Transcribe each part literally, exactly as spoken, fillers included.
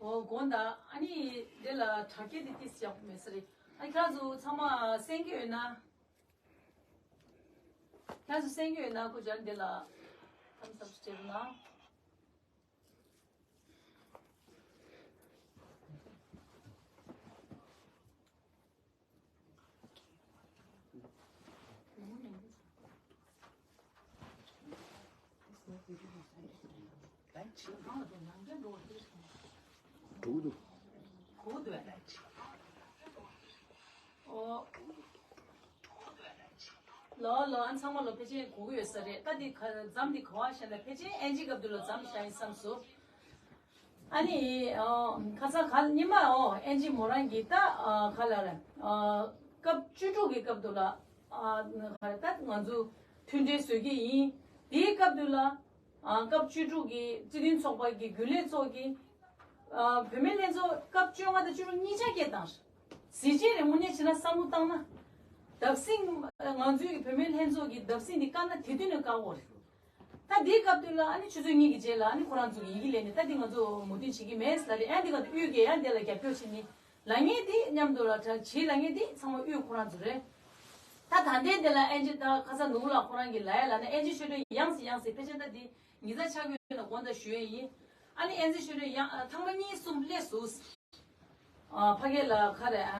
འོ་དགོངས་དག་ཨ་ནི་འདི་ལ་དྲ་རྒྱ་འདི་ཏིས་ཡག་པོ་མེད་ས་རེད། ཨ་ནི་ཁྱེད་རང་ཚོ་ཚང་མ་གསན་གྱི་ཡོད་ན། ཁྱེད་རང་ཚོ་གསན་གྱི་ཡོད་ན་སྐུ་བཅར་འདི་ལ་thumbs up བྱེད་རོགས་གནང་། འགྲོ་གི་འདུག་ལོ་ལོ་ཨ་ཚང་མ་ལོ་ཕལ་ཆེར་གོ་གི་ཡོད་ས་རེད། ད་འདི་ག་འཛམ་འདི་ག་བ་བཤད་ན་ཕལ་ཆེར་ཨེན་ཇི་སྐབས་དུ་ལ་འཛམ་བཤད་ཡིན་བསམ་སོང་། ཨ་ནི་ཨ་ཁ་ས་ག་ཉི་མ་ཨོ་ཨེན་ཇི་མོ་རང་གི་ད་ཨ་ག་ལ་ར་ཨ་སྐབས་བཅུ་དྲུག་གི་སྐབས་དུ་ལ་ཨ་ག་ར་ད་ང་ཚོ་མཐུན་འབྲེལ་བཟོས་ཀྱི་ཡིན། དེའི་སྐབས་དུ་ལ་ཨ་སྐབས་བཅུ་དྲུག་གི་སྤྱི་མཐུན་ཚོགས་པ་གི་རྒྱུན་ལས་ཚོགས་ཀྱི་ཨ་བུད་མེད་ལྷན་ཚོགས་སྐབས་བཅོ་ལྔ་དང་བཅུ་དྲུག་གཉིས་ཆ་སྐད་བཏང་། གཟི་བརྗིད་རེད། དངོས་གནས་བྱས་ན་བསམ་བློ་བཏང་ན། བརྡབ་གསིག་ང་ཚོའི་གི་བུད་མེད་ལྷན་ཚོགས་ཀྱི་བརྡབ་གསིག་འདི་བཀག་ན་དེ་དུས་ནས་བཀག་དགོས་རེད། ད་འདིའི་སྐབས་དུས་ལ་ཨ་ནི་ཆུ་ཚོད་གཉིས་ཀྱི་རྗེས་ལ་ཨ་ནི་ཁོ་རང་ཚོ་གི་ཡི་གེ་ལས་ནས་ད་འདི་ང་ཚོ་མོས་མཐུན་བྱེད་ཀྱི་མེད་ཟེར་རེད། ཨ་འདི་ག་དུས་དབུས་ཀྱི་ཡང་འདི་ལ་རྒྱབ་སྐྱོར་བྱེད་ནི་ལ་ངེས་འདི་མཉམ་དུ་ལ་གྲ་བྱེད་ལ་ངེས་འདི་ཚང་མ་དབུས་ཁོ་རང་ཚོ་རེད། ད་ད་ལྟའི་འདི་ལ་ཨེན་ཇི་ད་ཁ་ས་ནུ་བོ་ལགས་ཁོ་རང་གི་ལ་ཡ་ལ་ན་ཨེན་ཇི་ཆོས་སྒྲོན་ཡང་སི་ཡང་སི་ཕལ་ཆེར་ད་འདི་ཉི་ཚ་ཆགས་ཡོད་ན་དགོངས་དག་ཞུ་ཡས་ཡིན། ཨ་ནི་ཨེན་ཇི་ཆོས་སྒྲོན་ཡང་ཐེངས་མ་གཉིས་གསུམ་སླེབས་སོང་། ཨ་ཕ་གི་ལ་ཁ་རེ་ཨ་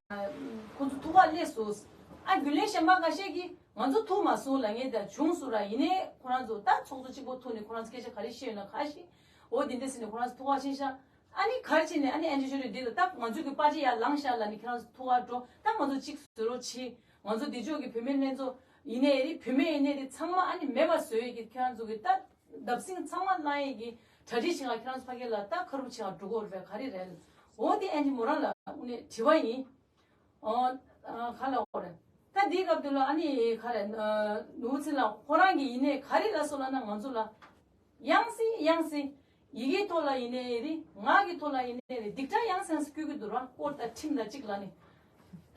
ཁོ་ཚོ་ཐུག་པ་སླེབས་སོང་། ཨ་རྒྱུན་ལས་གཞན་པ་ཁ་ཤས་ཀྱིས་ང་ཚོ་ཐུག་མ་སོང་ལ་ངས་ད་བྱུང་སོང་ར། ཡིན་ནའི་ཁོ་རང་ཚོ་ད་ཚོགས་གཙོ་གཅིག་པོ་ཐུག་ནས་ཁོ་རང་ཚོ་སྐད་ཆ་ག་རེ་བཤད་ཡོད་ན་ཁ་ཤས་འོ་དེ་འདྲ་ཟེར་ནས་ཁོ་རང་ཚོ་ཐུག་པ་ཕྱིན་ཤག་ཨ་ནི་ག་རེ་བྱས་ནས་ཨ་ནི་ཨེན་ཇི་ཆོས་སྒྲོན་འདི་ལ་ད་ང་ཚོ་གི་པར་ཆས་ཡར་ལངས་ཤག་ལ་ནི་ཁྱེད་རང་ཚོ་ཐུག་པ་འགྲོ། ད་ང་ཚོ་གཅིག་བཟོ་རོགས་བྱེད། ང་ཚོ་འདི་ཕྱོགས་ཀྱི་བུད་མེད་ལྷན་ཚོགས་ཡིན་ནའི་རེད། བུད་མེད་ཡིན་ནའི་རེད། ཚང་མ་ཨ་ནི་མེད་པ་བཟོ་ཡས་ཀྱི་ཁྱེད་རང་ཚོ་གི་ད་བརྡབ་གསིག་ཚང་མ་བླངས་ཡས་ཀྱི་གྲ་སྒྲིག་བྱེད་ག་ཁྱེད་རང་ཚོ་ཕ་གི་ལ་ད་ཁ་རུབ་བྱེད་ག་འགྲོ་དགོས་རེད་པས། ག་རེ་རེད། འོ་དེ་ཨེན་ཇི་མོ་རང་ལ་དངོས་གནས་དྲི་བ་ཡིན། ཨོ་ཨ་ག་ལ་འོ་རེད། ད་འདིའི་སྐབས་དུ་ལ་ཨ་ནི་ག་རེ་ནུ་བོ་ཚེ་ལགས་ཁོ་རང་གི་ཡིན་ནའི་ག་རེ་ལ་སོ་ལ་ན་ང་ཚོ་ལ། ཡང་སེ་ཡང་སེ། ཡི་གེའི་ཐོག་ལ་ཡིན་ནའི་རེད། ངག་གི་ཐོག་ལ་ཡིན་ནའི་རེད། སྡིག་སྒྲ་ཡང་སེ་ཡང་སེ་བསྐུལ་གྱི་འདུག་ར། སྐོར་དང་ཁྲིམས་དང་གཅིག་ལ་ནི།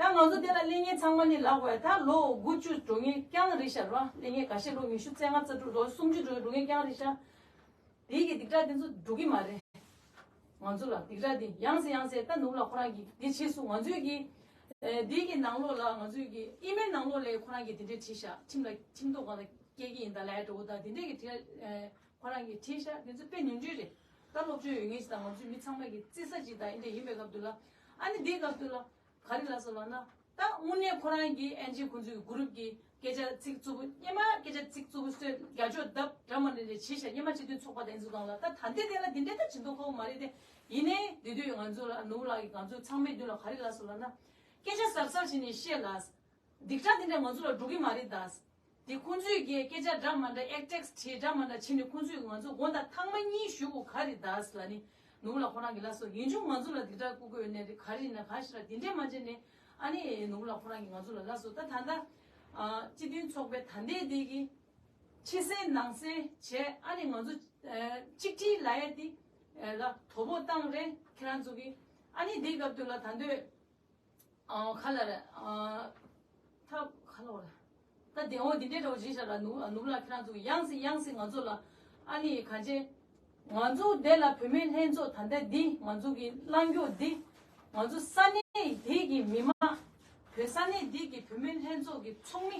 ད་ང་ཚོ་དེ་ལ་སླེབས་མཁན་ཚང་མ་ནི་ལབ་དགོས་ད་ལོ་དགུ་བཅུ་འགྲོ་མཁན་རྐྱང་རེད་ཤག་ར། སླེབས་མཁན་ཁ་ཤས་ལོ་ཉི་ཤུ་རྩ་ལྔ་རྩ་དྲུག་ལོ་སུམ་ཅུ་འགྲོ་འགྲོ་མཁན་རྐྱང་རེད་ཤག་དེའི་གི་སྡིག་སྒྲ་དེ་ཚོ་འགྲོ་གི་མ་རེད། ང་ཚོ་ལ་སྡིག་སྒྲ་དེ་ཡང་སེ་ཡང་སེ་ད་ནུབ་ལ་ཁོ་རང་གི་དེ་བྱས་སོང་། ང་ཚོའི་གི་ཨེ་དེའི་གི་ནང་ལོགས་ལ་ང་ཚོའི་གི་ཨི་མེལ་ནང་ལོགས་ལ་ཁོ་རང་གི་དེ་འདྲའི་བྲིས་ཤག་ཁྲིམས་ལ་ཁྲིམས་ཐོག་སྒང་ལ་སྐྱེལ་གི་ཡིན་ད་ལབ་ཡ་འགྲོ་གི་ད་དེ་འདྲའི་གི་བྲིས་ཨེ། ཁོ་རང་གིས་བྲིས་ཤག་དེ་ཚོ་དཔེ་ཉུང་ཉུང་རེད། ད་སློབ་སྦྱོང་ཡོད་མཁན་ཞིག་དང་ང་ཚོའི་མི་ཚང་མ་གིས་བརྩི་ས་ཅིག་དང་ཨེ་འདྲ་ཡིན་པའི་སྐབས་དུ་ལ། ཨ་ནི་འདིའི་སྐབས་དུ་ལ་ག་རེ་ལབ་སོང་ལབ་ན། ད་དངོས་གནས་ཁོ་རང་གིས་ཨེན་ཇི་ཁོང་ཚོའི་གུ་རུབ་ཀྱི་སྐད་ཆ་ཚིག་རྩུབ་པོ་སྔོན་མ་སྐད་ཆ་ཚིག་རྩུབ་པོ་བཟོས་རྒྱ་ཕྱོགས་བརྡབ་འདྲ་མ་འདྲ་འདྲ་བྱས་ཤག་སྔོན་མ་སྤྱི་མཐུན་ཚོགས་པ་དེ་ཚོ་སྒང་ལ། ད་ད་ལྟའི་དེ་ལ་འདི་འདྲའི་ད་བྱེད་མདོག་ཁ་པོ་མ་རེད་དེ། ཡིན་ནའི་དེ་དུས་ང་ཚོ་ལ་ནུབ་ལ་ང་ཚོ་ཚང་མའི་མདུན་ལ་ག་རེ་ལབ་སོང་ལབ་ན། སྐད་ཆ་གཟབ་གཟབ་བྱས་ནས་བཤད་ལ། སྡིག་སྒྲ་དེ་འདྲ་ང་ཚོ་ལ་འགྲོ་གི་མ་རེད་ད། དེ་ཁོང་ཚོས་ཀྱི་སྐད་ཆ་འདྲ་མ་འདྲ་ཨེག་ཊེག་བྲིས་འདྲ་མ་འདྲ་བྱས་ནས་ཁོང་ཚོས་ང་ཚོ་དགོངས་དག་ཐེངས་མ་གཉིས་ཞུ་དགོས་ག་རེ་ད་ཟེར་ལབ་ནི། ནུབ་ལ་ཁོ་རང་གིས་ལབ་སོང་། ཡིན་ཆུང་ང་ཚོ་ལ་སྡིག་སྒྲ་བསྐུལ་དགོས་ཡོད་ནའི་རེད། ག་རེ་ཡིན་ན་ག་ཞིག་ལ་དེ་འདྲས་མ་བྱས་ནས་ཨ་ནི་ནུབ་ལ་ཁོ་རང་གིས་ང་ཚོ་ལ་ལབ་སོང་། ད་ད་ལྟ་ཨ་སྤྱི་མཐུན་ཚོགས་པའི་ད་ལྟའི་དེ་གི་ཕྱི་གསལ་ནང་གསལ་བྱས་ཨ་ནི་ང་ཚོ་ཨ་གཅིག་སྒྲིལ་ལབ་ཡ་དེ་ཨ་ལ་དོ་ཕོག་བཏང་རེད་ཁྱེད་རང་ཚོ་གིས། ཨ་ནི་དེའི་སྐབས་དུ་ལ་ད་འདོད། ཨ་ག་ལ་རེད། ཨ་ད་ག་ལ་བ་རེད། ད་དེ་འོ་དེ་འདྲའི་འདྲ་བོ་ཞིག་ཤར་ལ་ནུབ་ནུབ་ལ་ཁྱེད་རང་ཚོ་ཡང་སེ་ཡང་སེ་ང་ཚོ་ལ་ཨ་ནི་གང་ཅི། ང་ཚོ་དེ་ལ་བུད་མེད་ལྷན་ཚོགས་ད་ལྟ་འདི་ང་ཚོ་གི་གླེང་རྒྱུ་འདི་ང་ཚོ་ས་གནས་དེ་གི་མི་མང་བོད་ས་གནས་འདི་གི་བུད་མེད་ལྷན་ཚོགས་ཀྱི་ཚོགས་མི་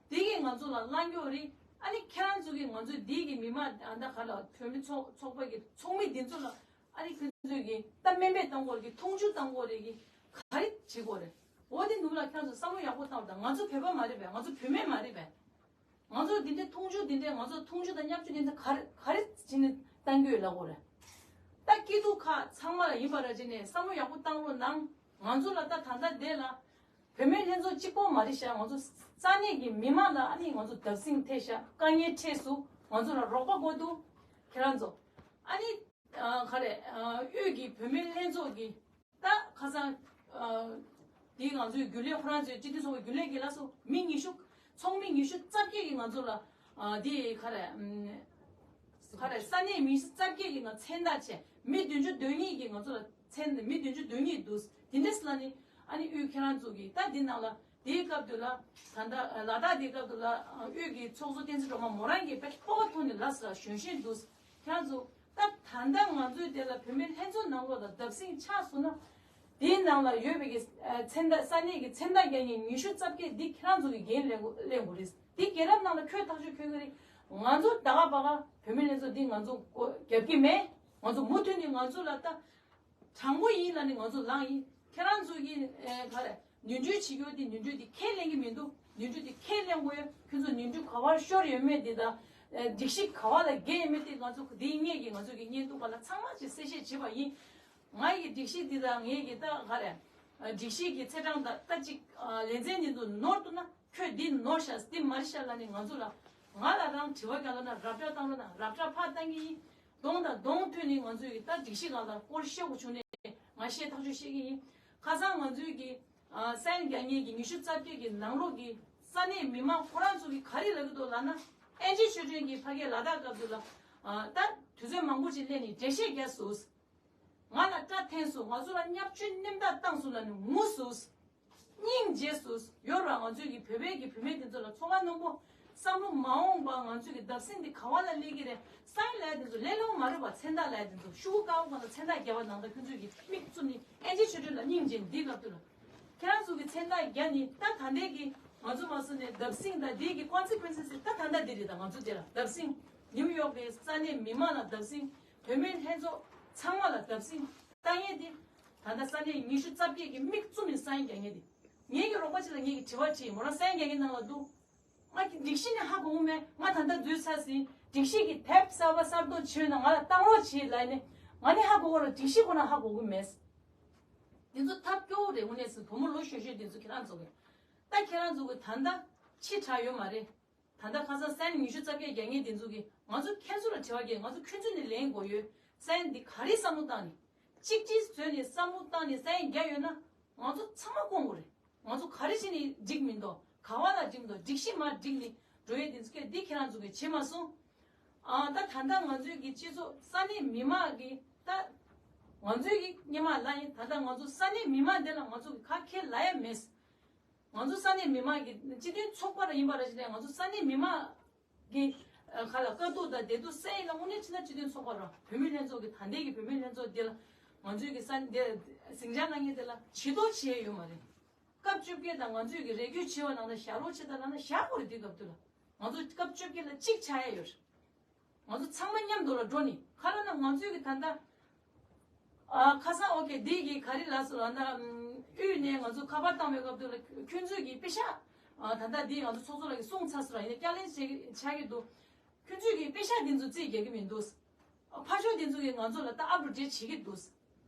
དེ་གི་ང་ཚོ་ལ་གླེང་རྒྱུ་རེད། ཨ་ནི་ཁྱེད་རང་ཚོ་གི་ང་ཚོ་འདི་གི་མི་མང་ཨ་ད་ག་ལ་བུད་མེད་ཚོགས་ཚོགས་པ་གི་ཚོགས་མི་འདི་ཚོ་ལ། ཨ་ནི་ཁོང་ཚོས་ཀྱི་ད་སྨན་པས་བཏང་དགོས་རེད་ཀྱི་མཐོང་ཆུང་བཏང་དགོས་རེད་ཀྱི་ག་རེ་བྱེད་དགོས་རེད། འོ་དེ་ནུབ་ལ་ཁྱེད་ཚོ་བསམ་བློ་ཡག་པོ་བཏང་དང་། ང་ཚོ་བོད་པ་མ་རེད་པས། ང་ཚོ་བུད་མེད་མ་རེད་པས། ང་ཚོ་འདི་འདྲའི་མཐོང་ཆུང་འདི་འདྲའི་ང་ཚོ་མཐོང་ཆུང་དང་བརྙས་བཅོས་འདི་འདྲ་ག་རེ་ག་རེ་བྱས་ནས་བཏང་གི་ཡོད་ལབ་དགོས་རེད། ད་སྐྱིད་སྡུག་ཁག་ཚང་མ་ལ་ཡིན་པ་ར་བྱས་ནས་བསམ་བློ་ཡག་པོ་བཏང་རོགས་གནང་། ང་ཚོ་ལ་ད་ད་ལྟ་འདི་ལ་བུད་མེད་ལྷན་ཚོགས་གཅིག་པོ་མ་རེད་ཤག་ང་ཚོ་ས་གནས་ཀྱི་མི་མང་ལ་ཨ་ནི་ང་ཚོ་བརྡབ་གསིག་ཐེབས་ཤག་དཀའ་ངལ་འཕྲད་སོང་། ང་ཚོ་ལ་རོགས་པ་དགོས་འདུག་ཁྱེད་རང་ཚོ་ཨ་ནི། ཨ་ག་རེ། ཨ་དབུས་ཀྱི་བུད་མེད་ལྷན་ཚོགས་ཀྱི་ད་ཁ་སང་ཨ་འདི་ང་ཚོའི་རྒྱུན་ལས་ཁོ་རང་ཚོའི་སྤྱི་འཐུས་ཚོགས་པའི་རྒྱུན་ལས་ཀྱིས་ལབ་སོང་། མི་ཉི་ཤུ། ཚོགས་མི་ཉི་ཤུ་རྩ་བརྒྱད་ཀྱིས་ང་ཚོ་ལ་ཨ་འདི་ག་རེ། ཨམ་ག་རེ། ས་གནས་མི་རྩ་བརྒྱད་ཀྱིས་ང་མཚན་རྟགས་བྱས། མི་བདུན་ཅུ་དོན་གཉིས་ཀྱིས་ང་ཚོ་ལ་མཚན། མི་བདུན་ཅུ་དོན་གཉིས་འདུག་དེ་འདྲས་ལ་ནི་ཨ་ནི་དབུས་ཁྱེད་རང་ཚོ་གིས་ད་འདི་ནང་ལ་དེའི་སྐབས་དུ་ལ་ད་ལྟ་ལ་དྭགས་དེའི་སྐབས་དུ་ལ་དབུས་ཀྱི་ཚོགས་གཙོ་བསྟན་འཛིན་སྒྲོལ་མ་མོ་རང་གིས་དཔེ་སྤོབས་པ་ཐོག་ནས་ལབ་ས་གཞོན་གཞོན་འདུག་ཁྱེད་རང་ཚོ་ད་ད་ལྟ་ང་ ང་ཚོའི་དེ་ལ་བུད་མེད་ལྷན་ཚོགས་ནང་ལོགས་ལ་བརྡབ་གསིག་ཆགས་སོང་ན། དེའི་ནང་ལ་ཡོད་པའི་གི་ཨ་མཚན་རྟགས་ས་གནས་ཀྱི་མཚན་རྟགས་རྒྱག་མཁན་ཉི་ཤུ་རྩ་བརྒྱད་འདི་ཁྱེད་རང་ཚོ་གི་འགན་ལེན་དགོས་ལེན་དགོས་རེད། འདི་རྒྱལ་རབས་ནང་ལ་ཁྱོད་ཐག་གཅོད་ཁྱོད་ཀྱི་རེད། ང་ཚོ་ད་ག་པ་ག་བུད་མེད་ལྷན་ཚོགས་འདི་ང་ཚོ་སྒོ་རྒྱབ་ཀྱི་མེད། ང་ཚོ་མུ་མཐུད་ནས་ང་ཚོ་ལ་ད་དྲང་པོ་ཡིན་ལ་ནི་ང་ཚོ་ལངས་ཡིན། ཁྱེད་རང་ཚོ་གི་ཨེ་ག་རེ་ནོར་འཁྲུལ་བྱེད་རྒྱུ་དེ་ནོར་འཁྲུལ་དེ་ཁས་ལེན་གྱི་མི་འདུག་ནོར་འཁྲུལ་དེ་ཁས་ལེན་དགོས་ཡོད། ཁྱོད་ཚོ་ནོར་འཁྲུལ་ག་བར་ཤོར་ཡོད་མེད་དེ་དང་ཨེ་སྒྲིག་གཞི་ག་བ་ལ་འགལ་ཡོད་མེད་དེ་ང་ཚོ་དེའི་སྔས་ཀྱི་ང་ཚོ་གི་བརྙན་ཐུང་པ་ལ་ཚང་མ་ཅིག་གསལ་བཤད་བྱས་པ་ཡིན། ང་ཡི་སྒྲིག་གཞི་འདི་དང་ངེད་ཀྱི་ད་ག་རེ། སྒྲིག་གཞི་གི་ཚེས་གྲངས་དང་ད་ཅིག་ལེ་ཚན་འདི་ཚོ་ནོར་འདུག་ན་ཁྱོད་འདི་ནོར་ཤག་འདི་མ་རེད་ཤག་ལ་ནི་ང་ཚོ་ལ་ང་ལ་རང་དྲི་བ་རྒྱག་ལ་ན་རབ་བཀྲ་བཏང་ལ་ན་རབ་བཀྲ་ཕར་བཏང་གི་ཡིན། གདོང་དང་གདོང་ཐུག་ནས་ང་ཚོ་ཡི་ད་སྒྲིག་གཞི་སྒང་ལ་སྐོར་བཤད་དགོས་བྱུང་ནས་ང་བཤད་ཐག་གཅོད་བཤད་ཀྱི་ཡིན། ཁ་སང་ང་ཚོའི་གི་ས་ཡོམ་རྒྱག་མཁན་གྱི་ཉི་ཤུ་རྩ་བརྒྱད་ཀྱི་ནང་ལོགས་ཀྱི་ས་གནས་མི་མང་ཁོ་རང་ཚོ་གི་ག་རེ་ལབ་ཀྱི་འདུག་ལབ་ན། ཨེན་ཅི་ཆོས་སྒྲོན་གྱི་ཕ་གིའི་ལ་དྭགས་སྐབས་དུ་ལ་ད་དུས་ཚོད་མང་པོ་ཅིག་སླེབས་ནས་འགྲེལ་བཤད་རྒྱག་སོང་། ང་ལ་སྐྲ་འཐེན་སོང་། ང་ཚོ་ལ་བརྙས་བཅོས་ནན་ཏན་བཏང་སོང་ལབ་ནས་ངུ་སོང་། སྙིང་རྗེ་སོང་། ཡོད་ར་ང་ཚོའི་གི་བོད་པའི་གི་བུད་མེད་དེ་ཚོ་ལ་ཚོར་བ་རྣོན་པོ་བསམ་བློ་མ་འོངས་པ་ང་ཚོའི་གི་བརྡབ་གསིག་འདི་ག་བ་ལ་སླེབས་ཀྱི་རེད། ས་ཡོམ་ལབ་ཡ་དེ་ཚོ་ལས་སླ་པོ་མ་རེད་པ། མཚན་རྟགས་ལབ་ཡ་དེ་ཚོ་ཤོག་གུ་དཀར་པོ་སྒང་ལ་མཚན་རྟགས་རྒྱབ་པ་ནང་ལྟར་ཁྱོད་ཚོའི་གི་མིག་བཙུམ་ནས་ཨེན་ཅི་ཆོས་སྒྲོན་ལ་སྙིང་རྗེ་འདི་སྐབས་དུ་ལ། ཁྱེད་རང་ཚོ་གི་མཚན་རྟགས་རྒྱབ་ནི་ད་ད་ལྟའི་གི་ང་ཚོ་མ་སོང་ནས་བརྡབ་གསིག་དང་འདི་གི་ཀོན་སི་ཀུན་སི་ད་ད་ལྟ་འདི་རེད། ད་ང་ཚོ་དེ་ལ་བརྡབ་གསིག་ནིའུ་ཡོག་གི་ས་གནས་མི་མང་ལ་བརྡབ་གསིག་བུད་མེད་ལྷན་ཚོགས་ཚང་མ་ལ་བརྡབ་གསིག་བཏང་ཡས་དེ། ད་ལྟ་ས་གནས་ཉི་ཤུ་རྩ་བརྒྱད་ཀྱི་མིག་བཙུམ་ནས་ས་ཡོམ་རྒྱག་མཁན་དེ། ངེད་ཀྱི་རོགས་པ་ཅིག་ལ་ངེད་ཀྱི་དྲི་བ་དྲིས། མོ་རང་ས་ཡོམ་རྒྱག་མཁན་ནང་ལ་འདུག་ང་གི་སྒྲིག་གཞི་ནས་ཧ་གོ་གི་མེད། ང་ད་ལྟ་འཛུལ་ཚར་ཟིན། སྒྲིག་གཞི་གི་དེབ་གསར་པ་གསར་གཏོད་བྱས་ན་ང་ལ་བཏང་རོགས་བྱེད་ལབ་ནས་ང་ནི་ཧ་གོ་གི་རེད། སྒྲིག་གཞི་ཁོ་ན་ཧ་གོ་གི་མེད། འདི་ཚོ་ཐབས་སྐྱོ་བོ་རེད། དངོས་གནས་སུ་བུ་མོ་ལོ་གཞོན་གཞོན་འདི་ཚོ་ཁྱེད་རང་ཚོ་གི་ད་ཁྱེད་རང་ཚོ་གི་ད་ལྟ་ཕྱི་དྲགས་ཡོད་མ་རེད། ད་ལྟ་ཁ་སང་ས་ཡོམ་ཉི་ཤུ་རྩ་བརྒྱད་རྒྱག་མཁན་དེ་ཚོ་གིས་ང་ཚོ་ཁྱེད་ཚོ་ལ་དྲི་བ་རྒྱག་ང་ཚོ་ཁྱོད་ཚོ་ནས་ལན་དགོས་ཡོད། ས་ཡོམ་འདི་ག་རེ་བསམ་བློ་བཏང་ནས། གཅིག་སྒྲིལ་བཟོས་ནས་བསམ་བློ་བཏང་ནས་ས་ཡོམ་རྒྱག་ཡོད་ན་ང་ཚོ་ཚང་མ་སྐོང་དགོས་རེད། ང་ཚོ་ག་རེ་བྱས་ནས་འགྲིག་མི་འདུག་ག་བ་ལ་འགྲིག་མི་འདུག་སྒྲིག་གཞི་མར་འགྲིག་ནས་འགྲོ་ཡས་དེ་ཚོ་གས་འདི་ཁྱེད་རང་ཚོ་གིས་བྱེད་མ་སོང་། ཨ་ད་ད་ལྟ་ང་ཚོའི་གི་སྤྱི་ཚོགས་ས་གནས་མི་མང་གི་ད་ང་ཚོའི་གི་སྔོན་མ་ལ་ཡིན། ད་ལྟ་ང་ཚོ་ས་གནས་མི་མང་འདི་ལ་ང་ཚོ་གི་ཁ་ཁྱེར་ལ་ཡ་མེད། ང་ཚོ་ས་གནས་མི་མང་གི་སྤྱི་མཐུན་ཚོགས་པ་ར་ཡིན་པ་ར་ཞིག་ལས་ང་ཚོ་ས་གནས་མི་མང་གི་ཁ་ལ་དཀའ་སྡུག་དང་བདེ་སྡུག་སེལ་ཡིན་ལ་དངོས་གནས་ཕྱི་ནང་སྤྱི་མཐུན་ཚོགས་པ་ར་བུད་མེད་ལྷན་ཚོགས་ཀྱི་ད་ལྟའི་གི་བུད་མེད་ལྷན་ཚོགས་འདི་ལ་ང་ཚོའི་གི་ས་གནས་འདི་ཟིང་ཆ་གནང་མཁན་འདི་ལ་བྱེད་དོ་བྱེད་ཡ་ཡོད་མ་རེད། སྐབས་བཅོ་བརྒྱད་དང་ང་ཚོས་ཀྱི་རེ་སྐུལ་བྱས་པ་ནང་ལ་བཞག་རོགས་བྱེད་དང་ལབ་ན་བཞག་དགོས་རེད། དུས་སྐབས་དུ་ལ་ང་ཚོ་སྐབས་བཅོ་བརྒྱད་ལ་གཅིག་ཆགས་ཡ་ཡོད་རེད། ང་ཚོ་ཚང་མ་མཉམ་དུ་ལ་འགྲོ་ནི་ག་ལ་ན་ང་ཚོས་ཀྱི་ད་ལྟ་ཨ་ཁ་སང་ཨོ་ཁེ་འདི་གི་ག་རེ་ལབ་སོང་ལབ་ན་དབུས་ནས་ང་ཚོ་ཁ་པར་བཏང་བའི་སྐབས་དུ་ལ་ཁྱོད་ཚོས་ཀྱི་པེ་ཤག་ཨ་ད་ལྟ་འདི་ང་ཚོ་ཚོགས་གཙོ་ལགས་ཀྱིས་གསུངས་ཚར་སོང་ལ་ཡིན་ན་བསྐྱར་ལན་བྱེད་ཀྱི་ཆགས་ཀྱི་འདུག་ཁྱོད་ཚོས་ཀྱི་པེ་ཤག་འདི་ཚོ་རྩིས་རྒྱག་གི་མི་འདུག་ཕར་ཕྱོགས་འདི་ཚོ་གིས་ང་ཚོ་ལ་ད་ཨབ་ཏུ་ཌེ་ཊི་བྱེད་ཀྱི་འདུག་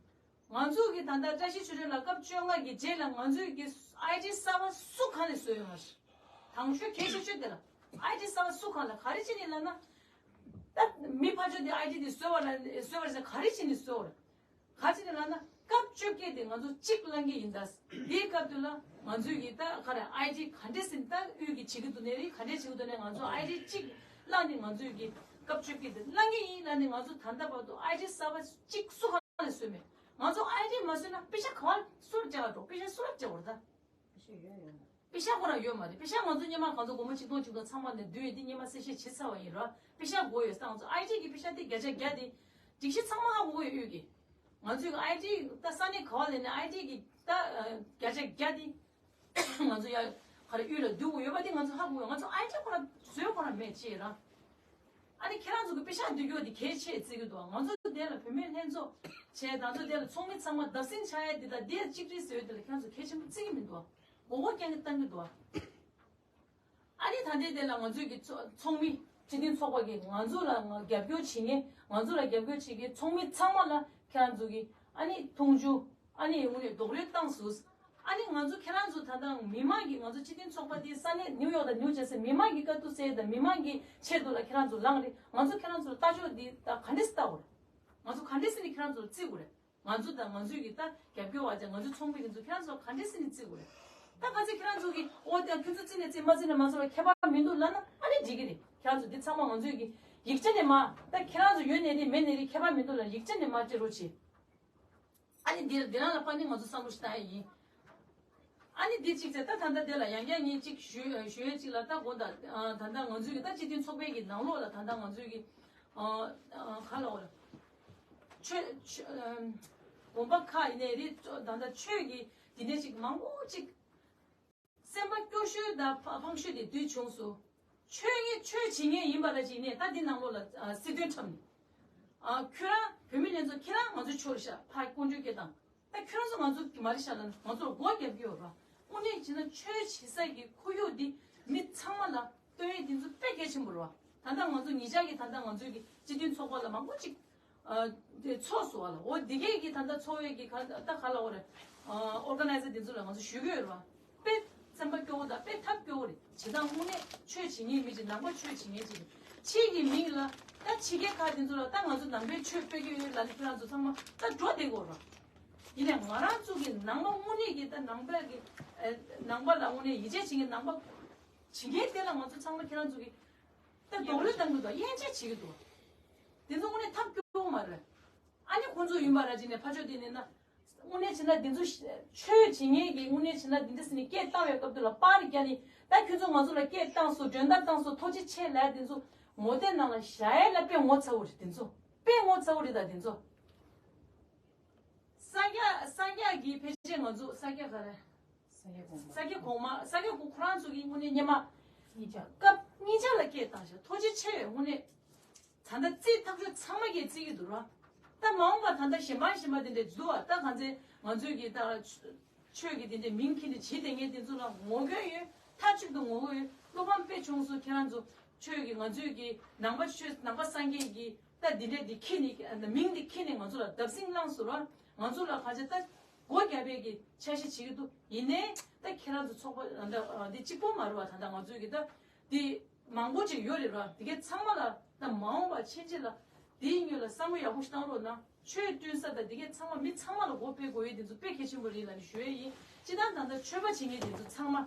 ང་ཚོ་གི་ད་ལྟ་བཀྲ་ཤིས་ཆོས་སྒྲོན་ལགས་སྐབས་བཅོ་ལྔ་གི་རྗེས་ལ་ང་ཚོའི་གི་ཨའི་ཌི་གསར་པ་སུ་གང་ནས་བཟོས་ཡོད་མ་རེད། དང་ཤོས་གལ་ཆེ་ཤོས་དེ་ལ་ཨའི་ཌི་གསར་པ་སུ་གང་ལ་ག་རེ་བྱས་ནས་ལབ་ན། ད་མི་ཕར་ཕྱོགས་དེ་ཨའི་ཌི་དེ་བཟོས་པ་ལ་བཟོས་པ་རེད་ཟེར་ག་རེ་བྱས་ནས་བཟོས་པ་རེད། ག་རེ་བྱས་ནས་ལབ་ན་སྐབས་བཅོ་བརྒྱད་དེ་ང་ཚོ་གཅིག་བླང་གི་ཡིན། ད་དེའི་སྐབས་དུ་ལ་ང་ཚོའི་གི་ད་ག་རེ་ཨའི་ཌི་ག་འདྲས་ཟིན་ད་དབུས་ཀྱི་བྱེད་ཀྱི་འདུག་ནས་རེད། ག་འདྲས་བྱེད་ཀྱི་འདུག་ནས་ང་ཚོ་ཨའི་ཌི་གཅིག་བླངས་ནས་ང་ཚོའི་གི་སྐབས་བཅོ་བརྒྱད་དེ་བླང་གི་ཡིན་ལབ་ནས་ང་ཚོ་ད་ལྟ་བར་དུ་ཨའི་ཌི་གསར་པ་གཅིག་སུ་གང་ལ་བཟོས་མེད། ང་ཚོ་ཨའི་ཌི་མ་བཟོས་ན་པེ་ཤག་ག་བ་སུར་བཅག་འགྲོ། པེ་ཤག་སུར་བཅག་འོར་ད། པེ་ཤག་ཁོ་རང་ཡོད་མ་རེད། པེ་ཤག་ང་ཚོ་སྔོན་མ་གང་ཚོ་སྒོར་མོ་ཆིག་སྟོང་ཆིག་སྟོང་ཚང་མ་ནས་བསྡུས་ཡོད་དེ་སྔོན་མ་གསལ་བཤད་བྱེད་ཚར་བ་ཡིན་ར། པེ་ཤག་དགོས་ཡོད་ས་ང་ཚོ་ཨའི་ཌི་གི་པེ་ཤག་དེ་བརྒྱ་ཆ་བརྒྱ་དེ་སྒྲིག་གཞི་ཚང་མ་ཧ་གོ་གི་ཡོད་དབུས་ཀྱི། ང་ཚོའི་ཨའི་ཌི་ད་ས་གནས་ག་བ་ལས་ནས་ཨའི་ཌི་གི་ད་བརྒྱ་ཆ་བརྒྱ་དེ་ང་ཚོ་ཡ་ག་རེ་དབུས་ལ་བསྡུ་དགོས་ཡོད་པ་དེ་ང་ཚོ་ཧ་གོ་གི་ཡོད། ང་ཚོ་ཨའི་ཌི་ཁོ་རང་བཟོས་ཁོ་རང་མེད་ཅེས་ར། ཨ་ནི་ཁྱེད་རང་ཚོ་གི་པེ་ཤག་བསྡུ་རྒྱུ་དེ་གལ་ཆེ་བརྩི་གི་འདུག་ང་ཚོ་དེ་ལ་བུད་མེད་ལྷན་ཚོགས་བྱས། ང་ཚོ་དེ་ལ་ཚོགས་མི་ཚང་མ་བརྡབ་གསིག་ཆགས་ཡ་དེ་དང་དེ་གཅིག་སྒྲིལ་བཟོས་དེ་ལ་ཁྱེད་རང་ཚོ་གལ་ཆེན་པོ་བརྩི་གི་མི་འདུག་མགོ་སྐོར་རྐྱང་གི་བཏང་གི་འདུག་ཨ་ནི་ད་ལྟའི་དེ་ལ་ང་ཚོའི་གི་ཚོ་ཚོགས་མི་སྤྱི་མཐུན་ཚོགས་པ་གི་ང་ཚོ་ལ་ང་རྒྱབ་སྐྱོར་བྱེད་མཁན་ང་ཚོ་ལ་རྒྱབ་སྐྱོར་བྱེད་མཁན་ཚོགས་མི་ཚང་མ་ལ་ཁྱེད་རང་ཚོ་གི་ཨ་ནི་མཐོང་ཆུང་། ཨ་ནི་དངོས་གནས་རྡོག་རོལ་བཏང་སོང་། ཨ་ནི་ང་ཚོ་ཁྱེད་རང་ཚོ་ད་ལྟ་མི་མང་གིས་ང་ཚོ་སྤྱི་མཐུན་ཚོགས་པ་འདི་ས་གནས་ནིའུ་ཡོག་དང་ནིའུ་ཇར་སི་མི་མང་གི་དཀའ་སྡུག་སེལ་དང་མི་མང་གི་ཆེད་དུ་ལ་ཁྱེད་རང་ཚོ་ལངས་རེད། ང་ཚོ་ཁྱེད་རང་ཚོ་ལ་ལྟ་ཕྱོགས་འདི་ད་ག་འདྲས་སེ་ལྟ་དགོས་རེད། ང་ཚོ་ག་འདྲས་སེ་ནས་ཁྱེད་རང་ཚོ་ལ་བརྩི་དགོས་རེད། ང་ཚོ་དང་ང་ཚོའི་གི་ད་རྒྱབ་སྐྱོར་བ་ཅན་ང་ཚོའི་ཚོགས་མི་འདི་ཚོ་ཁྱེད་རང་ཚོ་ལ་ག་འདྲས་སེ་ནས་བརྩི་དགོས་རེད། ད་ག་ཚོད་ཁྱེད་རང་ཚོ་གི་ཨོ་དེ་ཁྱོད་ཚོ་བརྩི་ནས་བརྩི་མ་བརྩི་ནས་མ་བརྩི་བ་ཁྱད་པར་མི་འདུག་ལབ་ན་ཨ་ནི་འགྲིག་གི་རེད། ཁྱེད་རང་ཚོ་འདི་ཚང་མ་ང་ཚོའི་གི་ཡིག་ཆ་ནས་མ་ད་ཁྱེད་རང་ཚོ་ཡོད་ནས་རེད་མེད་ནས་རེད་ཁྱད་པར་མི་འདུག་ལ་ཡིག་ཆ་ནས་མ་བརྩི་རོགས་བྱེད། ཨ་ནི་འདིར་འདི་རང་ལ་དཔག་ནི་ང་ཚོ་བསམ་བློ་ཞིག་བཏང་ཡ་ཡིན། ཨ་ནི་འདི་གཅིག་བྱས་ད་ད་ལྟ་འདི་ལ་ཡང་བསྐྱར་ངས་གཅིག་ཞུ་ཞུ་ཡས་གཅིག་ལ་ད་དགོངས་དག་ད་ལྟ་ང་ཚོའི་གི་ད་སྤྱི་མཐུན་ཚོགས་པའི་གི་ནང་ལོགས་ལ་ད་ལྟ་ང་ཚོའི་གི་ག་ལ་འོ་ལ་ ཆོས་ཆོས་ཨམ། དགོན་པ་ཁག་ཡིན་ནའི་རེད། ད་ལྟ་ཆོས་ཀྱི་འདི་འདྲ་ཅིག་མང་པོ་ཅིག་སེམས་པ་སྐྱོ་ཤོས་དང་ཕ་ཕངས་ཤོས་དེ་དུས་བྱུང་སོང་། ཆོས་ངས་ཆོས་བྱེད་མཁན་ཡིན་པ་ལ་ཅིག་ནས་ད་འདི་ནང་ལོགས་ལ་ཨ་སྲིད་དོན་འཁྲབ་ནས། ཨ་ཁྱོད་རང་བུད་མེད་ལྷན་ཚོགས་ཁྱེད་རང་ང་ཚོའི་ཕྱོགས་རེད་ཤག་ཕ་ཀོང་ཇོ་སྐད་བཏང་། ད་ཁྱོད་རང་ཚོ་ང་ཚོ་མ་རེད་ཤག་ལབ་ན་ང་ཚོར་སྒོ་རྒྱབ་ཀྱི་ཡོད་རེད་བ། དངོས་གནས་བྱས་ན་ཆོས་བྱེད་ས་གི་ཁོར་ཡུག་འདི་མི་ཚང་མ་ལ་སྟོན་ཡས་འདི་ཚོ་དཔེ་གལ་ཆེན་པོ་རེད་བ། ད་ལྟ་ང་ཚོ་ཉེ་ཆར་གྱི་ད་ལྟ་ང་ཚོའི་གི་སྤྱི་མཐུན་ཚོགས་པ་ལ་མང་པོ་ཅིག་ཨ་དེ་ཚོགས་སུ་བ་ལ་འོ་འདི་གས་གི་ད་ལྟ་ཚོགས་པའི་གི་ག་ད་ག་ལ་འོ་རེད། ཨོར་ག་ནའི་ཛར་འདི་ཚོ་ལ་ང་ཚོ་ཞུ་གི་ཡོད་རེད་བ། དཔེ་སེམས་པ་སྐྱོ་བོ་དང་དཔེ་ཐབས་སྐྱོ་བོ་རེད། བྱེད་སྟངས་དངོས་གནས་ཆོས་བྱེད་མཁན་མི་ཅིག་ནང་པ་ཆོས་བྱེད་མཁན་ཅིག་རེད། ཕྱི་གི་མིང་ལ་ད་ཕྱི་རྒྱལ་ཁག་འདི་ཚོ་ལ་ད་ང་ཚོ་ནང་པའི་ཆོས་སྤེལ་གི་ཡོད་ལབ་ནས་ཁྱོད་རང་ཚོ་ཚང་མ་ད་འགྲོ་བསྡད་དགོས་རེད་བ། ཡིན་ནའི་ང་རང་ཚོ་གི་ནང་པ་དངོས་གནས་ཀྱི་ད་ནང་པ་གི་ཨེ་ནང་པ་ལ་དངོས་གནས་ཡིད་ཆེས་བྱེད་མཁན་ནང་པ་བྱེད་མཁན་དེ་ལ་ང་ཚོ་ཚང་མ་ཁྱེད་རང་ཚོ་གི་ད་རྡོག་རོལ་བཏང་གི་འདུག་དབྱེ་འབྱེད་བྱེད་ཀྱི་འདུག་དེ་ཚོ་དངོས་གནས་ཐབས་སྐྱོ་བོ་མ་རེད། ཨ་ནི་ཁོང་ཚོ་ཡིན་པ་ར་ཅིག་ནས་ཕ་ཆོས་དེ་ནས་ན། དངོས་གནས་བྱས་ན་འདི་ཚོ་ཆོས་བྱེད་མཁན་གྱི་དངོས་གནས་བྱས་ན་འདི་འདྲ་ཟེར་ནས་སྐད་བཏང་བའི་སྐབས་དུ་ལ་པར་རྒྱག་ནས་ད་ཁྱོད་ཚོ་ང་ཚོ་ལ་སྐད་བཏང་སོང་མགྲོན་བརྡ་བཏང་སོང་ཐུགས་རྗེ་ཆེ་ལབ་འདི་ཚོ་ངོ་དེབ་ནང་ལ་བཞག་ཡས་ལ་དཔེ་ངོ་ཚ་བོ་རེད། འདི་ཚོ་དཔེ་ངོ་ཚ་བོ་རེད། ད་འདི་ཚོ་ས་སྐྱ་ས་སྐྱ་གི་ཕལ་ཆེར་ང་ཚོ་ས་སྐྱ་ག་རེ་ས་སྐྱ་གོང་མ་ས་སྐྱ་གོང་མ་ས་སྐྱ་གོང་ཁོ་རང་ཚོ་གི་དངོས་གནས་སྔོན་མ་གཉིས་ཆ་སྐབས་གཉིས་ཆ་ལ་སྐད་བཏང་ཤག་ཐུགས་རྗེ་ཆེ་དངོས་གནས། ད་ལྟ་རྩིས་ཐག་ཆོད་ཚང་མ་གིས་རྩིས་ཀྱི་འདུག་ར། ད་མ་འོངས་པ་ད་ལྟ་གཞན་པ་གཞན་པ་དེ་འདྲས་འདུག་ཨ། ད་གང་ཚེ་ང་ཚོས་ཀྱི་ད་ཆོས་ཀྱི་དེ་འདྲས་མིང་ཁྱེར་ནས་བྱེད་བསྡད་མཁན་དེ་ཚོ་ལ་ངོ་རྒོལ་ཡོད། མཐའ་གཅིག་ཏུ་ངོ་རྒོལ་ཡོད། བློ་ཕམ་དཔེ་བྱུང་སོང་། ཁྱེད་རང་ཚོ་ཆོས་ཀྱི་ང་ཚོས་ཀྱི་ནང་པ་ཆོས་ནང་པ་སངས་རྒྱས་ཀྱི་ད་འདི་འདྲས་འདི་ཁྱེར་ནས་མིང་འདི་ཁྱེར་ནས་ང་ཚོ་ལ་བརྡབ་གསིག་བསླངས་སོང་ར། ང་ཚོ་ལ་གང་ཚེ་ད་སྒོ་རྒྱབ་པའི་གི་འཆར་གཞི་བྱེད་ཀྱི་འདུག་ཡིན་ནའི་ད་ཁྱེད་རང་ཚོ་ཚོགས་པ་ད་འདི་གཅིག་པོ་མ་རེད་བ། ད་ལྟ་ང་ཚོས་ཀྱི་ད་འདི། མང་པོ་ཅིག་ཡོད་རེད་ར། དེ་གའི་ཚང་མ་ལ་ད་མ་འོངས་པ་ཕྱིན་ཆད་ལ་དེའི་སྔོན་ལ་བསམ་བློ་ཡག་པོ་ཞིག་བཏང་རོགས་གནང་། ཆོས་སྟོན་ས་དང་དེ་གའི་ཚང་མ་མི་ཚང་མ་ལ་སྒོ་ཕྱེ་དགོས་ཡས་དེ་ཚོ་དཔེ་གལ་ཆེན་པོ་རེད་ལབ་ནས་ཞུ་ཡས་ཡིན། སྤྱིར་བཏང་ད་ལྟ་ཆོས་པ་བྱེད་མཁན་དེ་ཚོ་ཚང་མ་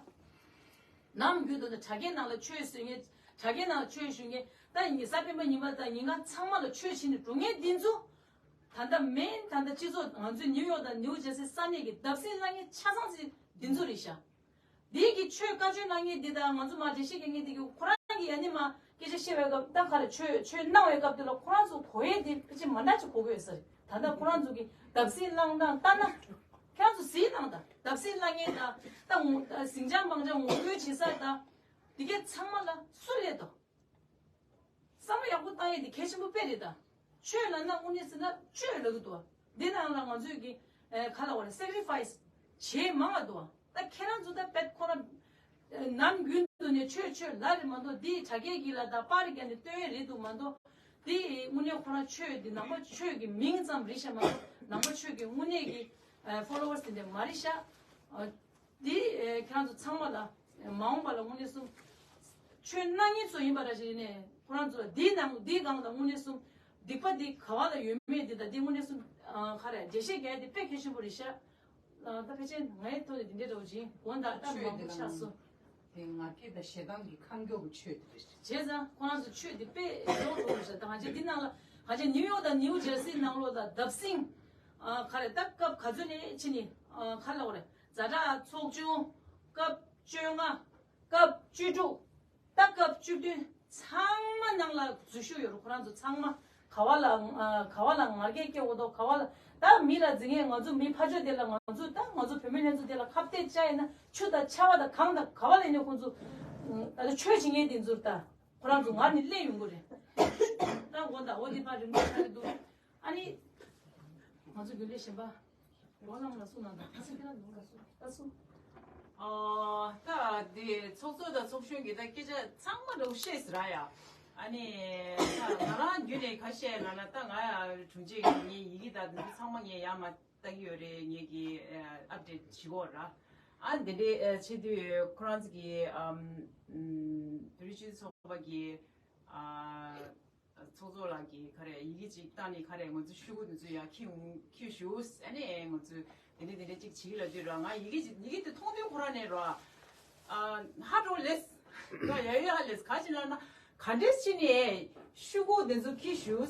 ནམ་རྒྱུན་དུ་ནས་དྲ་རྒྱའི་ནང་ལ་ཆོས་གསོལ་མཁན། དྲ་རྒྱའི་ནང་ལ་ཆོས་ཞུ་མཁན། ད་ཉི་ཤུ་རྩ་བདུན་པ་ཉི་མ་དང་ཉིན་གང་ཚང་མ་ལ་ཆོས་བྱེད་ནས་འགྲོ་མཁན་དེ་ཚོ་ད་ལྟ་མེན། ད་ལྟ་སྤྱི་ཚོགས་ང་ཚོའི་ནིའུ་ཡོག་དང་ནིའུ་ཇར་སི་ས་གནས་ཀྱི་བརྡབ་གསིག་བསླང་མཁན་ཆ་ཚང་ཅིག་དེ་ཚོ་རེད་ཤག་འདི་གི་ཆོས་བཀའ་ཆོས་གནང་མཁན་འདི་དང་ང་ཚོ་མ་འགྲེལ་བཤད་རྒྱག་མཁན་འདི་གི་ཁོ་རང་གི་ཡ་ནི་མ་སྐད་ཆ་བཤད་པའི་སྐབས་ད་ག་ལ་ཆོས་ཆོས་གནང་བའི་སྐབས་དེ་ལ་ཁོ་རང་ཚོ་གོ་ཡས་དེ་ཕལ་ཆེར་མ་འདྲ་ཅིག་གོ་གི་ཡོད་ས་རེད། ད་ལྟ་ཁོ་རང་ཚོ་གི་བརྡབ་གསིག་བསླངས་སྟངས་ལྟ་ན། ཁྱེད་རང་ཚོ་གཟིགས་དང་། ད་བརྡབ་གསིག་བསླངས་མཁན་དང་ད་ངོ་ཟིང་ཆ་མང་ཆ་ངོ་རྒོལ་བྱེད་ས་དང་། འདི་གའི་ཚང་མ་ལ་སུ་སླེབས་དང་། བསམ་བློ་ཡག་པོ་བཏང་ཡས་དེ་གལ་ཆེན་པོ་དཔེ་རེད་ད། ཆོས་ལབ་ན་དངོས་གནས་ཟེར་ན་ཆོས་ལབ་ཀྱི་འདུག་བ། འདི་ནང་ལ་ང་ཚོས་ཀྱི་ཨེ་ག་ལབ་དགོས་རེད། སེག་རི་ཕ་ཡི་སི་བྱེད་མང་བ་འདུག་བ། ད་ཁྱེད་རང་ཚོ་ད་དཔེ་ཁོ་རང་ཨེ་ནམ་རྒྱུན་དུ་ནས་ཆོས་ཆོས་ལབ་རེད་མ་གཏོགས་འདི་དྲ་རྒྱའི་གི་ལ་ད་པར་རྒྱག་ནས་སྟོན་ཡས་རེད་འདུག་མ་གཏོགས། འདི་དངོས་གནས་ཁོ་རང་ཆོས་འདི་ནང་པ་ཆོས་ཀྱི་མིང་ཙམ་རེད་ཤག་མ་གཏོགས་ནང་པ་ཆོས་ཀྱི་དངོས་གནས་ཀྱི་ཨེ་ཕོ་ལོ་ཝར་སི་དེ་འདྲ་མ་རེད་ཤག་འདི་ཨེ་ཁྱེད་རང་ཚོ་ཚང་མ་ལ་མ་འོངས་པ་ལ་དངོས་གནས་སུ་ཆོས་གནང་མཁན་ཚོ་ཡིན་པ་ར་ཞིག་ནས་ཁོ་རང་ཚོ་ལ་འདིའི་ནང་འདིའི་སྒང་ལ་དངོས་གནས་སུ་སྡིག་པ་འདི་ག་བ་ལ་ཡོད་མེད་འདི་དང་འདི་དངོས་གནས་སུ་ཨ་ག་རེ་འགྲེལ་བཤད་རྒྱག་ཡ་འདི་དཔེ་གལ་ཆེན་པོ་རེད་ཤག་ཨ་ད་ཕལ་ཆེར་ངའི་ཐོག་ནས་འདི་འདྲ་འདྲ་བོ་ཅིག་དགོངས་དག་ད་ཆོས་མང་འདི་པོ་ལ་ཆགས་སོང་། དེ་ང་རྒྱལ་དང་ཞེ་སྡང་གི་ཁ་མགྱོགས་ཀྱི་ཆོས་དེ་རེད། བྱས་ཙང་ཁོ་རང་ཚོ་ཆོས་འདི་དཔེ་ཡོང་ཐུབ་པ་ཞིག་ད་ང་ཚོ་འདི་ནང་ལ་ང་ཚོ་ནིའུ་ཡོག་དང་ནིའུ་ཇར་སི་ནང་ལོགས་ལ་བརྡབ་གསིག་ཨ་ག་རེ་ད་སྐབས་ག་ཚོད་ནས་ཕྱིན་ནས་ཨ་ག་ལབ་དགོས་རེད། ཛ་དྲག་ཚོགས་ཆུང་སྐབས་བཅོ་ལྔ། སྐབས་བཅུ་དྲུག་ད་སྐབས་བཅུ་བདུན་ཚང་མ་ནང་ལ་འཛུལ་ཞུགས་ཡོད་རེད། ཁོ་རང་ཚོ་ཚང་མ་ག་བ་ལ་ཨ་ག་བ་ལ་ང་རྒྱལ་སྐྱེ་འོ་དོ་ག་བ་ལ་ད་མི་ལ་འཛིང་ངེས། ང་ཚོ་མི་ཕ་ཆོས་དེ་ལ་ང་ཚོ་ད་ང་ཚོ་བུད་མེད་ལྷན་ཚོགས་དེ་ལ་ཁ་གཏད་བཅག་ཡིན་ན་ཆུ་དང་ཆར་པ་དང་གངས་དང་ག་བ་ལ་ཡིན་ནའི་ཁོང་ཚོ་ད་ཆོས་བྱེད་མཁན་དེ་ཚོར་ད་ཁོ་རང་ཚོ་ངར་ནས་སླེབས་ཡོང་གི་རེད། ད་འོ་ད་འོ་དེ་ཕར་རིང་པོ་ཆགས་ཀྱི་འདུག་ཨ་ནི། ང་ཚོ་རྒྱུན་ལས་གཞན་པ། འགྲོ་ལམ་ལ་སུ་ན་ད་ཁ་སང་ཁྱེད་རང་ལ་སུ་ད་སུ། ཨ་ད་དེ་ཚོགས་གཙོ་དང་ཚོགས་གཞོན་གྱི་ད་སྐད་ཆ་ཚང་མ་འདྲ་བོ་བཤད་ཟེར་ར་ཡ། ཨ་ནི་ད་ང་རང་རྒྱུན་ནས་ཁ་བཤད་ལ་ན་ད་ང་ཡ་དྲུང་ཆེ་ངའི་ཡི་གེ་ད་འདི་ཚོ་ཚང་མ་ངས་ཡར་མར་ལྟ་གི་ཡོད་རེད། ངས་ཀྱི་ཨ་ཨབ་ཌེཊ་བྱེད་དགོས་ར། ཨ་འདི་འདྲའི་ཨ་བྱེད་དུས་ཁོ་རང་ཚོ་གི་ཨམ་བོད་རིགས་སྤྱི་མཐུན་ཚོགས་པ་གི་ཨ། ཚོགས་གཙོ་ལགས་ཀྱིས་ག་རེ་ཡི་གེ་ཅིག་བཏང་ནས་ག་རེ་ང་ཚོ་ཤོག་གུ་འདི་ཚོ་ཡར་འཁྱེར་འཁྱེར་ཞུ། ཨ་ནི་ང་ཚོས་དེ་འདྲ་དེ་འདྲ་ཅིག་བྱེད་ཀྱི་ལབ་དུས་ར། ང་ཡི་གེ་ཅིག་ཡི་གེ་དེ་མཐོང་དུས་ཁོ་རང་ནས་ར་ཨ་ཧ་འགྲོ་ལེས། ང་ཡ་ཡོད་ཧ་ལེས། ག་ཅི་ལབ་ན་ག་འདྲས་ཅི་ནས་ཤོག་གུ་འདི་ཚོ་འཁྱེར་ཞུ།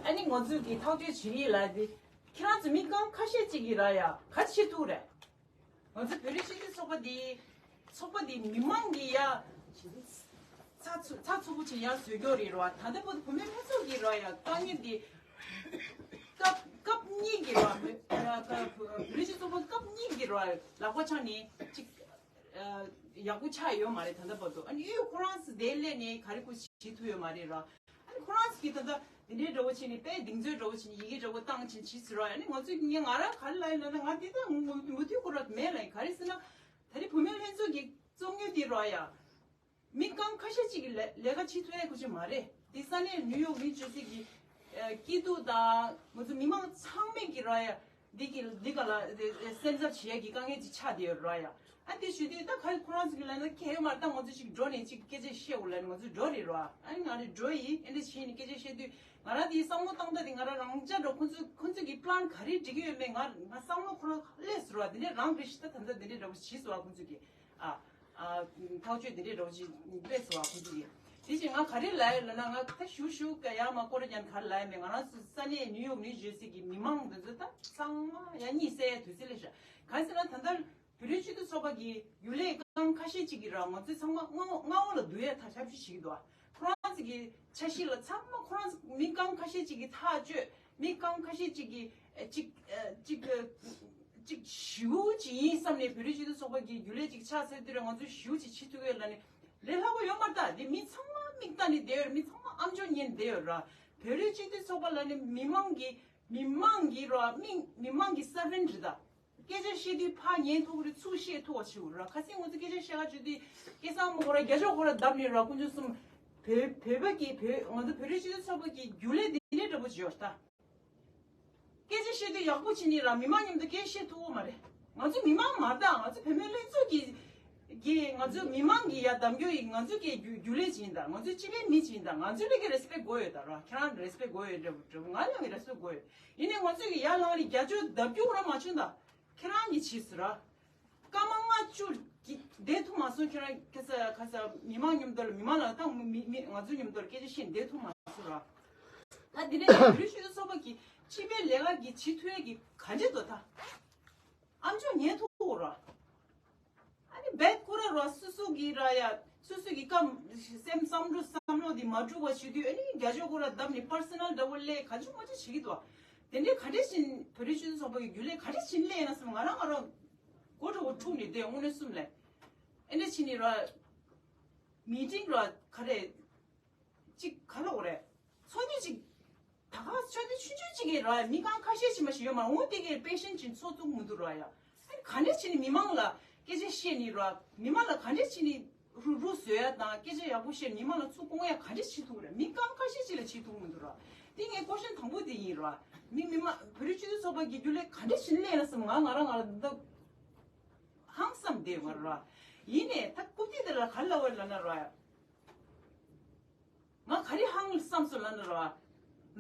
ཨ་ནི་ང་ཚོས་ཀྱི་ཐག་གཅོད་བྱེད་ཀྱི་ལབ་དེ་ཁྱེད་རང་ཚོ་མི་རྐང་ཁ་ཤས་ཅིག་གིས་ར་ཡ་ག་ཅི་བྱེད་ཐུབ་རེད། ང་ཚོ་བོད་རིགས་སྤྱི་མཐུན་ཚོགས་པ་འདི་ཚོགས་པ་འདི་མི་མང་གི་ཡ་ཚགས་ཚུད་ཚགས་ཚུད་པོ་ཅིག་ཡར་བཟོས་ཀྱི་རེད་ར། ད་ལྟ་བར་དུ་བུད་མེད་ལྷན་ཚོགས་ཀྱི་ར་ཡ་དཀའ་ངལ་འདི་སྐབས་ ར་ལག་པ་འཆང་ནས་ཅིག་ཡག་པོ་ཆགས་ཡོད་མ་རེད། ད་ལྟ་བར་དུ་ཨ་ནི་ཁོ་རང་ཚོ་དེ་སླེབས་ནས་ག་རེ་ཁོ་བྱེད་ཐུབ་ཡོད་མ་རེད་ར། ཨ་ནི་ཁོ་རང་ཚོ་གིས་ད་ལྟ་དེ་འདྲའི་འདྲ་བོ་བྱས་ནས་དཔེ་གདེང་ཚོད་འདྲ་བོ་བྱས་ནས་ཡི་གེ་འདྲ་བོ་བཏང་བྱས་བྱས་ཟེར་ར། ཨ་ནི་ང་ཚོས་ངས་ང་རང་ག་རེ་ལབ་ཡིན་ལབ་ན། ང་དེ་ད་མུ་མཐུད་ཁོ་ར་མེད་ལབ་ཡིན། ག་རེ་ཟེར་ན་ད་རེས་བུད་མེད་ལྷན་ཚོགས་ཀྱི་གཙོ་ངོས་དེ་ར་ཡ། མི་རྐང་ཁ་ཤས་ཅིག་གིས་ལས་ལས་ཀ་བྱེད་ཐུབ་ཡ་ཁོ་ཅིག་མ་རེད། འདི་ས་གནས་ནིའུ་ཡོག་ནིའུ་ཇར་སི་གི་ཨ་སྐྱིད་སྡུག་དང་ང་ཚོ་མི་མང་ཚང་མས་ཀྱི་ར་ཡ་འདི་གི་འདི་ག་ལ་སེམས་འཚབ་བྱེད་ཡ་གི་དཀའ་ངལ་ཅིག་ཆགས་བསྡད་ཡོད་ར་ཡ། ཨ་འདི་ཞུ་དུས་ད་ག་ཁོ་རང་ཚོ་གི་ལབ་ན་གལ་ཡོད་མ་རེད། ད་ང་ཚོ་ཅིག་འགྲོ་ནས་ཅིག་སྐད་ཆ་བཤད་འོ་ལབ་ནས་ང་ཚོ་འགྲོ་རེད་ར། ཨ་ནི་ང་རེ་འགྲོ་ཡིན། ཨ་འདི་བྱས་ནས་སྐད་ཆ་བཤད་དུས་ང་རང་འདི་བསམ་བློ་བཏང་ད་དེ་ང་རང་རང་ཅག་འགྲོ་ཁོ་ཚོ་ཁོ་ཚོ་གི་པི་ལན་ག་རེ་སྒྲིག་གི་ཡོད་མེད་ང་ང་བསམ་བློ་ཁོ་རང་སླེབས་སོང་ར། དེ་ནས་རང་རེ་ཞིག་ད་ད་ལྟ་དེ་འདྲའི་འདྲ་བོ་བྱས་སོང་བ་ཁོ་ཚོ་གི། ཨ། ཨ། ཐག་གཅོད་དེ་འདྲའི་འདྲ་བོ་ཞིག་སླེབས་སོང་བ་ཁོ་ཚོ་གི། དེ་བཞིན་ང་ག་རེ་ལབ་ཡོད་ལབ་ན། ང་ད་ཞུ་ཞུ་ག་ཡ་མ་སྐོར་ཡང་ག་རེ་ལབ་ཡོད་མེད། ང་རང་ཚོ་ས་གནས་ནིའུ་ཡོག་ནིའུ་ཇར་སི་གི་མི་མང་འདི་ཚོ་ད་ཚང་མ་ཡ་གཉིད་སད་ཡ་དུས་ཚོད་སླེབས་ཤག་གང་ཟེར་ན་ད་ལྟ་བོད་རིགས་སྤྱི་མཐུན་ཚོགས་པ་གི་རྒྱུན་ལས་རྐང་ཁ་ཤས་ཅིག་གིས་ར་ང་ཚོ་ཚང་མ་མངའ་འོག་མངའ་འོག་ལ་བསྡུ་ཡ་ཐབས་ཤེས་བྱེད་ཀྱི་འདུག་ཁོ་རང་ཚོ་གི་འཆར་གཞི་ལ་ཚང་མ་ཁོ་རང་ཚོ་མི་རྐང་ཁ་ཤས་ཅིག་གིས་ཐག་གཅོད། མི་རྐང་ཁ་ཤས་ཅིག་གིས་ཨ་ཅིག་ཨ་ཅིག་ཨ་ཅིག་ཞེ་པོ་ཅིག་ཡིན་བསམ་ནས་བོད་རིགས་སྤྱི་མཐུན་ཚོགས་པ་གི་རྒྱུན་ལས་ཅིག་ཆགས་ཚར་དུས་ར་ང་ཚོ་ཞེ་པོ་ཅིག་བྱེད་ཐུབ་ཡོད་ལབ་ནས་ལས་སླ་པོ་ཡོད་མ་རེད། ད་དེ་མི་ཚང་མ་མིག་ལྟ་ནས་བསྡད་ཡོད་རེད། མི་ཚང་མ་ཨམ་ཅོག་ཉན་བསྡད་ཡོད་ར། བོད་རིགས་སྤྱི་མཐུན་ཚོགས་པ་ལབ་ནས་མི་མང་གི་མི་མང་གི་ར་མི་མི་མང་གི་སར་ཝན་རེད་ད། སྐད་ཆ་བཤད་དུས་ཕར་ཉན་ཐུབ་ཀྱི་རེད། ཚུར་བཤད་ཐུབ་པ་བྱེད་དགོས་ར། ཁ་སང་ང་ཚོ་སྐད་ཆ་བཤད་ག་བྱེད་དུས་སྐལ་བཟང་མོ་ཁོ་ར་རྒྱ་ཤོག་ཁོ་ར་བརྡབས་ནས་ར་དཀོན་མཆོག་གསུམ། བོད་བོད་པ་གི་བོད་ང་ཚོ་བོད་རིགས་སྤྱི་མཐུན་ཚོགས་པ་གི་རྒྱུན་ལས་འདི་འདྲའི་འདྲ་པོ་བྱེད་ཡོད་ད། སྐད་ཆ་བཤད་དུས་ཡག་པོ་བྱེད་ནི་ར་མི་མང་མཉམ་དུ་སྐད་བཤད་ཐུབ་ཀྱི་མ་རེད། ང་ཚོ་མི་མང་མ་རེད་ད། ང་ཚོ་བུད་མེད་ལྷན་ཚོགས་ཀྱི་གི་ང་ཚོ་མི་མང་གི་ཡ་གདམ་རྒྱུ་ཡིན། ང་ཚོ་གི་རྒྱུ་རྒྱུན་ལས་ཅིག་ཡིན་ད། ང་ཚོ་སྤྱི་པའི་མི་ཅིག་ཡིན་ད། ང་ཚོ་ལས་ཀའི་རེ་སི་པེག་དགོས་ཡོད་ད་ར། ཁྱེད་རང་རེ་སི་པེག་དགོས་ཡོད་འདྲ་པོ་འདྲ་པོ་ང་ཡང་གི་རེ་སི་པེག་དགོས་ཡོད། ཡིན་ནའི་ང་ཚོས་ཀྱི་ཡར་ལངས་ནས་རྒྱ་ཆོས་བརྡབ་རྒྱུ་ཁོ་རང་མ་བྱུང་ད། ཁྱེད་རང་གིས་བྱས་ཟེར་ར། སྐར་མ་ལྔ་བཅུ་གི་བསྡད་ཐུབ་མ་སོང་། ཁྱེད་རང་ཁ་ས་ཁ་ས་མི་མང་མཉམ་དུ་ལ་མི་མང་ལ་ད་མི་མི་ང་ཚོ་མཉམ་དུ་ལ་སྐད་ཆ་བཤད་བསྡད་ཐུབ་མ་སོང་ར། ད་འདི་ནས་བོད་རིགས་སྤྱི་མཐུན་ཚོགས་པ་གི་སྤྱི་པའི་ལས་ཀ་གི་བྱེད་ཐུབ་ཡས་ཀྱི་ག་འདྲ་འདུག་ད། ཨམ་ཅོག་ཉན་ཐུབ་ར། ཨ་ནི་རྦད་ཁོ་ར་ར་སོ་སོ་གི་ར་ཡ་སོ་སོ་གི་སྐབས་སེམས་བསམ་བློ་བསམ་བློ་འདི་མ་འགྲུབ་པ་བྱེད་དུས་ཨ་ནི་རྒྱ་ཆོས་ཁོ་ར་བརྡབས་ནས་པར་སོ་ནལ་འདྲ་བོ་སླེབས་ག་ཚོད་མ་ཚོད་བྱེད་ཀྱི་འདུག་དེ་འདྲའི་ག་འདྲ་བྱས་ནས་བོད་རིགས་སྤྱི་མཐུན་ཚོགས་པ་གི་རྒྱུན་ལས་ག་འདྲ་བྱས་ནས་སླེབས་ཡིན་ན་བསམ། ང་རང་ང་རང་མགོ་འདྲ་བོ་འཁྲུགས་ནས་བསྡད། དངོས་གནས་གསུམ་ལས་ཨེ་འདྲ་བྱས་ནས་ར་མི་ཊིང་ར་ག་རེ་ཅིག་ག་ལ་འོ་རེད། ཚོགས་འདུ་ཅིག་ད་ག་ཚོགས་འདུ་ཆུང་ཆུང་ཅིག་གི་ར་མི་རྐང་ཁ་ཤས་ཅིག་མ་ཞིག་ཡོད་མ་རེད། འོ་དེ་གའི་པེ་ཤན་ཅིག་ཚོགས་ཐུབ་མི་འདུག་ར་ཡ། ཨ་ནི་ག་འདྲ་བྱས་ནས་མི་མང་ལ་སྐད་ཆ་བཤད་ནི་ར་མི་མང་ལ་ག་འདྲ་བྱས་ནས་རུ་རུ་བཟོ་ཡ་དང་སྐད་ཆ་ཡག་པོ་བཤད་མི་མང་ལ་ཚུར་སྐུང་ཡ་ག་འདྲ་བྱེད་ཐུབ་རེད། མི་རྐང་ཁ་ཤས་ཅིག་ལ་བྱེད་ཐུབ་མི་འདུག་ར། དེ་ངའི་ཀོ་ཤན་དང་པོ་དེ་ཡིན་ར། མི་མི་མང་བོད་རིགས་སྤྱི་མཐུན་ཚོགས་པ་གི་རྒྱུན་ལས་ག་འདྲ་བྱས་ནས་སླེབས་ཡིན་ན་བསམ། ང་ང་རང་ང་རང་འདི་ཧང་སངས་བསྡད་ཡོད་ར། ཡིན་ནའི་ད་རྐུབ་སྟེགས་དེ་ལ་ག་རེ་ལབ་པ་ལབ་ན་ར། ང་ག་རེ་ཧང་བསམ་སོང་ལབ་ན་ར།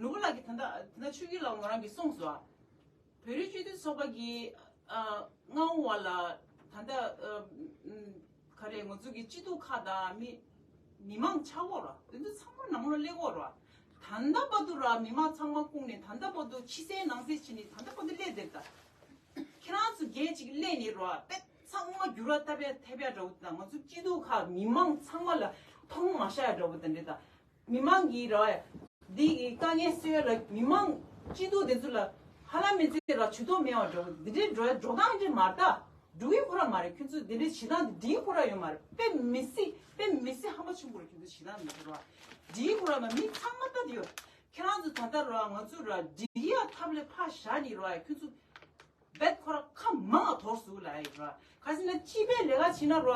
ནོར་བུ་ལགས་ཀྱིས་ད་ལྟ་ད་ལྟ་ཆོས་སྐྱིད་ལགས་ང་རང་གིས་གསུངས་སོང་། བོད་རིགས་སྤྱི་མཐུན་ཚོགས་པ་གི་ཨ་མངའ་འོག་ལ་ད་ལྟ་ཨ་ཨམ་ག་རེ་ང་ཚོ་གི་སྐྱིད་སྡུག་ཁག་དང་མི་མི་མང་ཆགས་ཡོད་ར། དེ་ཚོ་ཚང་མ་ནང་ལོགས་སླེབས་ཡོད་ར། ད་ལྟ་བར་དུ་ར་མི་མང་ཚང་མ་བསྐུངས་ནས་ད་ལྟ་བར་དུ་ཕྱི་གསལ་ནང་གསལ་བྱས་ནས་ད་ལྟ་བར་དུ་སླེབས་བསྡད་ད། ཁྱེད་རང་ཚོ་རྒན་ཅིག་སླེབས་ནས་ར་དཔེ་ཚང་མ་འགྱུར་བ་ཐེབས་ཡ་ཐེབས་ཡ་འདྲ་བོ་དང་། ང་ཚོ་སྐྱིད་སྡུག་ཁག་མི་མང་ཚང་མ་ལ་མཐོང་མ་ཤར་ཡ་འདྲ་བོ་དང་འདྲ་ད། མི་མང་གིས་ར་འདི་གི་དཀའ་ངལ་སེལ་ཡ་ལ་མི་མང་སྐྱིད་སྡུག་དེ་ཚོ་ལ་ཧ་ལམ་མི་ཚེ་ར་ཇུས་གཏོགས་མེད་པ་འདྲ་བོ་འདི་འདྲའི་འགྲོ་འགྲོ་སྟངས་འདི་མ་རེད་ད། འགྲོ་གི་ཁོ་ར་མ་རེད། ཁྱོད་ཚོ་འདི་འདྲའི་བྱེད་སྟངས་འདི་འགྲིག་ཁོ་ར་ཡོད་མ་རེད། དཔེ་མི་སྲིད་དཔེ་མི་སྲིད་ཧམ་པ་ཆེན་པོ་རེད། ཁྱོད་ཚོ་བྱེད་སྟངས་འདི་ཁོ་ར་འགྲིག་ཁོ་ར་མ། མི་ཚང་མ་ལྟ་དེ་ཡོད། ཁྱེད་རང་ཚོ་ད་ལྟ་ར་ང་ཚོ་ར་འགྲིག་ཡ་ཐབས་ལ་ཕར་བཞག་ནས་ར་ཁྱོད་ཚོ་རྦད་ཁོ་ར་ཁ་མང་ང་དོར་སུ་ལ་ཡི་ར། ག་ཟེར་ན་སྤྱི་པའི་ལས་ཀ་བྱེད་ན་ར་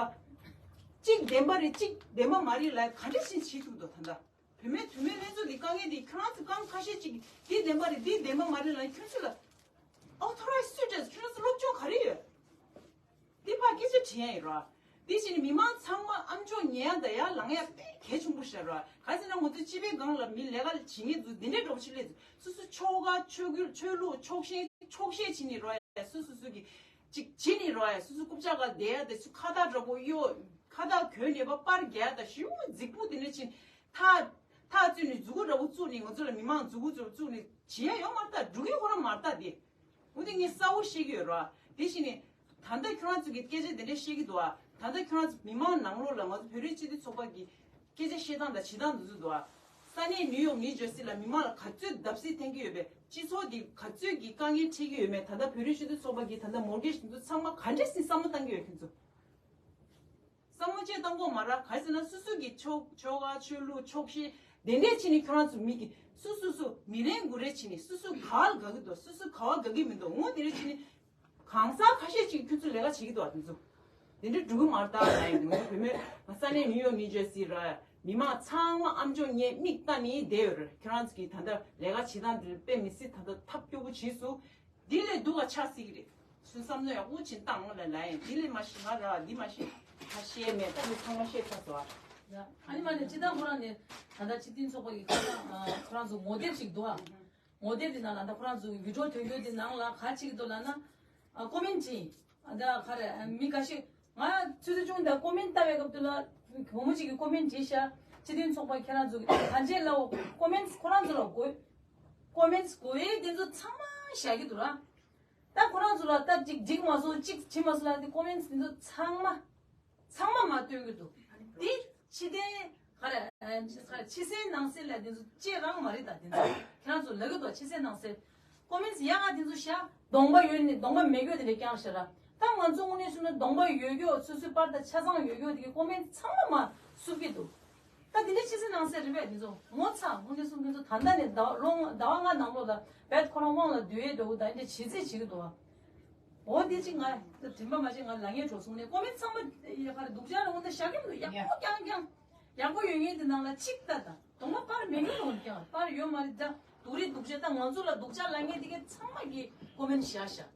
གཅིག་བདེན་པ་རེད་གཅིག་བདེན་པ་མ་རེད་ལ་ག་འདྲ་ཞིག་བྱེད་ཐུབ་འདུག་ད་ལྟ་བུད་མེད་བུད་མེད་ལྷན་ཚོགས་འདི་དཀའ་ངལ་འདི་ཁྱེད་རང་ཚོ་རྐང་ཁ་ཤས་ཅིག་འདི་བདེན་པ་རེད་འདི་བདེན་པ་མ་རེད་ལ་ཁྱོད་ཚོ་ལ་ཨོ་ཐོ་རའི་སུ་ཏྲས་ཁྱོད་ཚོ་སློབ་སྦྱོང་ག་རེ་ཡོད། འདི་ཕར་སྐད་ཆ་དྲི་ཡ་ཡིན་ར། དེ་བཞིན་མི་མང་ཚང་མ་ཨམ་ཅོག་ཉན་ཡ་དང་ཡར་ལངས་ཡ་དཔེ་གལ་ཆེན་པོ་ཞིག་ར། ག་ཟེར་ན་ང་ཚོ་སྤྱི་པའི་སྒང་ལ་མི་ལས་ཀ་བྱེད་མཁན་ཚོ་འདི་འདྲའི་འདྲ་པོ་ཞིག་སླེབས་ཚུལ་སོ་སོ་ཆོལ་ཁ་ཆོས་བརྒྱུད་ཆོས་ལུགས་ཕྱོགས་ཞེན་ཕྱོགས་ཞེན་བྱེད་ནི་ར་ཡ། སོ་སོ་སོ་གི་ཅིག་བྱེད་ནི་ར་ཡ། སོ་སོ་རྐུབ་ཀྱག་ག་བསྡད་ཡ་དང་སོ་ཁ་བཏགས་འདྲ་པོ་གཡོག་ཁ་བཏགས་གྱོན་ནས་པ་པར་རྒྱག་ཡ་དང་ཞེ་པོ་རྫིག་པོ་དེ་འདྲ་ཕྱིན་ཐག་ཐག་བཙུགས་ནས་མཛུ་གུ་འདྲ་པོ་བཙུགས་ནས་ང་ཚོ་ལ་མི་མང་མཛུ་གུ་འདྲ་པོ་བཙུགས་ནས་བྱེད་ཡ་ཡོད་མ་རེད་ད། འགྲོ་གི་ཁོ་རང་མ་རེད་ད་དེ། འོ་དེ་ངས་གསལ་པོ་བཤད་ཀྱི་ཡོད་ར། དེ་བཞིན་ནས་ད་ལྟ་ཁྱོད་རང་ཚོ་གི་སྐད་ཆ་དེ་འདྲ་བཤད་ཀྱི་འདུག་ཨ། ད་ལྟ་ཁྱོད་རང་ཚོ་མི་མང་ནང་ལོགས་ལ་ང་ཚོ་བོད་རིགས་སྤྱི་མཐུན་ཚོགས་པ་གི་སྐད་ཆ་བཤད་སྟངས་དང་བྱེད་སྟངས་འདི་ཚོ་འདུག་ཨ། ས་གནས་ནིའུ་ཡོག་ནིའུ་ཇར་སི་ལ་མི་མང་ལ་ག་ཚོད་བརྡབ་གསིག་འཐེན་གྱི་ཡོད་པས། སྤྱི་ཚོགས་འདི་ག་ཚོད་ཀྱི་དཀའ་ངལ་འཕྲད་ཀྱི་ཡོད་མེད། ད་ལྟ་བོད་རིགས་སྤྱི་མཐུན་ཚོགས་པ་གིས་ད་ལྟ་མོར་གེཇ་དེ་ཚོ་ཚང་མ་ག་འདྲས་སེ་བསམ་བློ་བཏང་གི་ཡོད། ཁྱོད་ཚོ་བསམ་བློ་ཅིག་བཏང་དགོས་མ་རེད། ག་རེ་ཟེར་ན་སོ་སོ་གི་ཆོ་ཆོལ་ཁ་ཆོས་ལུགས་ཕྱོགས་ཞེན་དེ་འདྲས་བྱས་ནས་ཁྱོད་རང་ཚོ་མི་གི་སུ་སུ་སུ་མི་རེ་ངོ་རེ་བྱས་ནས་སུ་སུ་ག་ལ་དགའ་གི་འདུག་སུ་སུ་ག་བ་དགའ་གི་མི་འདུག་འོ་དེ་འདྲས་བྱས་ནས། གང་ཟག་ཁ་ཤས་ཅིག་ཁྱོད་ཚོ་ལས་ཀ་བྱེད་ཀྱི་འདུག་བ། དེ་ཚོ་དེ་འདྲ་འགྲོ་གི་མ་རེད་ད་ལབ་ཡིན། དེ་ཚོ་བོད་མི་ས་གནས་ནིའུ་ཡོག་ནིའུ་ཇར་སི་ར་མི་མང་ཚང་མ་ཨམ་ཅོག་ངས་མིག་ལྟ་ནས་བསྡད་ཡོད་རེད། ཁྱོད་རང་ཚོ་གིས་ད་ལྟ་ལས་ཀ་བྱེད་སྟངས་དེ་དཔེ་མི་སྲིད་ད་ལྟ་ཐབས་སྐྱོ་པོ་བྱས་སོང་། འདི་ལས་སྡུག་ག་ཆགས་སྲིད་ཀྱི་རེད། ཚོས་བསམ་བློ་ཡག་པོ་ཅིག་བཏང་ལབ་ལབ་ཡིན། འདི་ལས་མ་ཤེས་ང་ར་འདི་མ་ཤེས་ཁ་ཤས་མེད། ད་འདི་ཚང་མ་ཤེས་ཚར་སོང་ཨ། ཨ་ནི་མ་ནི་སྤྱི་བཏང་ཁོ་རང་ནི་ད་ལྟ་སྤྱི་མཐུན་ཚོགས་པ་གི་ཁ་སང་ཁོ་རང་ཚོ་ངོ་དེབ་ཅིག་འདུག་ཨ། ངོ་དེབ་དེ་ནང་ལ་ད་ཁོ་རང་ཚོ་བི་ཌིའོ་ཐོན་རྒྱུ་དེ་ནང་ལ་ག་བྱེད་ཀྱི་འདུག་ལབ་ན། ཨ་ཀོ་མེན་བྲིས། ཨ་ད་ག་རེ་ཨ་མི་འགའ་ཤས་ང་ཆུ་ཚོད་ཆུང་ད་ཀོ་མེན་ལྟ་བའི་སྐབས་དུ་ལ་བུ་མོ་གཅིག་གིས་ཀོ་མེན་བྲིས་ཤག་སྤྱི་མཐུན་ཚོགས་པ་ཁྱེད་རང་ཚོ་གི་གང་བྱས་ལ་ཀོ་མེན་ཁོ་རང་ཚོ་ལ་དགོས། ཀོ་མེན་དགོས་ཡས་དེ་ཚོ་ཚང་མ་བཞག་གི་འདུག་ར། ད་ཁོ་རང་ཚོ་ལ་ད་ཅིག་འགྲིག་མ་སོང་ཅིག་བྱེད་མ་སོང་ལ་དེ་ཀོ་མེན་དེ་ཚོ་ཚང་མ། ཚང་མ་མ་སྟོན་གྱི་འདུག་འདི་ཕྱི་དོན་ག་རེ་ཨ་ག་རེ་ཕྱི་གསལ་ནང་གསལ་ལ་འདི་ཚོ་ཅེ་རང་མ་རེད། ད་འདི་ཚོ་ཁྱེད་རང་ཚོ་ལབ་ཀྱི་འདུག་ཕྱི་གསལ་ནང་གསལ། ཀོ་མེན་ཡག་ག་འདི་ཚོ་བཞག་གདོང་པ་ཡོད་ནི་གདོང་པ་མེད་རྒྱུ་དེ་འདྲ་རྐྱང་ཞེ་ར། ད་ང་ཚོ་དངོས་གནས་བཤད་ན་གདོང་པ་ཡོད་རྒྱུ་སོ་སོའི་པར་དང་ཆ་ཚང་ཡོད་རྒྱུ་དེ་གི་ཀོ་མེན་ཚང་མ་མ་བསུབ་ཀྱི་འདུག་ད་འདི་འདྲ་ཕྱི་གསལ་ནང་གསལ་རེད་པས། འདི་ཚོ་ངོ་ཚ་དངོས་གནས་གསུང་མཁན་ཚོ་ད་ལྟ་ནས་ཟླ་བ་ལོ་ཟླ་བ་ལྔ་ནང་ལོགས་ལ་བེད་ཁོ་རང་དབང་ལ་བསྡུ་ཡས་འདྲ་བོ་ད་འདི་འདྲ་བྱེད་རྩིས་བྱེད་ཀྱི་འདུག་བ། འོ་འདི་ཅིག་ང་དྲན་པ་མ་བྱས་ང་ལ་ངའི་གྲོགས་གསུང་ནས་ཀོ་མེན་ཚང་མ་ཡ་ག་རེ་སྡུག་ཅག་ལ་འོ་འདི་བཞག་གི་མི་འདུག་ཡག་པོ་རྐྱང་རྐྱང་། ཡག་པོ་ཡོད་ངེས་འདི་ནང་ལ་གཅིག་ལྟ་དང་གདོང་པ་པར་མེད་མཁན་འོ་རྐྱང་པར་ཡོད་མ་རེད། ད་སྡུག་རེད་སྡུག་ཅག་ད་ང་ཚོ་ལ་སྡུག་ཅག་ལབ་མཁན་དེ་གས་ཚང་མ་གི་ཀོ་མེན་བཞག་བཞག་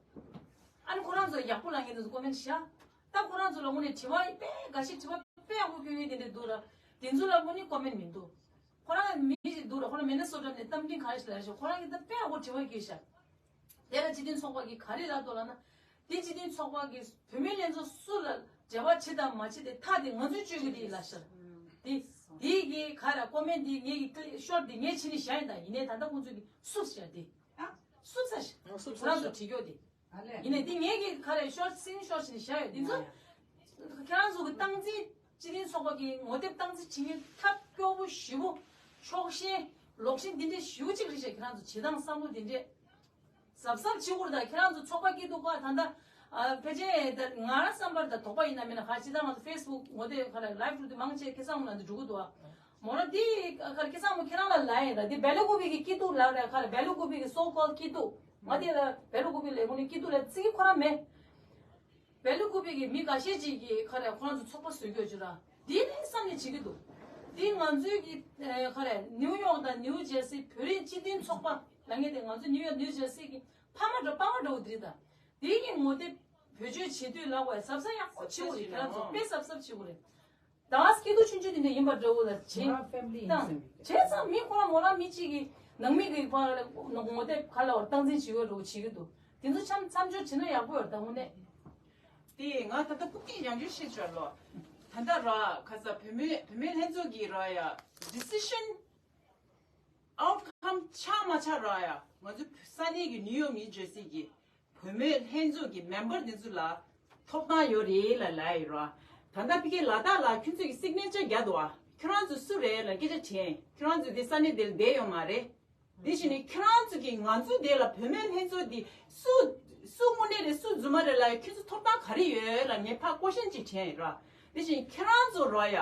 ཨ་ནི་ཁོ་རང་ཚོ་ཡག་པོ་ལབ་མཁན་དེ་ཚོ་ཀོ་མེན་བཞག་ད་ཁོ་རང་ཚོ་ལ་དངོས་གནས་དྲི་བ་དཔེ་འགའ་ཤས་དྲི་བ་དཔེ་ཡག་པོ་སྐྱོན་མཁན་དེ་འདྲ་འདུག་ར། དེ་ཚོ་ལ་དངོས་གནས་ཀོ་མེན་མི་འདུག་ཁོ་རང་མི་ཞིག་འདུག་ར། ཁོ་རང་མི་ནི་སོ་ཊ་ནས་རྟ་མགྲིན་ག་རེ་ཞིག་ལབ་ཤག་ཁོ་རང་གིས་ད་དཔེ་ཡག་པོ་དྲི་བ་བཀོད་ཤག་དེ་ལ་སྤྱི་མཐུན་ཚོགས་པ་གིས་ག་རེ་ལབ་འདུག་ལབ་ན། དེ་སྤྱི་མཐུན་ཚོགས་པ་གིས་བུད་མེད་ལྷན་ཚོགས་སུ་ལ་འབྲེལ་བ་བྱེད་དང་མ་བྱེད་དེ་ཐག་དེ་ང་ཚོས་གཅོད་ཀྱི་རེད་ལབ་ཤག་དེ་དེ་གི་ག་རེ་ཀོ་མེན་དེ་ངེད་ཀྱི་ཤོར་དེ་ངས་བྱས་ནས་བཞག་ཡིན། ད་ཡིན་ནའི་ད་ལྟ་ཁོང་ཚོ་གིས་བསུབས་ཤག་དེ་ཨ་བསུབས་ཚར་ཤག་ཁོ་རང་ཚོ་བྲིས་རྒྱུ་དེ། ཡིན་ནའི་འདི་ངེད་ཀྱིས་ག་རེ་ཤོར་སིན་ཤོར་ཕྱིན་བཞག་ཡོད། འདི་ཚོ་ཁྱེད་རང་ཚོ་གི་སྟངས་འཛིན་སྤྱི་མཐུན་ཚོགས་པ་གི་ངོ་དེབ་སྟངས་འཛིན་བྱེད་མཁན་ཐབས་སྐྱོ་པོ་ཞེ་པོ་ཕྱོགས་ཞེན་ལོག་ཞེན་འདི་འདྲའི་ཞེ་པོ་ཅིག་རེད་ཤག་ཁྱེད་རང་ཚོ་བྱེད་སྟངས་བསམ་བློ་འདི་འདྲས་གཟབ་གཟབ་བྱེད་དགོས་རེད། ད་ཁྱེད་རང་ཚོ་ཚོགས་པ་སྐྱིད་སྡུག་ག་ད་ལྟ་ཨ་ཕལ་ཆེར་ད་ང་རང་བསམ་པར་ད་དོགས་པ་ཡིན་ན་མིན་ན་ག་ཅི་ད་ང་ཚོ་ཕེ་སི་བུག་ངོ་དེབ་ག་ལ་ལའིབ་འགྲོ་དུས་མང་ཆེ་ཁེ་སང་ལ་འདི་འགྲོ་གི་འདུག་ཨ། མོ་རང་འདི་ག་ལ་ཁེ་སང་མོ་ཁྱེད་རང་ལ་ལབ་ཡིན་ད་འདི་སྦེ་ལ་ཀུ་པི་གི་སྐྱིད་སྡུག་ལབ་རེད། ག་ལ་སྦེ་ལ་ཀུ་པི་གི་སོ་ཀོལ་སྐྱིད་སྡུག་ང་དེ་ལ་སྦེ་ལ་ཀུ་པི་ལས་ཁོ་ནི་སྐྱིད་སྡུག་ལ་བརྩི་གི་ཁོ་རང་མེད། སྦེ་ལ་ཀུ་པི་གི་མི་འགའ་ཤས་ཅིག་གིས་ག་རེ་ཁོ་རང་ཚོ་ཚོགས་པ་བཟོས་རྒྱུ་བྱུང་ར། འདི་ནི་བསམ་ནས་བྱེད་ཀྱི་འདུག་འདི་ང་ཚོའི་གི་ག་རེ་ནིའུ་ཡོག་དང་ནིའུ་ཇེར་སི་བོད་རིགས་སྤྱི་མཐུན་ཚོགས་པ་ལབ་མཁན་དེ་ང་ཚོ་ནིའུ་ཡོག་ནིའུ་ཇེར་སི་གི་ཕ་མ་འདྲ་པ་མ་འདྲ་བོ་འདི་རེད་ད། འདི་གི་ངོ་དེབ་བེད་སྤྱོད་བྱེད་དུས་ལབ་དགོས་གཟབ་གཟབ་ཡག་པོ་བྱེད་དགོས་རེད། ཁྱེད་རང་ཚོ་དཔེ་གཟབ་གཟབ་བྱེད་དགོས་རེད། ད་སྐྱིད་སྡུག་ཆུང་ཆུང་དེ་འདྲ་ཡིན་པ་འདྲ་བོ་ལ་བྱེད་ང་ཕེ་མི་ལི་ཡིན་དང་བྱས་ཙང་མི་ཁོ་རང་མོ་རང་མི་གཅིག་གིས་ནང་མི་གི་ཁོ་རང་ངོ་དེབ་ག་ལ་བར་སྟངས་འཛིན་བྱེད་དགོས་འདྲ་བོ་བྱེད་ཀྱི་འདུག་དེ་ཚོ་མཚམས་མཚམས་སྦྱོར་བྱེད་ན་ཡག་པོ་ཡོད་ད་དངོས་གནས། དེ་ང་ད་ལྟ་ཕུགས་ཀྱི་ཡང་བསྐྱར་བཤད་ཆོག་ལོ། ད་ལྟ་ར་ཁ་ས་བུད་མེད་བུད་མེད་ལྷན་ཚོགས་ཀྱི་ར་ཡ་ཌི་སི་ཤན་ཨའུ་ཊི་ཀམ་ཆགས་མ་ཆགས་ར་ཡ་ང་ཚོ་ས་གནས་ཀྱི་ནིའུ་ཡོག་ནིའུ་ཇར་སི་གི་བུད་མེད་ལྷན་ཚོགས་ཀྱི་མེམ་བར་འདི་ཚོ་ལ་ཐོབ་ཐང་ཡོད་རེད་ལ་ལབ་ཡོད་ར། ད་ལྟ་ཕ་གི་ལ་དྭགས་ལ་ཁྱོད་ཚོ་གི་སིག་ནེ་ཅར་རྒྱག་འདུག་ཨ། ཁྱོད་རང་ཚོ་སུ་རེད་ལ་སྐད་ཆ་དྲིས། ཁྱོད་རང་ཚོ་འདི་ས་གནས་འདིར་བསྡད་ཡོད་མ་རེད། དེ་བཞིན་ནི་ཁྱེད་རང་ཚོ་གིས་ང་ཚོ་དེ་ལ་བུད་མེད་ལྷན་ཚོགས་འདི་སུ་སུ་དངོས་གནས་རེད་སུ་རྫུན་མ་རེད་ལབ་ཡ་ཁྱེད་ཚོ་ཐོབ་ཐང་ག་རེ་ཡོད་ལ་ངས་ཕར་ཀོ་ཤན་ཅིག་དྲན་ཡོད་ར། དེ་བཞིན་ཁྱེད་རང་ཚོ་ར་ཡ་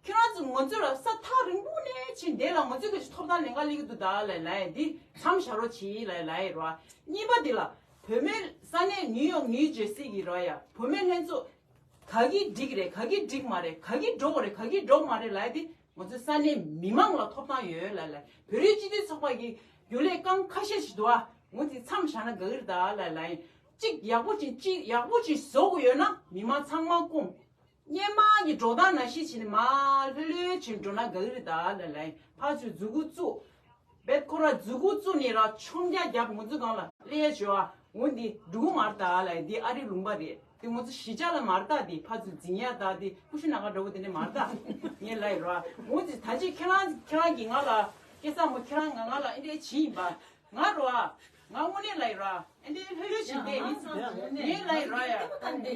ཁྱེད་རང་ཚོ་ང་ཚོ་ལ་ས་ཐག་རིང་པོ་ནས་ཕྱིན་དེ་ལ་ང་ཚོ་གི་ཐོབ་ཐང་ལེན་ག་སླེབས་ཀྱི་འདུག་ད་ལབ་ལབ་ཡ་འདི་མཚམས་བཞག་རོགས་གྱིས་ལབ་ལབ་ཡ་ར། གཉིས་པ་འདི་ལ་བུད་མེད་ས་གནས་ནིའུ་ཡོག་ནིའུ་ཇར་སི་གི་ར་ཡ་བུད་མེད་ལྷན་ཚོགས་ག་གི་འགྲིག་རེད་ག་གི་འགྲིག་མ་རེད་ག་གི་འགྲོ་དགོས་རེད་ག་གི་འགྲོ་མ་རེད་ལབ་ཡ་དེ་ང་ཚོའི་ས་གནས་མི་མང་ལ་ཐོབ་ཐང་ཡོད་ལབ་ལབ། བོད་རིགས་སྤྱི་མཐུན་ཚོགས་པ་གི་རྒྱུན་ལས་རྐང་ཁ་ཤས་ཤིག་འདུག་ཨ། ངོ་དེ་མཚམས་བཞག་ན་དགའ་གི་རེད་ད་ལབ་ལབ་ཡིན། གཅིག་ཡག་པོ་ཅིག་གཅིག་ཡག་པོ་ཅིག་བཟོ་དགོས་ཡོད་ན་མི་མང་ཚང་མ་སྐོང་། སྔོན་མ་གི་འགྲོ་སྟངས་ནང་བཞིན་བྱས་ནས་མར་ལྷོད་ལྷོད་བྱས་འགྲོ་ན་དགའ་གི་རེད་ད་ལབ་ལབ་ཡིན། ཕར་ཚུར་མཛུ་གུ་བཙུགས། བེད་ཁོ་ར་མཛུ་གུ་བཙུགས་ནས་ར་མཆོང་རྒྱག་རྒྱབ་ང་ཚོ་སྒང་ལ་སླེབས་བྱོས་ཨ། འོ་འདི་འགྲོ་གི་མ་རེད་ད་ལབ་ཡ་འདི་ཨ་རི་ལུང་པ་རེད་དེ་ང་ཚོ་གཞིས་ཆགས་ལ་མ་རེད་ད་དེ་ཕར་ཚུར་འཛིང་ཡ་ད་དེ་ཀུ་ཤུ་ནང་ག་འདྲ་བོ་དེ་འདྲ་མ་རེད་ད། ངས་ལབ་ཡོད་ར། འོ་འདི་ད་ཅི་ཁྱེད་རང་ཁྱེད་རང་གིས་ང་ལ་སྐལ་བཟང་མོ་ཁྱེད་རང་ང་ང་ལ་ཨེ་འདྲས་བྱིས་ཡིན་པ་ང་རོ་ཨ། ང་དངོས་གནས་ལབ་ཡོད་ར་ཨེ་འདྲས་ལྷོད་ལྷོད་བྱས་བསྡད་ཡིན། ངས་ལབ་ཡོད་ར་ཡ།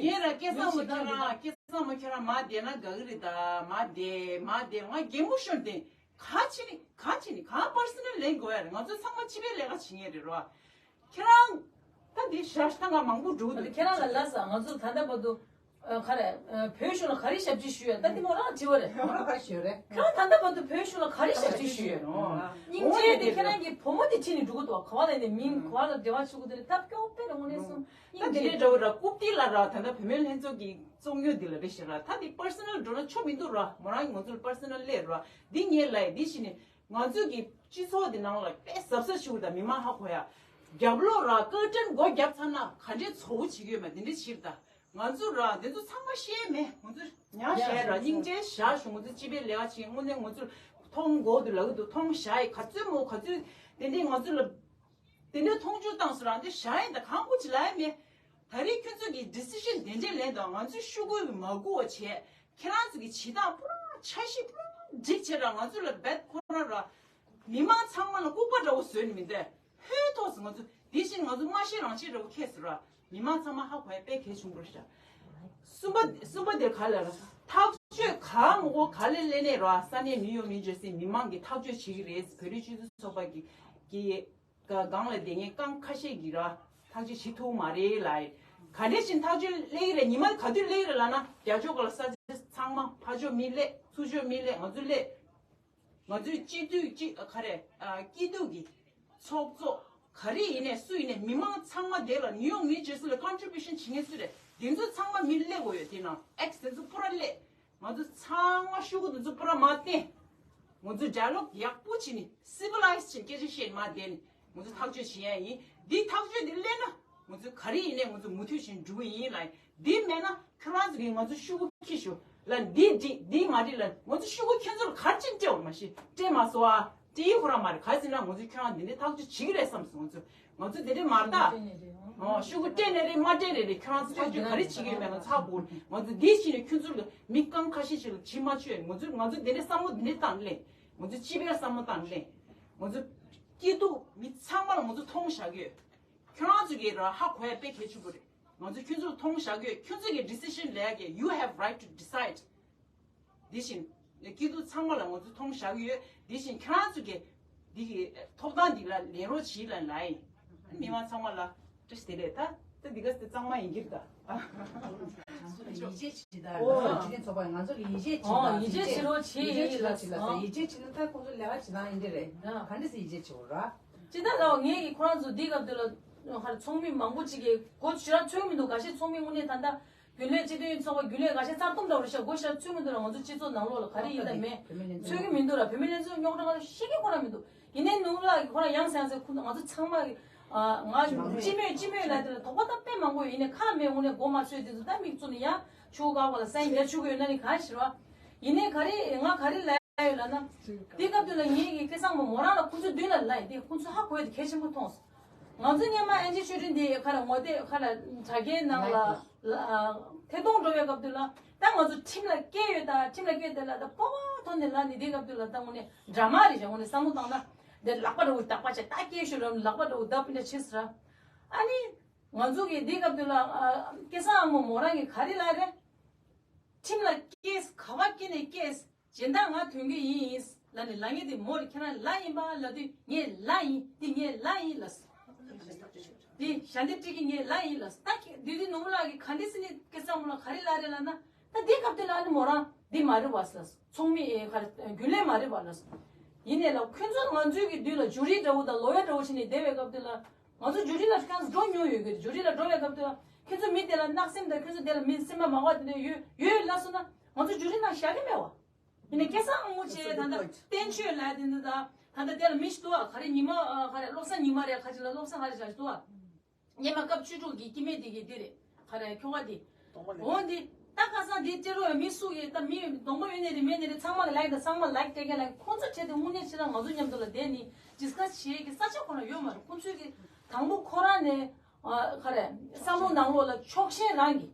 ངས་ར་སྐལ་བཟང་མོ་ཁྱེད་རང་སྐལ་བཟང་མོ་ཁྱེད་རང་མར་བསྡད་ན་དགའ་གི་རེད་ད་མར་བསྡད་མར་བསྡད་ང་གད་མོ་ཤོར་ཏེ། ག་ཅི་ནི་ག་ཅི་ནི་ག་པར་སོ་ནལ་ལེན་དགོས་ཡ་རེད། ང་ཚོ་ཚང་མ་སྤྱི་པའི་ལས་ཀ་བྱེད་མཁན་རེད་རོ། ཁྱེད་རང་ད་འདི་ཤ་ཤ་ང་མང་པོ་འགྲོ་ད་འདུག་ཁྱེད་རང་ལ་ལ་ས་ང་ཚོ་ད་ལྟ་བར་དུ་ཨ་ག་རེ་ཨ་བོད་གཞུང་ལ་ག་རེ་ཞབས་ཕྱི་ཞུ་ཡ། ད་འདི་མོ་རང་དྲི་བ་རེད། ཁྱེད་རང་ད་ལྟ་བར་དུ་བོད་གཞུང་ལ་ག་རེ་ཞབས་ཕྱི་ཞུ་ཡ། སྙིང་རྗེ་དེ་ཁྱེད་རང་གི་བུ་མོ་དེ་ཁྲིད་ནས་འགྲོ་གི་འདུག་ག་བ་ལ་ནས་མིང་ག་བ་ལ་འབྲེལ་བ་བྱེད་དགོས་དེ་ལ་སྟབས་སྐྱོ་དཔེ་རང་ངོ་ནས་སོང་། ད་དེ་འདྲའི་འདྲ་བོ་ར་རྐུབ་སྟེགས་ལ་ར་ད་ལྟ་བུད་མེད་ལྷན་ཚོགས་ཀྱི་བཙོག་ཉོ་འདི་ལ་རེ་ཞིག་ར་ད་འདི་པར་སོ་ནལ་འགྲོ་ན་ཆོ་མི་འདུག་ར། མོ་རང་ང་ཚོ་ལ་པར་སོ་ནལ་སླེབས་ར། འདི་ངས་ལ་འདི་ཞིག་ནས་ང་ཚོ་གི་སྤྱི་ཚོགས་འདི་ནང་ལ་དཔེ་གཟབ་གཟབ་ཞུ་དང་མི་མང་ཧ་གོ་ཡ། རྒྱབ་ལོགས་ར་ཀར་ཊན་སྒོ་བརྒྱབ་ཚར་ན་ག་འདྲའི་ཚོ་བོ་བྱེད་ཀྱི་ཡོད་མ་འདི་འདྲའི་ཕྱིར་ད། ང་ཚོ་ར་འདི་ཚོ་ཚང་མ་ཤེས་མེད། ང་ཚོ་ཉག་བཤད་ར་སྙིང་རྗེ་བཞག་ཞུ། ང་ཚོ་སྤྱི་པའི་ལས་ཀ་བྱེད་དངོས་གནས་ང་ཚོ་མཐོང་གོ་འདུག་ལབ་ཀྱི་འདུག་མཐོང་བཞག་ཡི་ག་ཚོད་མོ་ག་ཚོད་དེ་འདྲའི་ང་ཚོ་ལ། དེ་འདྲའི་མཐོང་ཆུང་བཏང་སོང་རང་དེ་བཞག་ཡིན་ད་གང་དགོས་ཅི་ལ་ཡ་མེད། ད་རེས་ཁྱོད་ཚོ་གི་ཌི་སི་ཤན་དེ་འདྲའི་ལེན་དང་ང་ཚོའི་ཤུ་གུ་མ་གུ་བ་བྱས། ཁྱེད་རང་ཚོ་གི་བྱེད་སྟངས་པུ་ར་འཆར་གཞི་པུ་ར་འགྲིག་བྱས་ར་ང་ཚོ་ལ་བད་ཁོ་ར་ར། མི་མང་ཚང་མ་ལ་ལྐུགས་པ་འདྲ་བོ་བཟོས་ནི་མི་འདུག་ཧོན་ཐོག་སུ་ང་ཚོ་དེ་བཞིན་ང་ཚོ་མ་ཤེས་རང་ཤེས་འདྲ་བོ་ཁེལ་སོང་ར། མི་མང་ཚང་མ་ཧ་གོ་ཡ་དཔེ་གལ་ཆེན་པོ་རེད་ཤག་གསུམ་པ་གསུམ་པ་དེ་ག་ལ་ར་ཐག་གཅོད་གང་མགོ་ག་ལེ་ལེ་ནས་ར་ས་གནས་ནིའུ་ཡོག་ནིའུ་ཇར་སི་མི་མང་གི་ཐག་གཅོད་བྱེད་ཀྱི་རེད། བོད་རིགས་སྤྱི་མཐུན་ཚོགས་པ་གི་གི་ག་སྒང་ལ་བསྡད་མཁན་རྐང་ཁ་ཤས་ཀྱིས་ར་ཐག་གཅོད་བྱེད་ཐུབ་མ་རེད་ལ། ག་འདྲ་བཞིན་ཐག་གཅོད་སླེབས་ཀྱི་རེད། ཉི་མ་ག་དུས་སླེབས་ཀྱི་རེད་ལབ་ན་རྒྱ་ཕྱོགས་སྒང་ལ་ས་ཆ་ཚང་མ་ཕར་ཕྱོགས་མི་སླེབས་ཚུར་ཕྱོགས་མི་སླེབས་ང་ཚོ་སླེབས། ང་ཚོའི་སྤྱི་འཐུས་སྤྱི་ག་རེ་ཨ་སྐྱིད་སྡུག་གི་ཚོགས་གཙོ་ག་རེ་ཡིན་ནས་སུ་ཡིན་ནས་མི་མང་ཚང་མ་དེ་ལ་ནིའུ་ཡོག་ནིའུ་ཇར་སི་ལ་ཀོན་ཊི་བིའུ་ཤན་བྱེད་མཁན་སུ་རེད། དེ་ཚོ་ཚང་མ་མི་སླེབས་དགོས་ཡོད། དེ་ནང་ཨེག་སི་དེ་ཚོ་པུ་ར་སླེབས། ང་ཚོ་ཚང་མ་ཤུ་གུ་དེ་ཚོ་པུ་ར་མར་བསྟན། ང་ཚོ་ཌའི་ལོག་ཡག་པོ་བྱས་ནས་སི་བི་ལའི་ཛི་བྱས་ནས་སྐད་ཆ་བཤད་ནས་མར་བསྡད་ནས་ང་ཚོ་ཐག་གཅོད་བྱེད་ཡ་ཡིན། འདི་ཐག་གཅོད་འདི་སླེབས་ན་ང་ཚོ་ག་རེ་ཡིན་ནས་ང་ཚོ་མུ་མཐུད་བྱས་ནས་འགྲོ་གི་ཡིན་ལ། འདི་མེད་ན་ཁྱོད་རང་ཚོ་གིས་ང་ཚོ་ཤུ་གུ་ཁྱེར་ཤོག་ལ། འདི་འགྲིག་འདི་མ་འགྲིག་ལ་ང་ཚོ་ཤུ་གུ་ཁྱེད་ཚོ་ལ་ག་རེ་བྱས་ནས་སྤྲད་པ་མ་ཤེས། སྤྲད་མ་སོང་ཨ། སྤྲད་ཡིན་ཁོ་རང་མ་རེད། ག་ཟེར་ན་ང་ཚོ་ཁྱོད་རང་འདི་འདྲའི་ཐག་གཅོད་བྱེད་ཀྱི་རེད་བསམ་སོང་། ང་ཚོ་ང་ཚོ་འདི་འདྲའི་མ་རེད་ད། ཨོ་ཤུ་གུ་སྤྲད་ནས་རེད་མ་སྤྲད་ནས་རེད། ཁྱོད་རང་ཚོ་ཐག་གཅོད་ག་རེ་བྱེད་ཀྱི་ཡོད་མེད་ང་ཚོ་ཧ་གོ། ང་ཚོ་འདི་བྱས་ནས་ཁྱོད་ཚོ་ལ་མི་རྐང་ཁ་ཤས་ཤིག་ལ་ཕྱི་མ་བཅོས། ང་ཚོ་ང་ཚོ་འདི་འདྲའི་བསམ་བློ་འདི་འདྲའི་བཏང་ལེ། ང་ཚོ་སྤྱི་པའི་བསམ་བློ་བཏང་ལེ། ང་ཚོ་སྐྱིད་སྡུག་མི་ཚང་མ་ལ་ང་ཚོ་མཐོང་བཞག་གི་ཡོད། ཁྱོད་རང་ཚོ་གིས་ར་ཧ་གོ་ཡ་དཔེ་གལ་ཆེན་པོ་རེད། ང་ཚོ་ཁྱོད་ཚོ་ལ་མཐོང་བཞག་གི་ཡོད། ཁྱོད་ཚོ་གིས་ཌི་སི་ཤན་ལེན་ཡ་གི you have right to decide། དེ་བཞིན་སྐྱིད་སྡུག་ཚང་མ་ལ་ང་ཚོ་མཐོང་བཞག་གི་ཡོད། དེ་བཞིན་ཁྱོད་རང་ཚོ་གིས་འདི་གི་ཐོབ་ཐང་འདི་ལ་ལེན་རོགས་བྱེད་ལ་ལ་ཡིན། མི་མང་ཚང་མ་ལ་བཀྲ་ཤིས་བདེ་ལེགས། ད་ད་འདི་ག་ཚོད་གཙང་མ་ཡིན་གྱི་རེད་ད། ཡིད་ཆེས་བྱེད་ད་ཨོ། རེད། སྤྱི་མཐུན་ཚོགས་པ་ང་ཚོ་ལ་ཡིད་ཆེས་བྱེད་ཨོ་ད་ཡིད་ཆེས་བྱེད་རོགས་བྱེད་ཡིད་ཆེས་བྱེད་རོགས་བྱེད་ལ་ཟེར། ཡིད་ཆེས་བྱེད་ན་ད་ཁོང་ཚོ་ལས་ཀ་བྱེད་སྟངས་ཡིན་འདྲ་རེད། ག་འདྲ་སེ་ཡིད་ཆེས་བྱེད་འོ་ར། ཅི་ད་ལའོ་ངས་ཀྱི་ཁོ་རང་ཚོ་འདི་སྐབས་དེ་ལ་ཧར་ཚོགས་མི་མང་པོ་ཅིག་གིས་གོ་ཞུ་ར་ཚོད་མི་འདུག་འགའ་ཤས་ཚོགས་མི་དངོས་གནས་ད་ལྟ་རྒྱུན་ལས་སྤྱི་མཐུན་ཚོགས་པ་རྒྱུན་ལས་འགའ་ཤས་གསར་གཏོད་འདྲ་བོ་རེད་ཤག་གོ་ཞུ་ར་ཚོད་མི་འདུག་ར། ང་ཚོ་སྤྱི་ཚོགས་ནང་ལོགས་ལ་ག་རེ་ཡིན་ད་མེད་ཚོད་ཀྱི་མི་འདུག་ར། བུད་མེད་ལྷན་ཚོགས་རྙོག་དྲ་ག་རེ་ཤེས་ཀྱི་ཁོ་རང་མི་འདུག་ཡིན་ནའི་ནུ་ལགས་ཀྱིས་ཁོ་རང་ཡང་སེང་སེ་ཁུ་ང་ཚོ་ཚང་མ་གི་ང་སྤྱི་མོས་སྤྱི་མོས་ལ་དེ་ལ་དོགས་པ་ད་དཔེ་མང་པོ་ཡོད། ཡིན་ནའི་ཁ་མེད་དངོས་གནས་མགོ་མ་ཚོས་དེ་ཚོ་ད་མིག་བཙུམ་ནས་ཡང་ཆུ་བཀག་པ་ལ་སེང་རྒྱ་ཆུ་གི་ཡོད་ན་ནི་གང་ཞིག་ར། ཡིན་ནའི་ག་རེ་ང་ག་རེ་ལ། ཡོད་ལ་ན། དེ་སྐབས་དུས་ལ་ངེད་ཀྱི་སྐལ་བཟང་མོ་མོ་རང་ལ་ཁོང་ཚོའི་མདུན་ལ་ལ་ཡི་དེ་ཁོང་ཚོ་ཧ་གོ་ཡ་དེ་གལ་ཆེན་པོ་མཐོང་སོང་། ང་ཚོ་སྔོན་མ་ཨེན་ཅི་ཆོས་སྒྲོན་དེ་ཁ་ལ་ངོ་དེ་ཁ་ལ་དྲ་རྒྱའི་ནང་ལ་ལ་ཐད་གཏོང་འགྲོ་བའི་སྐབས་དུས་ལ་ད་ང་ཚོ་ཁྲིམས་ལ་སྐྱེལ་ཡོད་ད་ཁྲིམས་ལ་སྐྱེལ་དེ་ལ་ད་སྤོབས་པ་ཐོག་ནས་ལ་ནི་དེ་སྐབས་དུས་ལ་ད་དངོས་གནས་འདྲ་མ་རེད་ཅེས་དངོས་གནས་བསམ་བློ་བཏང་ན་དེ་ལག་པ་འདྲ་བོ་བདག་པ་བྱས་ད་སྐྱེལ་ཤོད་ར་ལག་པ་འདྲ་བོ་བདག་པོ་འདྲ་བྱེད་ཟེར་ར། ཨ་ནི་ང་ཚོ་གི་དེ་སྐབས་དུས་ལ་སྐལ་བཟང་མོ་མོ་རང་གི་ག་རེ་ལ་རེད། ཁྲིམས་ལ་སྐྱེལ་ག་བ་སྐྱེལ་ནས་སྐྱེལ། སྦྱིན་བདག་ང་ཐོན་གྱི་ཡིན་ལ་ནི་ལ་ངེ་དེ་མོ་རེ་ཁྱེད་རང་ལ་ཡིན་པ་ལ་དུས་ངས་ལ་ཡིན་དེ་ངས་ལ་ཡིན་ལ། དེ་ཞལ་འདེབས་སྤྲད་ཀྱི་ངས་ལ་ཡིན་ལ། ད་ཁྱེད་དུས་དུས་ནུ་བོ་ལགས་ཀྱི་ག་འདི་སི་ནི་སྐལ་བཟང་མོ་ལ་ག་རེ་ལ་རེ་ལ་ན་ད་འདི་སྐབས་དེ་ལ་ནི་མོ་རང་འདི་མ་རེད་བ་ལ་ཚོགས་མི་ཨེ་ག་རེ་རྒྱུན་ལས་མ་རེད་བ་ལ། ཡིན་ནས་ལ་ཁྱོད་ཚོ་ང་ཚོའི་གི་དུས་ལ་ཇུ་རི་འདྲ་བོ་དང་ལོ་ཡར་འདྲ་བོ་བྱས་ནས་བསྡད་པའི་སྐབས་དེ་ལ་ང་ཚོ་ཇུ་རི་ལ་ཁྱོད་ཚོ་འགྲོ་མྱོང་ཡོད་གི་ཇུ་རི་ལ་འགྲོ་བའི་སྐབས་དེ་ལ་ཁྱོད་ཚོ་མི་དེ་ལ་བརྣག་སེམས་དང་ཁྱོད་ཚོ་དེ་ལ་མི་སེམས་པ་མང་བ་དེ་འདྲ་ཡོད་ཡོད་ལ་སོང་ན་ང་ཚོ་ཇུ་རི་ནང་བཞག་གི་མེད་བ། ཡིན་ནའི་སྐལ་བཟང་དབང་མོ་ཆེ་ད་ལྟ་བསྟན་ཆོས་ལ་དེ་འདི་དང་ད་ལྟ་དེ་ལ་མི་ཞིག་འདུག་ཨ། ག་རེ་ཉི་མ་ཨ་ག་རེ་བློ་བཟང་ཉི་མ་རེད། ཁ་ཅིག་ལ་བློ་བཟང་ག་རེ་བྱ་ཞིག་འདུག་ཨ། སྔོན་མ་སྐབས་བཅུ་དྲུག་གི་སྐྱེ་དམན་དེ་གི་དེ་རེད། ག་རེ་ཁྱོ་ག་དེ་འོ་འདི་ད་ཁ་སང་དེ་སྤྲད་རོགས་ཡ་མི་སུ་གི་ད་མི་གདོང་པ་ཡོད་ནི་རེད་མེད་ནི་རེད། ཚང་མ་གི་ལའིག་དང་ཚང་མ་ལའིག་སྤྲད་མཁན་ལ་ཁོང་ཚོ་བྱས་ཏེ་དངོས་གནས་ཕྱི་ལ་ང་ཚོ་མཉམ་དུ་ལ་བསྡད་ནི་ཌི་སི་ཀ་སི་བྱེད་ཀྱི་ས་ཆ་ཁོ་ན་ཡོད་མ་རེད། ཁོང་ཚོས་གི་དང་པོ་ཁོ་རང་ནས་ཨ་ག་རེ་བསམ་བློ་ནང་ལོགས་ལ་ཕྱོགས་ཞེན་རང་གི་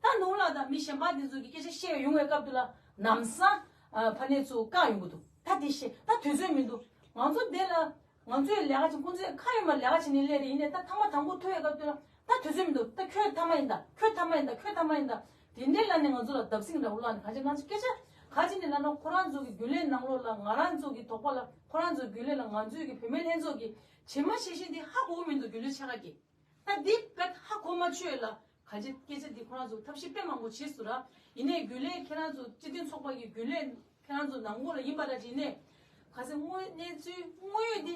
ད་ནུ་ལ་ད་མི་གཞན་པ་དེ་ཚོ་གི་སྐད་ཆ་བཤད་ཡོང་བའི་སྐབས་དུ་ལ་ནམ་སང་ཨ་ཕ་ནས་ཚུར་བཀག་ཡོང་གི་འདུག་ད་དེ་བཤད་ད་དུས་ཚོད་མི་འདུག་ང་ཚོ་འདི་ལ་ང་ཚོའི་ལས་ཀ་ཅིག་ཁོང་ཚོས་ཁ་ཡོད་མ་ལས་ཀ་བྱེད་ནི་སླེབས་རེད། ཡིན་ནས་ད་ཐ་མ་དང་པོ་ཐུག་ཡོད་སྐབས་དུ་ལ་ད་དུས་ཚོད་མི་འདུག་ད་ཁྱོད་ཐ་མ་ཡིན་ད་ཁྱོད་ཐ་མ་ཡིན་ད་ཁྱོད་ཐ་མ་ཡིན་ད་དེ་འདྲའི་ལ་ནས་ང་ཚོ་ལ་བརྡབ་གསིག་འདྲ་བོ་བླངས་ནས་གང་ཅི་ང་ཚོ་སྐད་ཆ་ ཁ་ཅིག་ནས་ལབ་ན་ཁོ་རང་ཚོ་གི་རྒྱུན་ལས་ནང་ལོགས་ལ་ང་རང་ཚོ་གི་དོགས་པ་ལ་ཁོ་རང་ཚོ་རྒྱུན་ལས་ལ་ང་ཚོའི་གི་བུད་མེད་ལྷན་ཚོགས་ཀྱི་ཇི་མ་ཇི་བཞིན་འདི་ཧ་གོ་གི་མི་འདུག་རྒྱུན་ལས་ཆེ་ཁག་གིས། ད་འདི་བེད་ཧ་གོ་མ་ཆོད་ལ་ག་ཅི་སྐད་ཆ་འདི་ཁོ་རང་ཚོ་ཐབས་ཤེས་དཔེ་མང་པོ་བྱས་སོང་ར། ཡིན་ནའི་རྒྱུན་ལས་ཁྱེད་རང་ཚོ་སྤྱི་མཐུན་ཚོགས་པ་གི་རྒྱུན་ལས་ཁྱེད་རང་ཚོ་ནང་ཁུལ་ལ་ཡིན་པ་འདྲ་ཅིག་ཡིན་ནའི་ག་ཚོད་དངོས་གནས་ཚུལ་དངོས་ཡོད་འདི་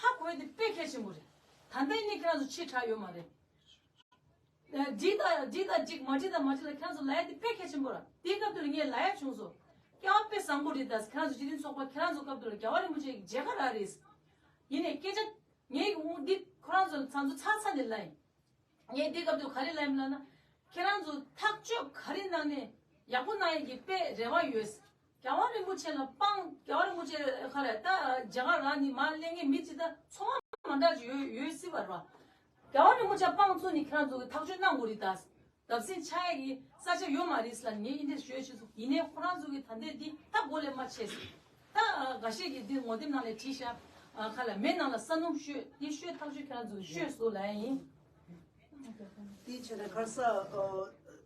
ཧ་གོ་ཡ་འདི་དཔེ་གལ་ཆེན་པོ་རེད། ད་ལྟ་ཡིན་ནའི་ཁྱེད་རང་ཚོ་ཕྱི་དྲགས་ཡོད་མ་རེད། འགྲིག་དང་འགྲིག་དང་འགྲིག་མ་འགྲིག་དང་མ་འགྲིག་ལ་ཁྱེད་རང་ཚོ་ལབ་ཡ་དེ་དཔེ་གལ་ཆེན་པོ་ར། དེའི་སྐབས་དེར་ངས་ལབ་ཡ་བྱུང་སོང་། སྐལ་བ་དཔེ་བཟང་པོ་རེད་ད། ཁྱེད་རང་ཚོ་སྤྱི་མཐུན་ཚོགས་པ་ཁྱེད་རང་ཚོ་སྐབས་དེར་རྒྱལ་བ་རིན་པོ་ཆེ་གི་མཇལ་ཁ་རག་རེད། ཡིན་ནའི་སྐད་ཆ་ངས་འདི་ཁོ་རང་ཚོ་ཚང་ཚོ་ཚར་ཚར་ནས་ལབ་ཡིན། ངས་འདི་སྐབས་དེར་ག་རེ་ལབ་ཡིན་ལབ་ན། ཁྱེད་རང་ཚོ་ཐག་གཅོད་ག་རེ་གནང་ནས་ཡག་པོ་གནང་ཡས་ཀྱི་དཔེ་རེ་བ་ཡོད། རྒྱལ་བ་རིན་པོ་ཆེ་ལ་དཔང་རྒྱལ་བ་རིན་པོ་ཆེ་ཁ་ལ་ད་རྒྱ་གར་རང་ནི་མ་གླེང་མཁན་མི་ཅི་ད་ཚོང་བ་མ་འདྲ་ཅིག་ཡོད་ཡོད་སྲིད་པ་རེད་བ། རྒྱལ་བ་རིན་པོ་ཆེ་དཔང་བཙུགས་ནས་ཁྱེད་རང་ཚོ་གི་ཐག་གཅོད་གནང་དགོས་རེད་ད། བརྡབ་གསིག་ཆགས་ཡས་ཀྱི་ས་ཆ་ཡོད་མ་རེད་ཟེར་ལ་ངས་ཨིན་དེ་ཞོལ་ཆེ་ཚོ་ཡིན་ནའི་ཁོ་རང་ཚོ་གི་ད་ལྟའི་འདི་ད་མགོ་ལས་མ་ཆད་ཟེར། ད་འགའ་ཤས་ཀྱིས་འདི་ངོ་དེབ་ནང་ལ་བྲིས་ཤག་ཁ་ལ་མེད་ནང་ལ་ས་སྣུམ་ཤོད་འདི་ཤོད་ཐག་གཅོད་ཁྱེད་རང་ཚོ་གི་ཤོད་སོ་ལ་ཡིན། དེའི་ཆེད་དུ་ཁར་ས་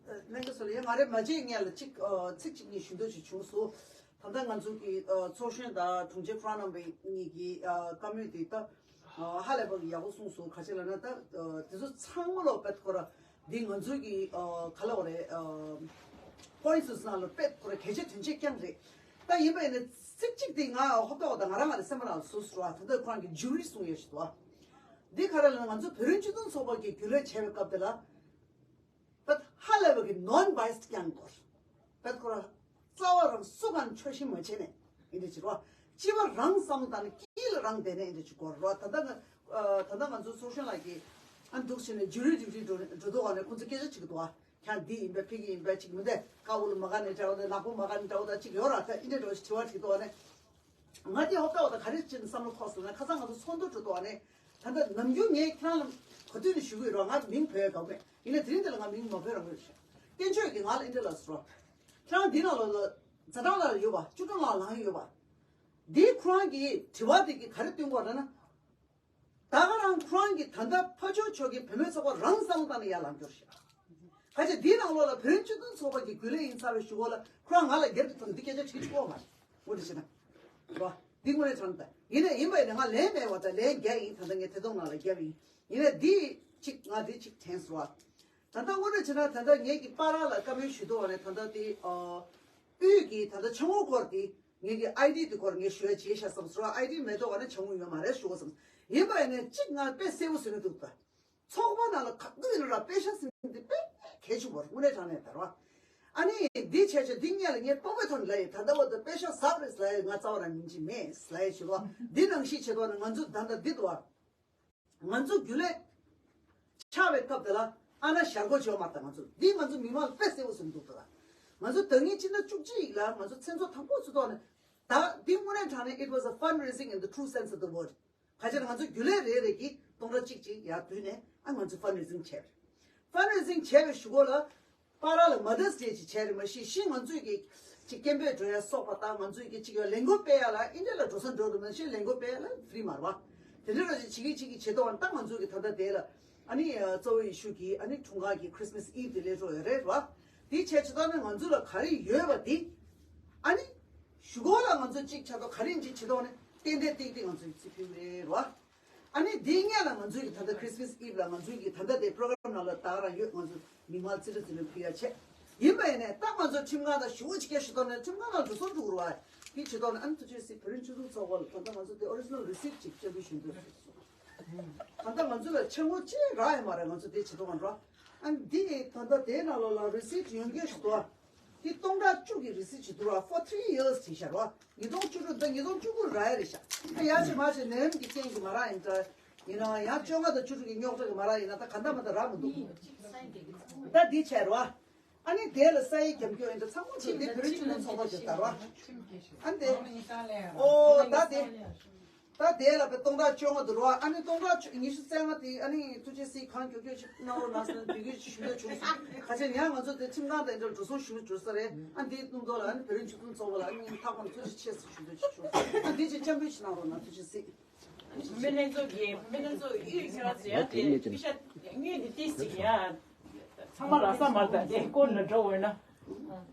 གནད་འགག་སོགས་ལ་ཡང་ང་རེ་མ་བརྗེད་ངས་ལ་གཅིག་ཚིག་གཅིག་གཉིས་ཞུ་འདོད་ཅིག་བྱུང་སོང་། ད་ལྟ་ང་ཚོ་གི་ཚོགས་གཞོན་དང་དྲུང་ཆེ་ཁོ་རང་རྣམ་པ་གཉིས་ཀྱི་བཀའ་མོལ་དེ་ད་ཧ་ལས་པ་ཡག་པོ་གསུངས་སོང་། ག་ཅི་ལབ་ན་ད་དེ་ཚོ་ཚང་མ་ལོག་པད་ཁོ་ར་འདི་ང་ཚོའི་གི་ག་ལ་བ་རེད། པོ་ཡིན་སུ་ནང་ལ་པད་ཁོ་ར་གལ་ཆེ་དོན་ཆེ་རྐྱང་རེད། ད་ཡིན་པ་ཡིན་ན་ཚིག་གཅིག་དེ་ང་ཧོབ་ཏོག་དང་ང་རང་ང་རེ་སེམས་པ་ནང་ལ་སུ་སུ་ར་ད་ལྟ་ཁོ་རང་གི་ཇུ་རི་གསུང་ཡོད་ཞིག་འདུག་དེ་ག་རེ་ལ་ང་ཚོ་བོད་རིགས་སྤྱི་མཐུན་ཚོགས་པ་གི་རྒྱུན་ལས་བྱས་པའི་སྐབས་དེ་ལ། པད་ཧ་ལས་པ་གི་non biased རྐྱང་དགོས། པད་ཁོ་ར་རྩ་བ་རང་སུ་གང་ཆོག་ཤེས་མ་བྱས་ནས་ཡིན་འདྲ་ཅིག་རོ། སྤྱི་བ་རང་བསམ་བློ་བཏང་ནས་དཀྱིལ་ལ་རང་བསྡད་ནས་ཡིན་འདྲ་ཅིག་དགོས་རོ། ད་ལྟ་ང་ད་ལྟ་ང་ཚོ་ཚོགས་གཞོན་ལགས་ཀྱིས་ཨ་འདུག་བྱས་ནས་ཇུ་རི་ཌིའུ་ཊི་འགྲོ་འགྲོ་འདུག་བ་ནས་ཁོང་ཚོ་སྐད་ཆ་བྱེད་ཀྱི་འདུག་བ། ཁྱང་འདི་ཡིན་པས་ཕི་གི་ཡིན་པས་ཅིག་མི་འདས་ཀ་བུ་ལ་མ་ག་ནས་འདྲ་བ་དང་ནག་པོ་མ་ག་ནས་འདྲ་བ་དང་ཅིག་ཡོད་ར། ད་ཨིན་འདྲ་འདྲ་བ་ཞིག་དྲི་བ་དྲིས་འདུག་བ་ནས། ང་དེ་ཧོབ་ཏོག་དང་ག་རེ་བྱས་ནས་བསམ་བློ་འཁོར་སོང་ན་ཁ་སང་ང་ཚོ་ཚོགས་འདུ་འགྲོ་འདུག་བ་ནས། ད་ལྟ་ནམ་རྒྱུན་ངས་ཁྱེད་རང་ལ་ག་དུས་ནས་ཞུ་གི་ཡོད་ར། ང་མིང་བོས་དགོས་མེད། ཡིན་ནའི་དེ་རིང་འདི་ལ་ང་མིང་མ་བོས་རང་བོས་ཤག་བསྟན་ཆོས་ཀྱིས་ང་ལ་ཨིན་འདྲ་ལ་ཟེར་ར། ཁྱེད་རང་འདི་ནང་ལོགས་ལ་ཛ་དྲག་ལ་ཡོད་པ་བཅུ་དྲུག་ལ་ལངས་ཡོད་པ། འདི་ཁོ་རང་གིས་དྲི་བ་དེ་གིས་ག་རེ་སྟོན་གོ་ར་ན། ད་ག་རང་ཁོ་རང་གིས་ད་ལྟ་ཕ་ཇོ་ཆོས་ཀྱི་བུད་མེད་ཚོགས་པ་རང་བསམ་བློ་བཏང་ནས་ཡར་ལངས་རྒྱུ་རེད་ཤག་ཁ་ཅིག་འདིའི་ནང་ལོགས་ལ་བོད་རིགས་སྤྱི་མཐུན་ཚོགས་པ་གི་རྒྱུན་ལས་ཡིན་ཚར་བའི་གཞུག་གུ་ལ་ཁོ་རང་ང་ལ་སྒེར་གྱི་ཐོག་ནས་འདི་སྐད་ཆ་དྲིས་ཆོག་མ་རེད། ངོ་དེ་བྱས་ན། རོ། འདི་དངོས་གནས་དྲང་གནས་ཡིན་ན་ཡིན་པ་ཡིན་ན་ང་ལན་མེད་པ་དང་ལན་བརྒྱབ་ཡིན། ད་ལྟ་ངས་ཐད་གཏོང་ནང་ལ་བརྒྱབ་ཡིན། ཡིན་ན་འདི་གཅིག་ང་འདི་གཅིག་དྲན་སོང་བ། ད་ལྟ་དངོས་གནས་བྱས་ན་ད་ལྟ་ངེད་ཀྱི་པ་ར་ལ་བཀའ་མོལ་ཞུ་འདུག་བ་ནས་ད་ལྟ་དེ་ཨ། དབུས་ཀྱི་ད་ལྟ་ཆང་འུ་སྐོར་དེ། ངེད་ཀྱི་ཨའི་ཌི་དེ་སྐོར་ངས་ཞུ་ཡ་བྱས་ཤག་བསམ་སོང་། ཨའི་ཌི་མེད་དོ་བ་ན་བྱ་དངོས་ཡོད་མ་རེད་ཞུ་དགོས་བསམ། ཡིན་པ་ཡིན་ནའི་གཅིག་ང་དཔེ་གསལ་པོ་བཟོས་ནས་འདུག་ད། ཚོགས་པ་ནང་ལ་ག་དུས་ཡིན་ན་ར་པེ་ཤག་ཟིན་འདི་དཔེ་གལ་ཆེན་པོ་རེད། དངོས་གནས་དྲང་གནས་ད་ར། ཨ་ནི་འདི་བྱས་བྱས་འདི་སྔོན་ལ་ངས་སྤོབས་པའི་ཐོག་ནས་ལབ་ཡོད། ད་ལྟ་བར་དུ་པེ་ཤག་ཟག་རེད་ལབ་ཡོད། ང་རྩ་བ་རང་ཉིན་གཅིག་མེད་ལབ་ཡོད་ཞུ་བ། འདི་ནང་བཞིན་བྱེད་དོ་ན་ང་ཚོ་ད་ལྟ་འདི་འདུག་བ། ང་ཚོ་རྒྱུན་ལས་ཆགས་པའི་སྐབས་དེ་ལ་ཨ་ན་ཞར་སྒོ་བྱེད་མ་ད་ང་ཚོ་འདི་ང་ཚོ་མི་མང་ལ་དཔེ་གསལ་པོ་ཟིན་འདུག་ད། ང་ཚོ་ད་ངེད་སྤྱི་ཟླ་བཅུ་གཅིག་ལ་ང་ཚོ་མཚན་ཚོགས་དང་པོ་ཚུགས་ཐོག་ནས་ད་འདི་དངོས་གནས་དྲང་གནས་it was a fundraising in the true sense of the word། ག་ཅི་ལ་ང་ཚོ་རྒྱུན་ལས་རེ་རེ་གིས་སྟོང་ཕྲག་གཅིག་གཅིག་ཡར་བསྡུས་ནས་ཨ་ང་ཚོ་fundraising་བྱས་རེད། fundraising་བྱས་པའི་གཞུག་གུ་ལ། པ་ར་ལ་Mother's Day་ཅིག་བྱས་རེད་མ་གཞི་གཞི་ང་ཚོས་ཀྱི་ཅིག་སྐད་འབོད་འགྲོ་ཡ་སོགས་པ་དང་ང་ཚོས་ཀྱི་ཅིག་ཡ་ལས་འགུལ་སྤེལ་ཡ་ལ་ཨིན་ཌི་ཡ་ལ་འགྲོ་ས་འགྲོ་རེད་མ་གཞི་ལས་འགུལ་སྤེལ་ཡ་ལ་ཕི་རི་མ་རེད་བ། དེ་འདྲ་ར་ཅིག་བྱེད་ཀྱི་བྱེད་ཀྱི་བྱེད་དོ་ད་ང་ཚོས་ཀྱི་ད་ལྟ་དེ་ལ་ཨ་ནི་གཙོ་བོ་ཡེ་ཤུ་གི་ཨ་ནི་འཁྲུངས་སྐར་གྱི་Christmas Eve་དེ་སླེབས་འགྲོ་ཡོད་རེད་བ། དེ་བྱས་བྱེད་དོ་ན་ང་ཚོ་ལ་ག་རེ་ཡོད་པ་དེ་ཨ་ནི་གཞུག་གུ་ལ་ང་ཚོ་ཅིག་བྱ་དོ་ག་རེ་ཅིག་བྱེད་དོ་ནི་ཏན་ཏན་ཏིག་ཏིག་ང་ཚོས་ཅིག་ཕུལ་གི་རེད་བ། ཨ་ནི་དེའི་སྔོན་ལ་ང་ཚོའི་གི་ད་ལྟ་Christmas Eve་ལ་ང་ཚོའི་གི་ད་ལྟ་དེ་པྲོ་གྷ་རམ་ནང་ལ་ད་ག་རང་ཡོད། ང་ཚོ་མི་མང་རྩིས་ར་རྩིས་ར་ཕུལ་ཡ་བྱས། ཡིན་པ་ཡིན་ནའི་ད་ང་ཚོ་ཁྲིམས་ཁང་དང་ཞུ་བོ་ཅིག་སྐད་ཞུ་ཐོག་ནས་ཁྲིམས་ཁང་ནང་འགྲོ་སོང་འགྲོ་རུ་བ། དེ་བྱེད་ཐོག་ནས་ཨ་ནི་ཐུགས་རྗེ་གཟིགས་བོད་རིགས་སྤྱི་མཐུན་ཚོགས་པ་ལ་ད་ལྟ་ང་ཚོ་དེ་original receipt་ཅིག་སྤྱན་འབུལ་ཞུ་འདོད་སོང་། ད་ལྟ་ང་ཚོ་ལ་ཆང་བོ་ཅིག་རག་ཡོད་མ་རེད། ང་ཚོ་དེ་བྱེད་ཐོག་ང་འགྲོ། ཨ་ནི་འདི་ནི་ད་ལྟ་དེའི་ནང་ལོགས་ལ་receipt་ཡོད་མཁན་ཞིག་འདུག་ཨ། འདི་སྟོང་ཕྲག་བཅུ་གི་receipt་ཞིག་འདུག་ར། for three years་བྱས་ཤག་ར། ཉིས་སྟོང་བཅུ་དྲུག་དང་ཉིས་སྟོང་བཅུ་དགུ་རག་ཡ་རེད་ཤག་ཨ་ཡ་ཆེ་མ་ཆེ་ནད་ཡམས་ཀྱི་རྐྱེན་གྱིས་མ་རག་ཡིན་འདྲ། ཡིན་ནའང་ཡང་བཅོ་ལྔ་དང་བཅུ་དྲུག་གི་རྙོག་དྲ་གིས་མ་རག་ཡིན་ན་ད་ག་འདྲ་མ་འདྲ་རག་མི་འདུག་ད་འདི་བྱས་ར། ཨ་ནི་དེ་ལ་ས་ཡིག་རྒྱབ་སྐྱོར་ཡིན་འདྲ་ཚང་མ་བྱས་ཏེ་བོད་རིགས་སྤྱི་མཐུན་ཚོགས་པ་དེ་ལྟར་བ། ཨ་ནི་དེ། ཨོ་ད་དེ། ད་དེ་ལ་བའི་སྟོང་ཕྲག་བཅོ་ལྔ་འདུག་ར། ཨ་ནི་སྟོང་ཕྲག་ཉི་ཤུ་རྩ་ལྔ་དེ་ཨ་ནི་ཐུགས་རྗེ་གཟིགས་གང་མགྱོགས་མགྱོགས་ཞིག་གནང་རོགས་གནང་ཟེར་ན་དེ་གའི་ཞུ་འདོད་བྱུང་སོང་། ག་ཚད་ཡང་ང་ཚོ་དེ་ཁྲིམས་ཁང་དང་འདྲ་འགྲོ་སོང་ཞུ་འགྱུར་ས་རེད། ཨ་འདིའི་སྟོང་ཐོག་ལ་ཨ་ནི་བོད་རིགས་སྤྱི་མཐུན་ཚོགས་པ་ལ་ཨ་ནི་ཐག་པ་ཐུགས་རྗེ་ཆེ་ཟེར་ཞུ་འདོད་ཞིག་བྱུང་སོང་། ཨ་འདི་ཅིག་སྤྱན་འབུལ་ཞིག་གནང་རོགས་གནང་། ཐུགས་རྗེ་གཟིགས། བུད་མེད་ལྷན་ཚོགས་ཀྱི་བུད་མེད་ལྷན་ཚོགས་ཡོད་ཁྱེད་རང་ཚོ་ཡང་དེ་པི་ཤ་དངུལ་དེ་ཏིས་ཅིག་ཡང་ཚང་མ་རག་ས་མ་རེད། ད་དེ་སྐོར་ལ་འགྲོ་འོས་ན།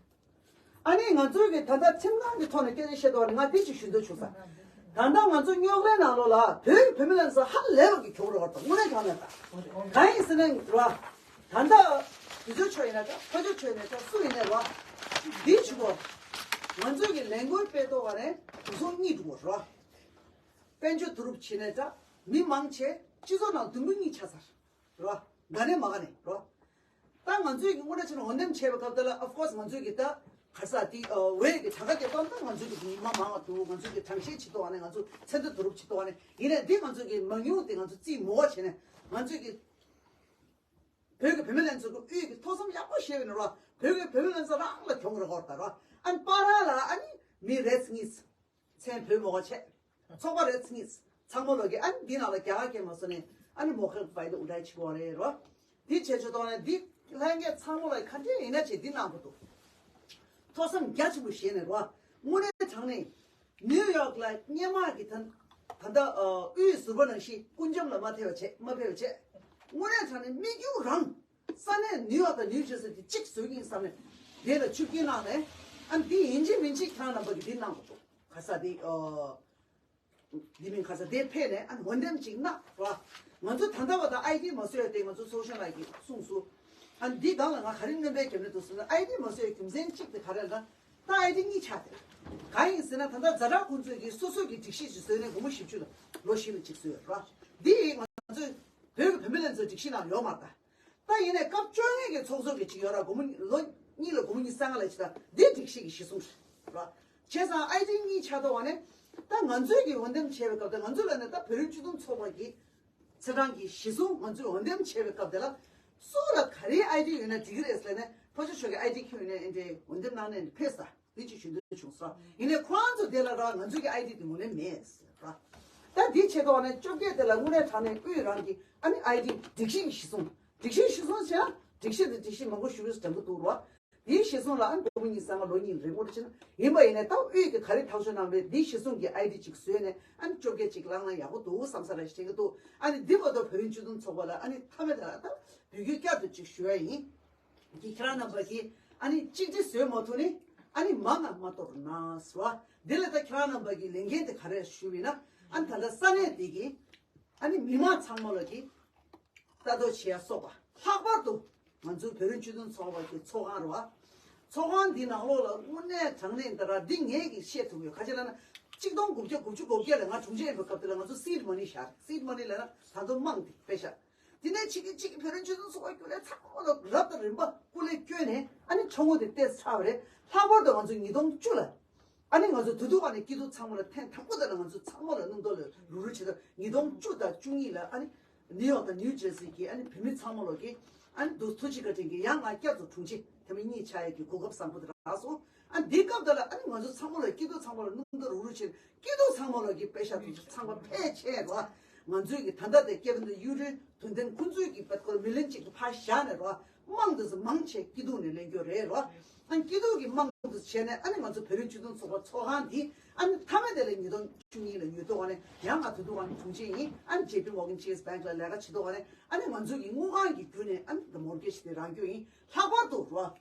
ཨ་ནི་ང་ཚོའི་གི་ད་ལྟ་ཁྲིམས་ཁང་གི་ཐོག་ནས་སྐད་ཆ་བཤད་དོ་ནི་ང་དེ་ཅིག་ཞུ་འདོད་བྱུང་ས། ད་ལྟ་ང་ཚོ་རྙོག་གླེང་ནང་ལོགས་ལ་བོད་ཀྱི་བུད་མེད་ལ་ས་ཧ་ལས་པ་གི་གྱོང་རེད་བ། དང་དངོས་གནས་དྲང་གནས་ད་གང་ཡིན་ཟེར་ན་ར། ད་ལྟ་དུས་ཚོད་ཆོ་ཡིན་ན་ད་ཕ་ཆོ་ཆོ་ཡིན་ན་ད་སུ་ཡིན་ནའི་ར། འདི་བྱུང་བ། ང་ཚོའི་གི་ལས་འགུལ་སྤེལ་ཐོག་ག་ནས་དུས་ཚོད་གཉིས་འགྲོ་བ་ར། དཔལ་འབྱོར་བསྡུ་རུབ་བྱེད་ནས་ད་མི་མང་ཆེ་སྤྱི་ཚོགས་ནང་དུམ་བུ་གཉིས་ཆགས་ཚར། རོ། ག་ནས་མ་ག་ནས་རོ། ད་ང་ཚོས་ཀྱི་དངོས་གནས་ཆ་ནས་འོས་འདེམས་བྱས་པའི་སྐབས་དེ་ལ་of course ང་ཚོས་ཀྱི་ད་ག་ས་དེ་འོས་ཀྱི་གྲངས་ཀ་དེ་བཏོན་ད་ང་ཚོས་ཀྱི་མི་མང་མང་བ་འདུག་ང་ཚོས་ཀྱི་གྲངས་བཤེར་བྱེད་ཐུབ་པ་ནས་ང་ཚོ་ཚན་རྩལ་བསྡུ་རུབ་བྱེད་ཐུབ་པ་ནས་ཡིན་ནའི་འདི་ང་ཚོས་ཀྱི་མང་ཉུང་དེ་ང་ཚོ་རྩིས་མོ་བ་བྱས་ནས་ང་ཚོས་ཀྱི་བོད་ཀྱི་བུད་མེད་ལྷན་ཚོགས་ཀྱི་དབུས་ཀྱི་ཐོག་མཚམས་ཡག་པོ་བཤད་པ་ཡིན་རོ། བོད་ཀྱི་བུད་མེད་ལྷན་ཚོགས་རང་ལ་གྱོང་རེ་གོར་ད་རོ། ཨན་པ་ར་ལ་ཨ་ནི་མི་རེ་གཉིས། མཚན་བོད་མོ་བ་ཆེ། ཚོགས་པ་རེ་གཉིས། ཚང་མ་ལོ་གི་ཨ་ནི་འདི་ནང་ལ་རྒྱ་གར་སྐད་མ་སོ་ནས་ཨ་ནི་མོ་ཁེལ་བའི་དུ་འུ་ཏྲའི་ཆི་གོ་རེད་རོ། འདི་བྱས་ཆོ་ཏོ་ནས་འདི་ལྷན་རྒྱས་ཚང་མ་ལ་ག་འདྲས་ཡིན་ན་བྱེད་འདི་གནང་དགོས་འདུག་ཐོག་མཚམས་རྒྱ་ཆེན་པོ་བཞེས་ནས་རོ། དངོས་གནས་དྲང་གནས། ནིའུ་ཡོག་ལ་སྔོན་མ་གི་ད་ད་ལྟ་དབུས་ཟུར་པ་ནང་བཞིན་སྐུ་འཇམ་ལ་མ་ཐེ་བ་བྱས་མ་ཕེ་བ་བྱས། དངོས་གནས་དྲང་གནས་དམིགས་ཡུལ་རང་ས་གནས་ནིའུ་ཡོག་དང་ནིའུ་ཇར་སི་དེ་གཅིག་བཟོས་ཀྱིན་བསམ་ནས་དེ་ལ་ཆུ་རྐྱེན་གནང་ནས་ཨ་འདི་ཡིན་གཅིག་མིན་གཅིག་ཁྱེད་རང་རྣམ་པ་གི་འདི་གནང་དགོས་འདུག་ག་ས་དེ་འདི་མིན་ག་ས་དེ་ཕེ་ནས་ཨ་འོས་འདེམས་གཅིག་གནང་བ། ང་ཚོ་ད་ལྟ་བ་དང་ཨའི་ཌི་མ་བཟོས་ཏེ་ང་ཚོ་ཚོགས་གཞོན་ལགས་ཀྱིས་གསུངས་སོ། ཨ་འདི་སྒང་ལ་ང་ག་རེ་སྣོན་པའི་རྒྱབ་ནས་འདུག་ཟེར་ན་ཨའི་ཌི་མ་བཟོས་རྒྱུ་མཚན་གཅིག་དེ་ག་རེ་ལ། ད་ཨའི་ཌི་གཉིས་ཆགས་ཏེ། གང་ཡིན་ཟེར་ན་ད་ལྟ་ཛ་དྲག་ཁོང་ཚོས་ཀྱིས་སོ་སོ་གི་སྒྲིག་གཞི་ཞིག་བཟོས་ནས་སྒོར་མོ་བཞི་བཅུ་ལ་ལོ་བཞི་ལ་གཅིག་བཟོས་ཡོད་ར། འདི་ཡིས་ང་ཚོས་བོད་ཀྱི་བུད་མེད་ལྷན་ཚོགས་སྒྲིག་གཞི་ནང་ཡོད་མ་རེད་ད། ད་ཡིན་ནའི་སྐབས་བཅོ་ལྔའི་གི་ཚོགས་གཙོ་གི་གཅིག་ཡོད་ར་སྒོར་མོ་ལོ་གཉིས་ལ་སྒོར་མོ་ཉི་ཤུ་རྩ་ལྔ་ལ་གཅིག་ད་འདི་སྒྲིག་གཞི་གི་གཞི་བཟུང་ར། བྱས་ཙང་ཨའི་ཌི་གཉིས་ཆགས་ཐོག་བ་ནས་ད་ང་ཚོས་ཀྱི་འོས་འདེམས་བྱས་པའི་སྐབས་ད་ང་ཚོ་ལ་ནི་ད་བོད་རིགས་སྤྱི་མཐུན་ཚོགས་པ་གི་ཚེས་གྲངས་ཀྱི་གཞི་བཟུང་ང་ཚོས་འོས་འདེམས་བྱས་པའི་སྐབས་དེ་ལ་སུ་ལ་ག་རེའི་ཨའི་ཌི་ཡོད་ན་འགྲིག་གི་རེད་ཟེར་ནས་ཕོ་ཆོ་ཆོ་གི་ཨའི་ཌི་ཁྱོན་ནས་ཨེ་འདྲའི་འོས་འདེམས་གནང་ནས་ཕེབས་ས་འདི་ཅིག་ཞུ་འདོད་བྱུང་ས་ཡིན་ནའི་ཁོ་རང་ཚོ་དེ་ལ་ར་ང་ཚོ་གི་ཨའི་ཌི་དེ་ངོས་ལེན་མེད་ཟེར་ར། ད་འདི་ཆེད་དུ་ནས་བཅོ་བརྒྱད་དེ་ལ་དངོས་གནས་དྲང་གནས་དབུས་རང་གི་ཨ་ནི་ཨའི་ཌི་སྒྲིག་གཞི་ཡི་གཞི་བཟུང་སྒྲིག་གཞི་གཞི་བཟུང་བྱས་ན་སྒྲིག་གཞི་དེ་སྒྲིག་གཞི་མང་པོ་ཞུ་བའི་འགྲམ་དུ་འདུག་ར། དེའི་གཞི་བཟུང་ལ་ཨ་ནི་སྒོར་མོ་ཉི་ཤུ་རྩ་ལྔ་ལོ་གཉིས་རིང་པོ་ཕྱིན་ཡིན་པ་ཡིན་ནའི་ད་དབུས་ཀྱི་ག་རེ་ཐག་གཅོད་གནང་བའི་དེའི་གཞི་བཟུང་གི་ཨའི་ཌི་ཅིག་བཟོས་ནས་ཨ་ནི་བཅོ་བརྒྱད་ཅིག་བླངས་ན་ཡག་པོ་འདུག་བསམ་ས་ར་ཞིག་དྲན་གྱི་འདུག་ཨ་ནི་འདི་བར་དུ་བོད་རིགས་སྤྱི་མཐུན་ཚོགས་པ་ལ་ཨ་ནི་མཐའ་མའི་དེ་ལ་ད་འབོད་སྐུལ་བསྐྱར་དུ་ཅིག་ཞུ་ཡ་ཡིན། ཁྱེད་རང་རྣམ་པ་གིས་ཨ་ནི་གཅིག་སྒྲིལ་བཟོས་མ་ཐུབ་ནི་ཨ་ནི་མང་ང་མ་གཏོགས་ན་ཟེར་བ་འདི་ལ་ད་ཁྱེད་རང་རྣམ་པ་གི་ལས་འགན་དེ་ག་རེ་ཞུ་བས་ན་ཨ་ནི་ད་ལྟ་ས་གནས་དེ་གི་ཨ་ནི་མི་མང་ཚང་མ་ལ་གི་ལྟ་རྟོག་བྱེད་ཡ་སོགས་པ་ལྷག་པར་དུ་ང་ཚོའི་བོད་རིགས་སྤྱི་མཐུན་ཚོགས་པ་གི་ཚོགས་ཁང་རེད་བ། ཚོགས་ཁང་འདི་ནང་ལོགས་ལ་དངོས་གནས་དྲང་གནས་འདི་ར་འདི་ངས་གི་བཤད་ཐུབ་ཡོད་ག་ཅི་ལ་ན་གཅིག་སྟོང་དགུ་བརྒྱ་དགུ་བཅུ་གོ་བརྒྱད་ལ་ང་དྲུང་ཆེ་ཡིན་པའི་སྐབས་དེ་ལ་ང་ཚོ་སིད་མ་ནི་བཞག་སིད་མ་ནི་ལ་ན་ད་དུང་དམངས་དེ་དཔེ་བཞག་དེ་ནས་ཕྱི་གི་གཅིག་གི་བོད་རིགས་སྤྱི་མཐུན་ཚོགས་པ་སྐྱོན་ལས་ཚང་མ་ལ་རབ་དང་རིམ་པ་སྐུ་ལས་བསྐྱོན་ནས་ཨ་ནི་ཆུ་མོ་དེ་ཏེས་ཚར་བ་རེད། ལྷག་པར་དུ་ང་ཚོ་ཉིས་སྟོང་བཅུ་ལ་ཨ་ནི་ང་ཚོ་དུས་ཐོག་ཨ་ནི་སྐྱིད་སྡུག་ཚང་མ་ལ་ཐེངས་དང་པོ་དེ་ལ་ང་ཚོ་ཚང་མ་ལ་སྣུམ་ཐོག་ལ་རུག་རུག་བྱེད་དུས་ཉིས་སྟོང་བཅུ་དང་བཅུ་གཉིས་ལ་ཨ་ནི་ནིའུ་ཡོག་དང་ནིའུ་ཇར་སི་གི་ཨ་ནི་བོད་མི་ཚང་མ་ལོག་གི་ཨ་ནི་དུ་ཐུགས་རྗེ་བཀའ་དྲིན་གྱིས་ཡང་ང་བསྐྱར་དུ་དྲུང་ཆེ་དེ་མི་གཉིས་ཆགས་ཡས་ཀྱི་གོ་སྐབས་བཟང་པོ་དེ་རག་སོང་། ཨ་ནི་འདི་སྐབས་དེ་ལ་ཨ་ནི་ང་ཚོ་ཚང་མ་ལོག་སྐྱིད་སྡུག་ཚང་མ་ལ་སྣུམ་ཐོག་རུག་རུག་བྱེད་སྐྱིད་སྡུག་ཚང་མ་ལོག་གི་དཔེ་ཤ་དུ་ཚང་མ་ཕལ་ཆེར་རོ། ང་ཚོའི་གི་ད་ལྟ་དེ་སྐྱེ་བོ་འདི་གཡུ་སྒྲོན་དོན་ལྡན་ཁོང་ཚོའི་གི་བེད་སྐོར་མི་ལོན་གཅིག་ཏུ་ཕར་བཞག་ནས་རོ། དམངས་འདི་ཚོ་མང་ཆེ་སྐྱིད་སྡུག་ནས་ལེན་རྒྱུ་རེད་རོ། ཨ་སྐྱིད་སྡུག་གི་དམངས་འདི་ཚོ་བྱས་ནས་ཨ་ནི་ང་ཚོ་བོད་རིགས་སྤྱི་མཐུན་ཚོགས་པ་ཚོགས་ཁང་འདི་ཨ་ནི་མཐའ་མ་དེ་ལ་ཉིས་སྟོང་བཅུ་གཉིས་ལ་ཉོས་ཐོག་ནས་ཡང་ང་དུས་ཐོག་ནས་དྲུང་ཆེ་ཡིན། ཨ་ནི་ཇེ་པི་མོར་གན་ཆེ་སི་བེང་ལ་ལས་ཀ་བྱེད་ཐོག་ནས་ཨ་ནི་ང་ཚོའི་གི་དངུལ་ཁང་གི་བརྒྱུད་ནས་ཨ་ནི་མོར་གེ་ཇི་དེ་རག་རྒྱུ་ཡིན། ལྷག་པར་དུ་རོ།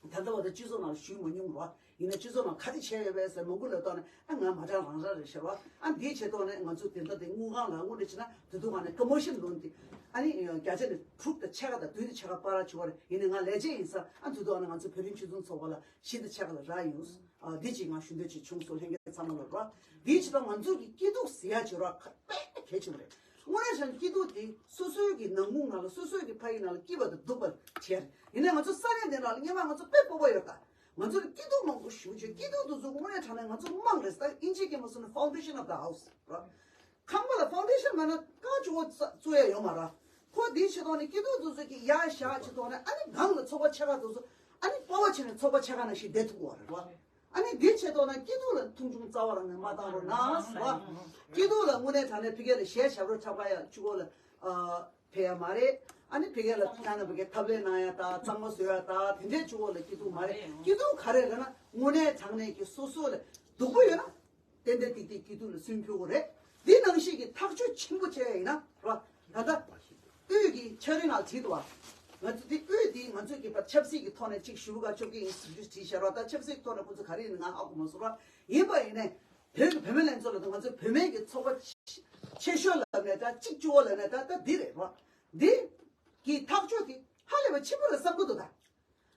ད་ལྟ་བར་དུ་སྤྱི་ཚོགས་ནང་ཞུགས་མ་མྱོང་རོ། ཡིན་ན་སྤྱི་ཚོགས་ནང་ག་རེ་བྱས་ཡོད་པས་ཟེར་མང་པོ་ལ་བལྟས་ནས་ཨ་ང་མ་དྲང་རང་རང་རེད་ཤེས་རོ། ཨ་འདིའི་ཆེད་ཐོག་ནས་ང་ཚོ་དེ་འདྲ་དེ་དངུལ་ཁང་ལ་དངོས་འབྲེལ་བྱས་ན་དུས་ཐོག་ནས་ཀོ་མོ་ཤན་ལོན་དེ་ཨ་ནི་བརྒྱ་ཆ་ནས་དྲུག་དང་ཕྱེད་ཀ་དང་བདུན་དང་ཕྱེད་ཀ་བར་བྱུང་བ་རེད། ཡིན་ནའི་ང་ལས་བྱེད་ཡིན་ཙང་ཨ་དུས་ཐོག་ནས་ང་ཚོ་བོད་རིགས་སྤྱི་མཐུན་ཚོགས་པ་ལ་བཞི་དང་ཕྱེད་ཀ་ལ་རག་ཡོང་། ཨ་འདི་ཅིག་ང་ཞུ་འདོད་ཅིག་བྱུང་སོང་ལྷན་རྒྱས་ཚང་མ་ལ་རོ། འདིའི་ཆེད་དུ་ང་ཚོ་གི་སྐྱིད་སྡུག་ཟེར་ཡ་ཅིག་རོ་ཁ་དཔེ་གལ་ཆེན་པོ་རེད། དངོས་གནས་བྱས་ན་སྐྱིད་སྡུག་དེ་སོ་སོའི་གི་ནང་ཁུལ་ནང་ལ་སོ་སོའི་གི་ཕ་ཡུལ་ནང་ལ་སྐྱིད་པ་དང་སྡུག་པ་བྱས་རེད། ཡིན་ནའི་ང་ཚོ་ས་གནས་འདི་ནང་ལ་སྔོན་མ་ང་ཚོ་དཔེ་སྤོབས་པ་ཡོད་ད། ང་ཚོ་ལ་སྐྱིད་སྡུག་མང་པོ་ཞེ་པོ་ཅིག་སྐྱིད་སྡུག་དེ་ཚོ་དངོས་གནས་དྲང་གནས་ང་ཚོ་དམངས་རེད་ད། ཨིན་ཇིའི་སྐད་མ་སོང་ན་foundation of the house ར། ཁང་པ་ལ་ཕའུན་ཌེ་ཤན་མེད་ན་རྐང་བཙུགས་བཙུགས་ཡ་ཡོད་མ་རེད། ཁོ་དེའི་ཆེད་དུ་ནི་སྐྱིད་སྡུག་དེ་ཚོ་གི་ཡར་བཞག་ཆེད་དུ་ནི་ཨ་ནི་སྒང་ལ་ཚོགས་པ་ཆེ་ཁག་དེ་ཚོ་ཨ་ནི་སྤོབས་པ་བྱས་ནས་ཚོགས་པ་ཆེ་ཁག་ནང་བཞིན་བསྡད་ཐུབ་ཀྱི་ཡོད་རེད་བ། ཨ་ནི་དེའི་ཆེད་དུ་ནི་སྐྱིད་སྡུག་ལ་མཐོང་ཆུང་རྩ་བ་རང་ནས་མ་བཏང་རོགས་གནང་ཟེར་བ། སྐྱིད་སྡུག་ལ་དངོས་གནས་དྲང་གནས་ཕ་གི་ལ་གཞས་ཞབས་བྲོ་འཁྲབ་ག་ཡ་གཅིག་པོ་ལ་ཨ་ཕེབས་ཡ་མ་རེད། ཨ་ནི་ཕ་གི་ལ་ཁྱེད་རྣམ་པ་གི་ཐབས་ལས་གནང་ཡ་ད་གཙང་མ་བཟོ་ཡ་ད་དེ་འདྲས་གཅིག་པོ་ལ་སྐྱིད་སྡུག་མ་རེད། སྐྱིད་སྡུག་ག་རེ་རེད་ན་དངོས་གནས་དྲང་གནས་ཀྱི་སོ་སོ་ལ་སྡུག་པོ་ཡོད་ན། ཏན་ཏན་ཏིག་ཏིག་སྐྱིད་སྡུག་ལ་སུན་ཕུལ་དགོས་རེད། འདི་ནང་བཞིན་གྱི་ཐག་གཅོད་ཆེན་པོ་བྱས་ཡིན་ན་ར། ད་ལྟ་དབུས་ཀྱི་ཕྱག་རིང་ལ་བྲིས་འདུག་བ། ང་ཚོ་དེ་དབུས་དེ་ང་ཚོས་ཀྱི་བར་ཆབ་སྲིད་ཀྱི་ཐོག་ནས་གཅིག་ཞུ་ག་ཆོག་གི་ཡིན་ཟེར་རྒྱུ་བྲིས་བཞག་རོགས། ད་ཆབ་སྲིད་ཀྱི་ཐོག་ནས་ཁོང་ཚོ་ག་རེ་ཡིན་ང་ཧ་གོ་མ་སོང་རོགས། ཡིན་པ་ཡིན་ནས་བོད་ཀྱི་བུད་མེད་ལྷན་ཚོགས་ལ་ང་ཚོ་བུད་མེད་ཀྱི་ཚོགས་པ་ཆེ་ཤོས་ལབ་ནས་ད་གཅིག་གཅུ་བོ་ལབ་ནས་ད་ད་འདི་རེད་རོགས། འདི་གི་ཐག་གཅོད་དེ་ཧ་ལས་པ་ཆེན་པོ་ལ་བསམ་གི་འདུག་ད།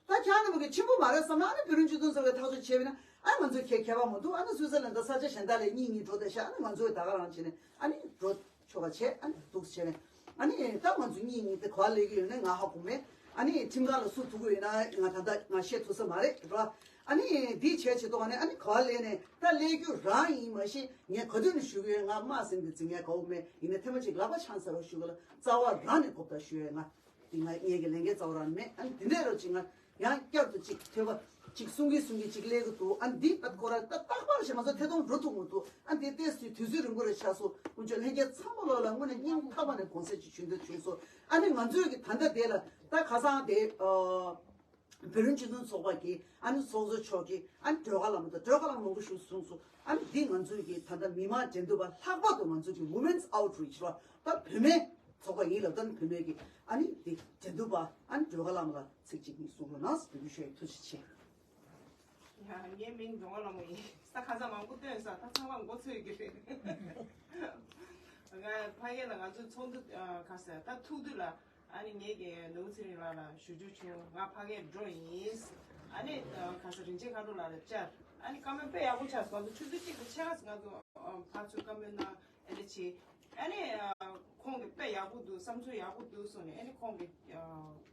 ད་ཁྱེད་རྣམ་པ་གི་ཆེན་པོ་མ་རེད་བསམ་ན་ཨ་ནི་བོད་རིགས་སྤྱི་མཐུན་ཚོགས་པའི་ཐག་གཅོད་བྱས་པ་ཡིན་ན་ཨ་ང་ཚོའི་ཁྱད་ཁྱད་པར་མ་འདུག་ཨ་ནི་སུད་སི་ལན་ད་ས་ཆ་གཞན་དག་ལས་གཉིས་གཉིས་འགྲོ་བསྡད་ཤག་ཨ་ནི་ང་ཚོའི་ད་ག་རང་བྱས་ནས་ཨ་ནི་འགྲོ་ཆོག་པ་བྱས་ཨ་ནི་འདུག་བྱས་ནས་ཨ་ནི་ད་ང་ཚོ་གཉིས་གཉིས་དེ་ག་པར་སླེབས་ཀྱི་ཡོད་ནས་ང་ཧ་གོ་མེད། ཨ་ནི་ཁྲིམས་ཁང་ལ་སུ་ཐུག་གི་ཡོད་ན་ང་ད་ལྟ་ང་བཤད་ཐུབ་ས་མ་རེད་རོ། ཨ་ནི་འདི་བྱས་བྱེད་དོ་ཨ་ནི་ཨ་ནི་ག་པར་སླེབས་ནས་ད་སླེབས་རྒྱུ་རང་ཡིན་མ་གཞི་ངས་ག་དུས་ནས་ཞུ་གི་ཡོད། ང་དམག་ཟིན་གི་འཛིང་ངས་གའུ་མེད། ཡིན་ནའི་ཐེངས་མ་གཅིག་ལག་པ་འཆང་ཟེར་བ་ཞུ་གི་ལ་རྩ་བ་རང་ནས་གོ་བརྡ་ཞུ་ཡོད་ང་། དེ་ང་ངེད་ཀྱི་ལས་འགན་རྩ་བ་རང་མེད། ཨ་ནི་དེ་འདྲ་རོ་ཅིག་ང་ཡང་བསྐྱར་དུ་ཅིག་ཐོས་པ་ཅིག་གསུང་གིན་གསུང་གིན་ཅིག་སླེབས་ཀྱི་འདུག་ཨ་ནི་འདི་ད་ཁོ་ར་ད་རྟག་པར་ཞེ་ང་ཚོ་ཐད་གཏོང་འགྲོ་ཐུབ་མི་འདུག་ཨ་ནི་དེ་ཏོག་ཙམ་དུས་ཚོད་རིང་པོ་རེ་ཆགས་སོང་། དཀོན་མཆོག་ལྷན་རྒྱས་ཚང་མ་ལོག་ལ་དངོས་གནས་སྙིང་ཐག་པ་ནས་དགོངས་སེལ་ཅིག་ཞུ་འདོད་བྱུང་སོང་། ཨ་ནི་ང་ཚོའི་གི་ད་ལྟ་དེ་ལ་ད་ཁ་སང་དེ་ཨ། བོད་རིགས་སྤྱི་མཐུན་ཚོགས་པ་གི་ཨ་ནི་ཚོགས་གཙོ་མཆོག་གིས་ཨ་ནི་སྒྲོལ་དཀར་ལྷ་མོ་དང་སྒྲོལ་དཀར་ལྷ་མོ་མང་པོ་ཞིག་གསུངས་སོང་། ཨ་ནི་འདི་ང་ཚོའི་གི་ད་ལྟ་མི་མང་འགྲན་བསྡུར་པ་ལྷག་པར་དུ་ང་ཚོའི་གི་Women's Outreach ལ་ད་བུད་མེད་ཚོགས་པ་ཡིན་ལབ། ད་ནི་བུད་མེད་ཀྱི་ཨ་ནི་འདི་འགྲན་བསྡུར་པ་ཨ་ནི་སྒྲོལ་དཀར་ལྷ་མོ་ལ་ཚིག་གཅིག་གཉིས་གསུང་རོགས་གནང་། འབུལ་ཞུ་ཡི་ཐུགས་རྗེ་ཆེ། ཡ་ངའི་མིང་སྒྲོལ་དཀར་ལྷ་མོ་ཡིན། ས་ཁ་ས་མང་པོ་བཏོན་ས་ད་ཚང་མ་མགོ་ཚོས་ཀྱི་རེད། ང་ཕ་གི་ལ་ང་ཚོའི་ཚོགས་འདུ་ཁ་ས་ད་ཐུག་དུས་ལ། ཨ་ནི་ངེད་ཀྱི་ནོར་བུ་ཚེ་རིང་ལགས་ལ་ཞུ་རྒྱུ་བྱུང་། ང་ཕ་གིར་འགྲོ་ཡིན། ཨ་ནི་ག་ས་རིན་ཆེན་མཁའ་འགྲོ་ལགས་ལ་བཅར། ཨ་ནི་བཀའ་མོལ་དཔེ་ཡག་པོ་ཆགས་སོང་། ང་ཚོ་ཆུ་ཚོད་གཅིག་ཏུ་ཆེ་ཁ་ང་ཚོ་ཕར་ཚུར་བཀའ་མོལ་གནང་ཨ་ནི་བྱས། ཨ་ནི་ཁོང་གིས་དཔེ་ཡག་པོ་འདུག་བསམ་ཚུལ་ཡག་པོ་འདུག་གསུངས་ནས། ཨ་ནི་ཁོང་གིས་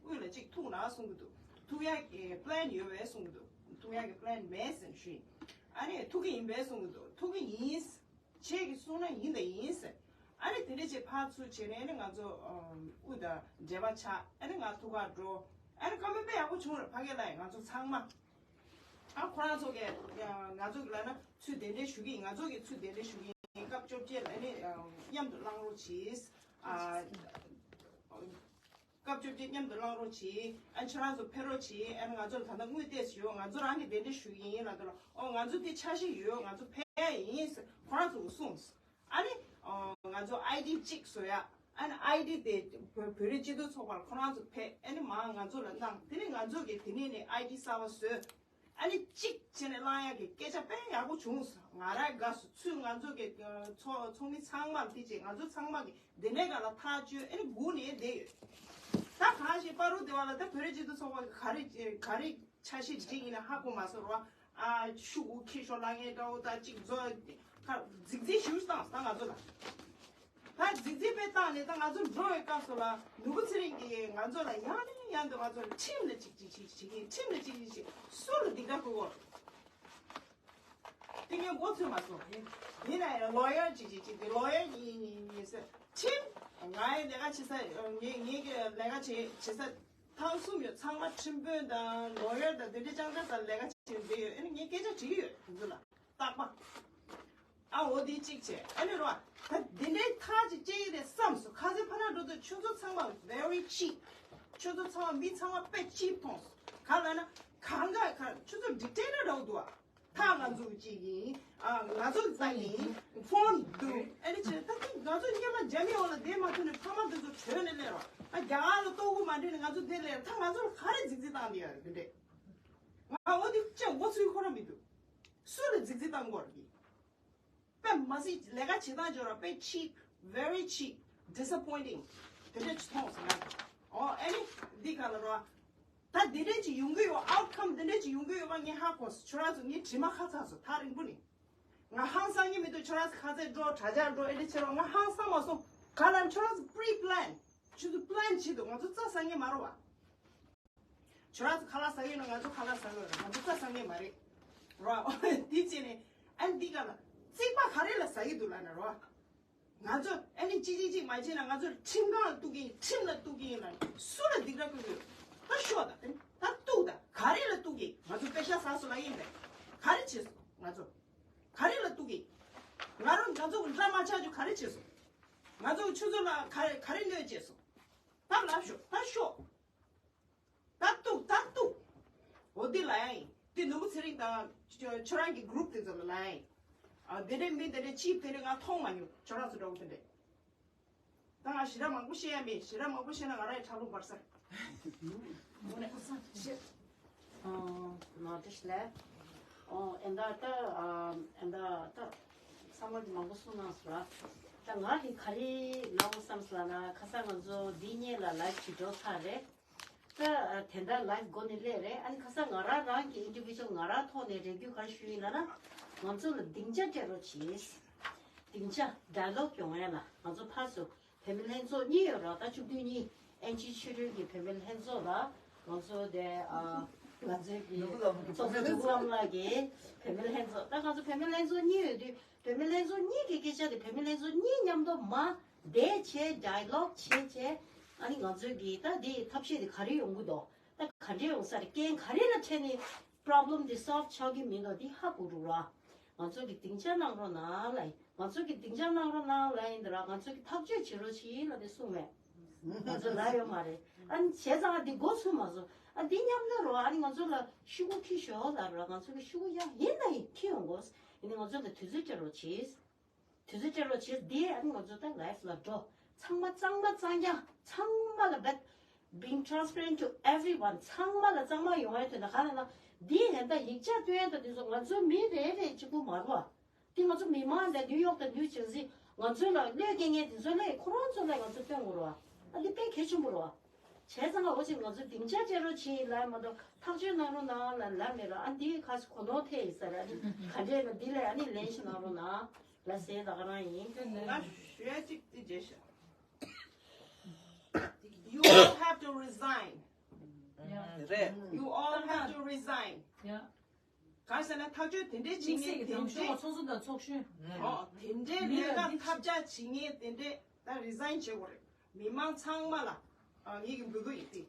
དབུས་ལ་གཅིག་ཐུག་ན་གསུང་གི་འདུག་ཐུག་ཡག་གི་པི་ལན་ཡོད་པས་གསུང་གི་འདུག་ཐུག་ཡག་གི་པི་ལན་མེད་ཟེར་ཞུས། ཨ་ནི་ཐུག་གི་ཡིན་པས་གསུང་གི་འདུག་ཐུག་གི་ཡིན། ཁྱེད་ཀྱིས་གསུངས་ན་ཡིན་དང་ཡིན་ཟེར། ཨ་ནི་དེ་འདྲ་བྱས་ཕར་ཚུར་བྱས་ནས་ཨ་ནི་ང་ཚོ་ཨམ་དབུས་དང་འབྲེལ་བ་ཆགས། ཨ་ནི་ང་ཐུག་ག་འགྲོ། ཨ་ནི་བཀའ་མོལ་དཔེ་ཡག་པོ་བྱུང་རེད། ཕ་གི་ལ་ཡ་ང་ཚོ་ཚང་མ། ཨ་ཁོ་རང་ཚོ་གིས་ང་ཚོ་གི་ལབ་ན་ཚུར་གདན་འདྲེན་ཞུ་གི་ཡིན། ང་ཚོ་གིས་ཚུར་གདན་འདྲེན་ཞུ་གི་ཡིན། སྐབས་བཅོ་བརྒྱད་ལ་ཨ་ནི་མཉམ་དུ་བླངས་རོགས་གྱིས། ཨ། སྐབས་བཅོ་བརྒྱད་མཉམ་དུ་བླངས་རོགས་གྱིས། ཨ་ཁྱོད་རང་ཚོ་ཕེབས་རོགས་གྱིས། ཨ་ང་ཚོ་ལ་ད་ལྟ་དངུལ་ཏོག་ཙམ་ཡོད། ང་ཚོ་རང་གི་གདན་འདྲེན་ཞུ་གི་ཡིན་ལབ་དུས་ལ། ཨོ་ང་ཚོ་འདི་འཆར་གཞི་ཡོད། ང་ཚོ་ཕེབས་ཡ་ཡིན་ཟེར་ཁོ་རང་ཚོ་གིས་གསུངས། ཨ་ནི་ཨོ་ང་ཚོ་ཨའི་ཌི་གཅིག་བཟོ་ཡ། ཨ་ནི་ཨའི་ཌི་དེ་བོད་བོད་རིགས་སྤྱི་མཐུན་ཚོགས་པར་ཁོ་རང་ཚོ་ཕེབས། ཨ་ནི་མར་ང་ཚོ་ལ་གནང་། དེ་ནས་ང་ཚོ་གིས་དེ་ནས་ནས་ཨའི་ཌི་གསར་པ་བཟོས། ཨ་ནི་གཅིག་བྱས་ནས་བླང་ཡག་གི་སྐད་ཆ་དཔེ་ཡག་པོ་བྱུང་སོང་། ང་རང་དགའ་སོང་། ཚུར་ང་ཚོ་གི་ཚོགས་ཚོགས་མི་ཚང་མར་དེ་བྱས། ང་ཚོ་ཚང་མ་གི་འདི་འདྲའི་སྒང་ལ་ཐག་གཅོད་ཨ་ནི་སྒུག་ནས་བསྡད་ཡོད། ད་གང་ཞིག་པ་རུ་སྡེ་བ་ལ་ད་བོད་རིགས་སྤྱི་མཐུན་ཚོགས་པ་གི་ག་རེ་ག་རེ་འཆར་གཞི་སྒྲིག་ཡིན་ན་ཧ་གོ་མ་སོང་རོ། ཨ་ཤུ་གུ་ཁྱི་ཤོ་ལ་ངའི་དགྲ་བོ་ད་གཅིག་མཛོ་ཁ་རྫིག་རྫིག་ཞུ་བཏང་ད་ང་ཚོ་ལ། ད་རྫིག་རྫིག་པའི་སྟངས་ནས་ད་ང་ཚོ་འགྲོ་བའི་སྐབས་སུ་ལ་ནོར་བུ་ཚེ་རིང་གིས་ང་ཚོ་ལ་ཡང་ནས་ཡང་དུ་ང་ཚོ་ལ་ཁྲིམས་ལ་ཅིག་ཅིག་ཅིག་ཅིག་ཡིན། ཁྲིམས་ལ་ཅིག་ཅིག་ཅིག་སུ་ལ་སྡིག་སྒྲ་ཕོག་གོ། དེ་ངས་མགོ་ཚོས་མ་སོང་། ཡིན་ན་ཡང་ལོ་ཡར་ཅིག་ཅིག་ཅིག་དེ་ལོ་ཡར་ཡིན་ཡིན་ཡིན་ཟེར། ཁྲིམས་ང་ཡི་ལས་ཀ་བྱེད་ས་ངས་ངས་ཀྱི་ལས་ཀ་བྱེད་བྱེད་ས་ཐང་གསུམ་ཡོད། ཚང་མ་ཁྲིམས་དཔོན་དང་ལོ་ཡར་དང་དེ་འདྲའི་ཅང་ཅང་དང་ལས་ཀ་བྱེད་བསྡད་ཡོད། ཨ་ནི་ངས་སྐད་ཆ་དྲིས་ཡོད་དེ་ཚོ་ལ། རྟག་པ། ཨ་འོ་དེ་གཅིག་བྱས། ཨ་ནི་རོ། ད་འདི་འདྲའི་ཐག་ཅིག་བཅད་ཡི་རེད་བསམ་སོང་། ཁ་སང་ཕ་ན་འགྲོ་དུས་ཁྱོད་ཚོ་ཚང་མ་very cheap། ཁྱོད་ཚོ་ཚང་མ་མི་ཚང་མ་དཔེ་cheap་མཐོང་སོང་། ག་ལབ་ན་གང་ག་ག་ཁྱོད་ཚོ་dictator་འདྲ་བོ་འདུག་ཨ། ཐག་ང་ཚོ་གཅིག་ཡིན། ཨ་ང་ཚོ་ཚང་ཡིན། ཕོན་འདུག་ཨ་ནི་བྱས་ད་ཐེངས་ང་ཚོ་སྔོན་མ་རྒྱ་མི་འོག་ལ་བསྡད་མ་ཐུབ་ནས་ཕ་མ་དེ་ཚོ་བྲོས་ནས་སླེབས་རོ། ཨ་རྒྱ་གར་ལ་ལྟོ་གོས་མ་སྤྲད་ནས་ང་ཚོ་འདིར་སླེབས། ད་ང་ཚོ་ལ་ག་རེ་རྫིག་རྫིག་བཏང་བསྡད་ཡོད་རེད་དེ་འདྲས། ང་འོ་དེ་ཅང་མགོ་ཚོས་ཁོ་རང་མི་འདུག་སུ་ལ་རྫིག་རྫིག་བཏང་དགོས་རེད། དཔེ་མ་སྲིད་ལས་ཀ་བྱེད་སྟངས་སྦྱོར་བ་དཔེ་cheap། Very cheap། Disappointing། དེ་འདྲ་ཅིག་མཐོང་སོང་ང་། ཨོ་ཨ་ནི་འདི་ག་ལ་རོ། ད་འདི་འདྲ་ཅིག་ཡོང་གི་ཡོད། Outcome་འདི་འདྲ་ཅིག་ཡོང་གི་ཡོད་པ་ངས་ཧ་གོ་སོང་། ཁྱོད་རང་ཚོ་ངའི་དྲི་མ་ཁ་ཚ་སོང་ཐག་རིང་པོ་ནས། ང་ཧང་སང་གི་མི་འདུག་ཁྱོད་རང་ཚོ་ཁ་ཚ་འགྲོ་དྲ་རྒྱ་འགྲོ་ཨེ་འདྲ་བྱེད་རོགས། ང་ཧང་སང་མ་སོང་། ག་ལ་ཁྱོད་རང་ཚོ་pre-plan། ཁྱོད་ཚོ་plan་བྱེད་འདུག་ང་ཚོ་རྩྭ་ཟ་མཁན་མ་རེད་བ། ཁྱོད་རང་ཚོ་ཁ་ལག་ཟ་གི་ཡོད་ན་ང་ཚོ་ཁ་ལག་ཟ་གི་ཡོད་རེད། ང་ཚོ་རྩྭ་ཟ་མཁན་མ་རེད། རོ། དེ་བྱས་ནས་ཨ་ནི་འདི་ག་ལ་རྩིག་པ་ག་རེ་ལ་ཟ་གི་འདུག་ལབ་ན་རོ། ང་ཚོ་ཨ་ནི་གཅིག་གཅིག་གཅིག་མ་བྱས་ན་ང་ཚོ་ཁྲིམས་ཁང་ལ་གཏུག་གི་ཡིན། ཁྲིམས་ལ་གཏུག་གི་ཡིན་ལབ་ནས་སུ་ལ་སྡིག་ར་བསྐུལ་གི་ཡོད། ད་ཤོག་ད་དེ་ད་གཏུག་ད་ག་རེ་ལ་གཏུག་གི། ང་ཚོ་པེ་ཤ་ཟ་སོང་ལབ་ཡིན་པས། ག་རེ་བྱས་སོང་ང་ཚོ། ག་རེ་ལ་གཏུག་གི། ང་རང་ང་ཚོ་གི་འདྲ་མ་ཆགས་རྒྱུ་ག་རེ་བྱས་སོང་། ང་ཚོ་གི་ཆུ་ཚོད་ལ་ག་རེ་ག་རེ་གནོད་བྱས་སོང་། ད་ལབ་ཤོག་ད་ཤོག་ད་གཏུག་ད་གཏུག་འོ་འདི་ལ་ཡང་ཡིན། འདི་ནོར་བུ་ཚེ་རིང་དང་ཁྱོད་ཁྱོད་རང་གི་group་དེ་ཚོ་ལ་ལ་ཡང་ཡིན། ཨ་དེ་འདྲའི་མི་དེ་འདྲའི་cheap་དེ་འདྲའི་ང་མཐོང་མ་མྱོང་། ཁྱོད་རང་ཚོ་འདྲ་བོ་དེ་འདྲའི། ད་ང་ཞེ་དྲག་མང་པོ་བཤད་ཡ་མེད། ཞེ་དྲག་མང་པོ་བཤད་ན་ང་རང་ཡི་ཁྲག་རླུང་འབར་ས་རེད། ཨོ་ནོ་ཏིས་ལེ། ཨོ་ཨེ་འདྲ་ད་ཨེ་འདྲ་ད་ཚང་མ་གི་མང་པོ་གསུངས་གནང་སོང་ལ། ད་ང་གི་ག་རེ་ལབ་དགོས་བསམ་སོང་ལབ་ན། ཁ་སང་ང་ཚོ་འདི་སྔོན་ལ་ལའིབ་ཅིག་འགྲོ་ཚར་རེད། ད་དེ་འདྲ་ལའིབ་འགོ་ནས་སླེབས་རེད། ཨ་ནི་ཁ་སང་ང་རང་རང་གི་ཨིན་ཌི་བི་ཇུ་ཨལ་ང་རང་ཐོག་ནས་རེ་སྐུལ་ག་རེ་ཞུ་ཡིན་ལབ་ན། ང་ཚོ་ལ་སྡིངས་ཆ་སྤྲད་རོགས་གྱིས། སྡིངས་ཆ་ཌའི་ལོག་ཡོང་ཡ་ལ་ང་ཚོ་ཕར་ཚུར་བུད་མེད་ལྷན་ཚོགས་གཉིས་ཡོད་ར། ད་བཅུ་བདུན་གཉིས་ཨེན་ཅི་ཆོས་སྒྲོན་གྱི་བུད་མེད་ལྷན་ཚོགས་ལ་ང་ཚོ་དེ་ཨ་ང་ཚོའི་གི་ཚོགས་གཙོ་ནོར་བུ་ལྷ་མོ་ལགས་ཀྱི་བུད་མེད་ལྷན་ཚོགས། ད་ང་ཚོ་བུད་མེད་ལྷན་ཚོགས་གཉིས་ཡོད་དུས་བུད་མེད་ལྷན་ཚོགས་གཉིས་ཀྱི་སྐད་ཆ་དེ་བུད་མེད་ལྷན་ཚོགས་གཉིས་མཉམ་དུ་མ་བསྡད་བྱས་ཌའི་ལོག་བྱས་བྱས། ཨ་ནི་ང་ཚོའི་གི་ད་དེ་ཐབས་ཤེས་དེ་ག་རེ་ཡོང་གི་འདུག་ད་ག་འདྲས་ཡོང་ས་རེད། རྐྱེན་ག་རེ་ལ་འཕྲད་ནས་པོ་རོབ་ལེམ་འདི་སོལབ་ཆགས་ཀྱི་མིན་འདུག་འདི་ཧ་གོ་རུ་ར། ང་ཚོ་གི་སྡིངས་ཆ་གནང་རོགས་གནང་ལབ་ཡིན། ང་ཚོ་གི་སྡིངས་ཆ་གནང་རོགས་གནང་ལབ་ཡིན་འདི་ར། ང་ཚོ་གི་ཐག་གཅོད་བྱེད་རོགས་གྱིས་ལབ་དེ་གསུངས་མེད། ང་ཚོ་ལབ་ཡོད་མ་རེད། ཨ་ནི་བྱས་ཙང་ཨ་འདི་འགོ་ཚུགས་མ་སོང་། ཨ་འདི་མཉམ་ལ་རོ། ཨ་ནི་ང་ཚོ་ལ་ཤུ་གུ་ཁྱི་ཞོག་ལབ་ར། ང་ཚོ་གི་ཤུ་གུ་ཡང་ཡིན་ན་ཡིན་ཁྱི་ཡོང་དགོས། ཡིན་ནི་ང་ཚོ་ལ་དུས་ཚོད་སྤྲད་རོགས་གྱིས། དུས་ཚོད་སྤྲད་རོགས་བྱེད། དེ་ཨ་ནི་ང་ཚོ་ད་ལའིབ་ལ་འགྲོ། ཚང་མ་གཙང་མ་གཙང་རྐྱང་། ཚང་མ་ལ་བེད། Being transparent to everyone. ཚང་མ་ལ་གཙང་མ་ཡོང་ཡ་དོན་དག་ག་ལ་ན། འདི་ཧན་ད་ཡིག་ཆ་སྟོན་ཡ་ད་དེ་ཚོ་ང་ཚོ་མི་རེ་རེ་གཅིག་པུ་མ་རེད་བ། འདི་ང་ཚོ་མི་མང་དང་ནིའུ་ཡོག་དང་ནིའུ་ཇར་སི། ང་ཚོ་ལ་བློས་འགེལ་མཁན་དེ་ཚོ་ལས་ཁོ་རང་ཚོ་ལ་ང་ཚོ་སྟོན་དགོས་རེད་བ། ཨ་འདི་དཔེ་གལ་ཆེན་པོ་རེད་བ། བྱས་ཙང་ཨོ་ཅིག་ང་ཚོ་སྡིངས་ཆ་སྤྲད་རོགས་བྱེད་ཡིན་ལབ་མ་གཏོགས་ཐག་གཅོད་གནང་རོགས་གནང་ལབ་ལབ་མེད་ར། ཨ་འདི་ཁ་སི་གོ་ནོར་ཐེབས་ཡིན་ས་རེད། ཨ་འདི་ག་འདྲས་ན་འདི་ལས་ཨ་ནི་ལན་ཞིག་གནང་རོགས་གནང་ལབ་ཟེར་ད་ག་རང་ཡིན། ང་ཞུ་ཡ་གཅིག་འདི་བརྗེད་ཤག You all have to resign. རེད། You all have to resign. གང་ཟེར་ན་ཐག་གཅོད་དེ་འདྲས་བྱེད་དམིགས་བསལ་མཁན་གྱི་དེ་དང་ཤོག་འདྲས། ཚོགས་གཙོ་དང་ཚོགས་གཞོན། ཨོ་དེ་འདྲས་མི་ལ་ལས་ཀ་འདི་ཐབས་ཆག་བྱེད་མཁན་དེ་འདྲས་ད་རི་ཟའིན་བྱེད་དགོས་རེད། མི་མང་ཚང་མ་ལ་ཨ་ངེད་ཀྱི་འབོད་སྐུལ་ཡིན་ཏེ།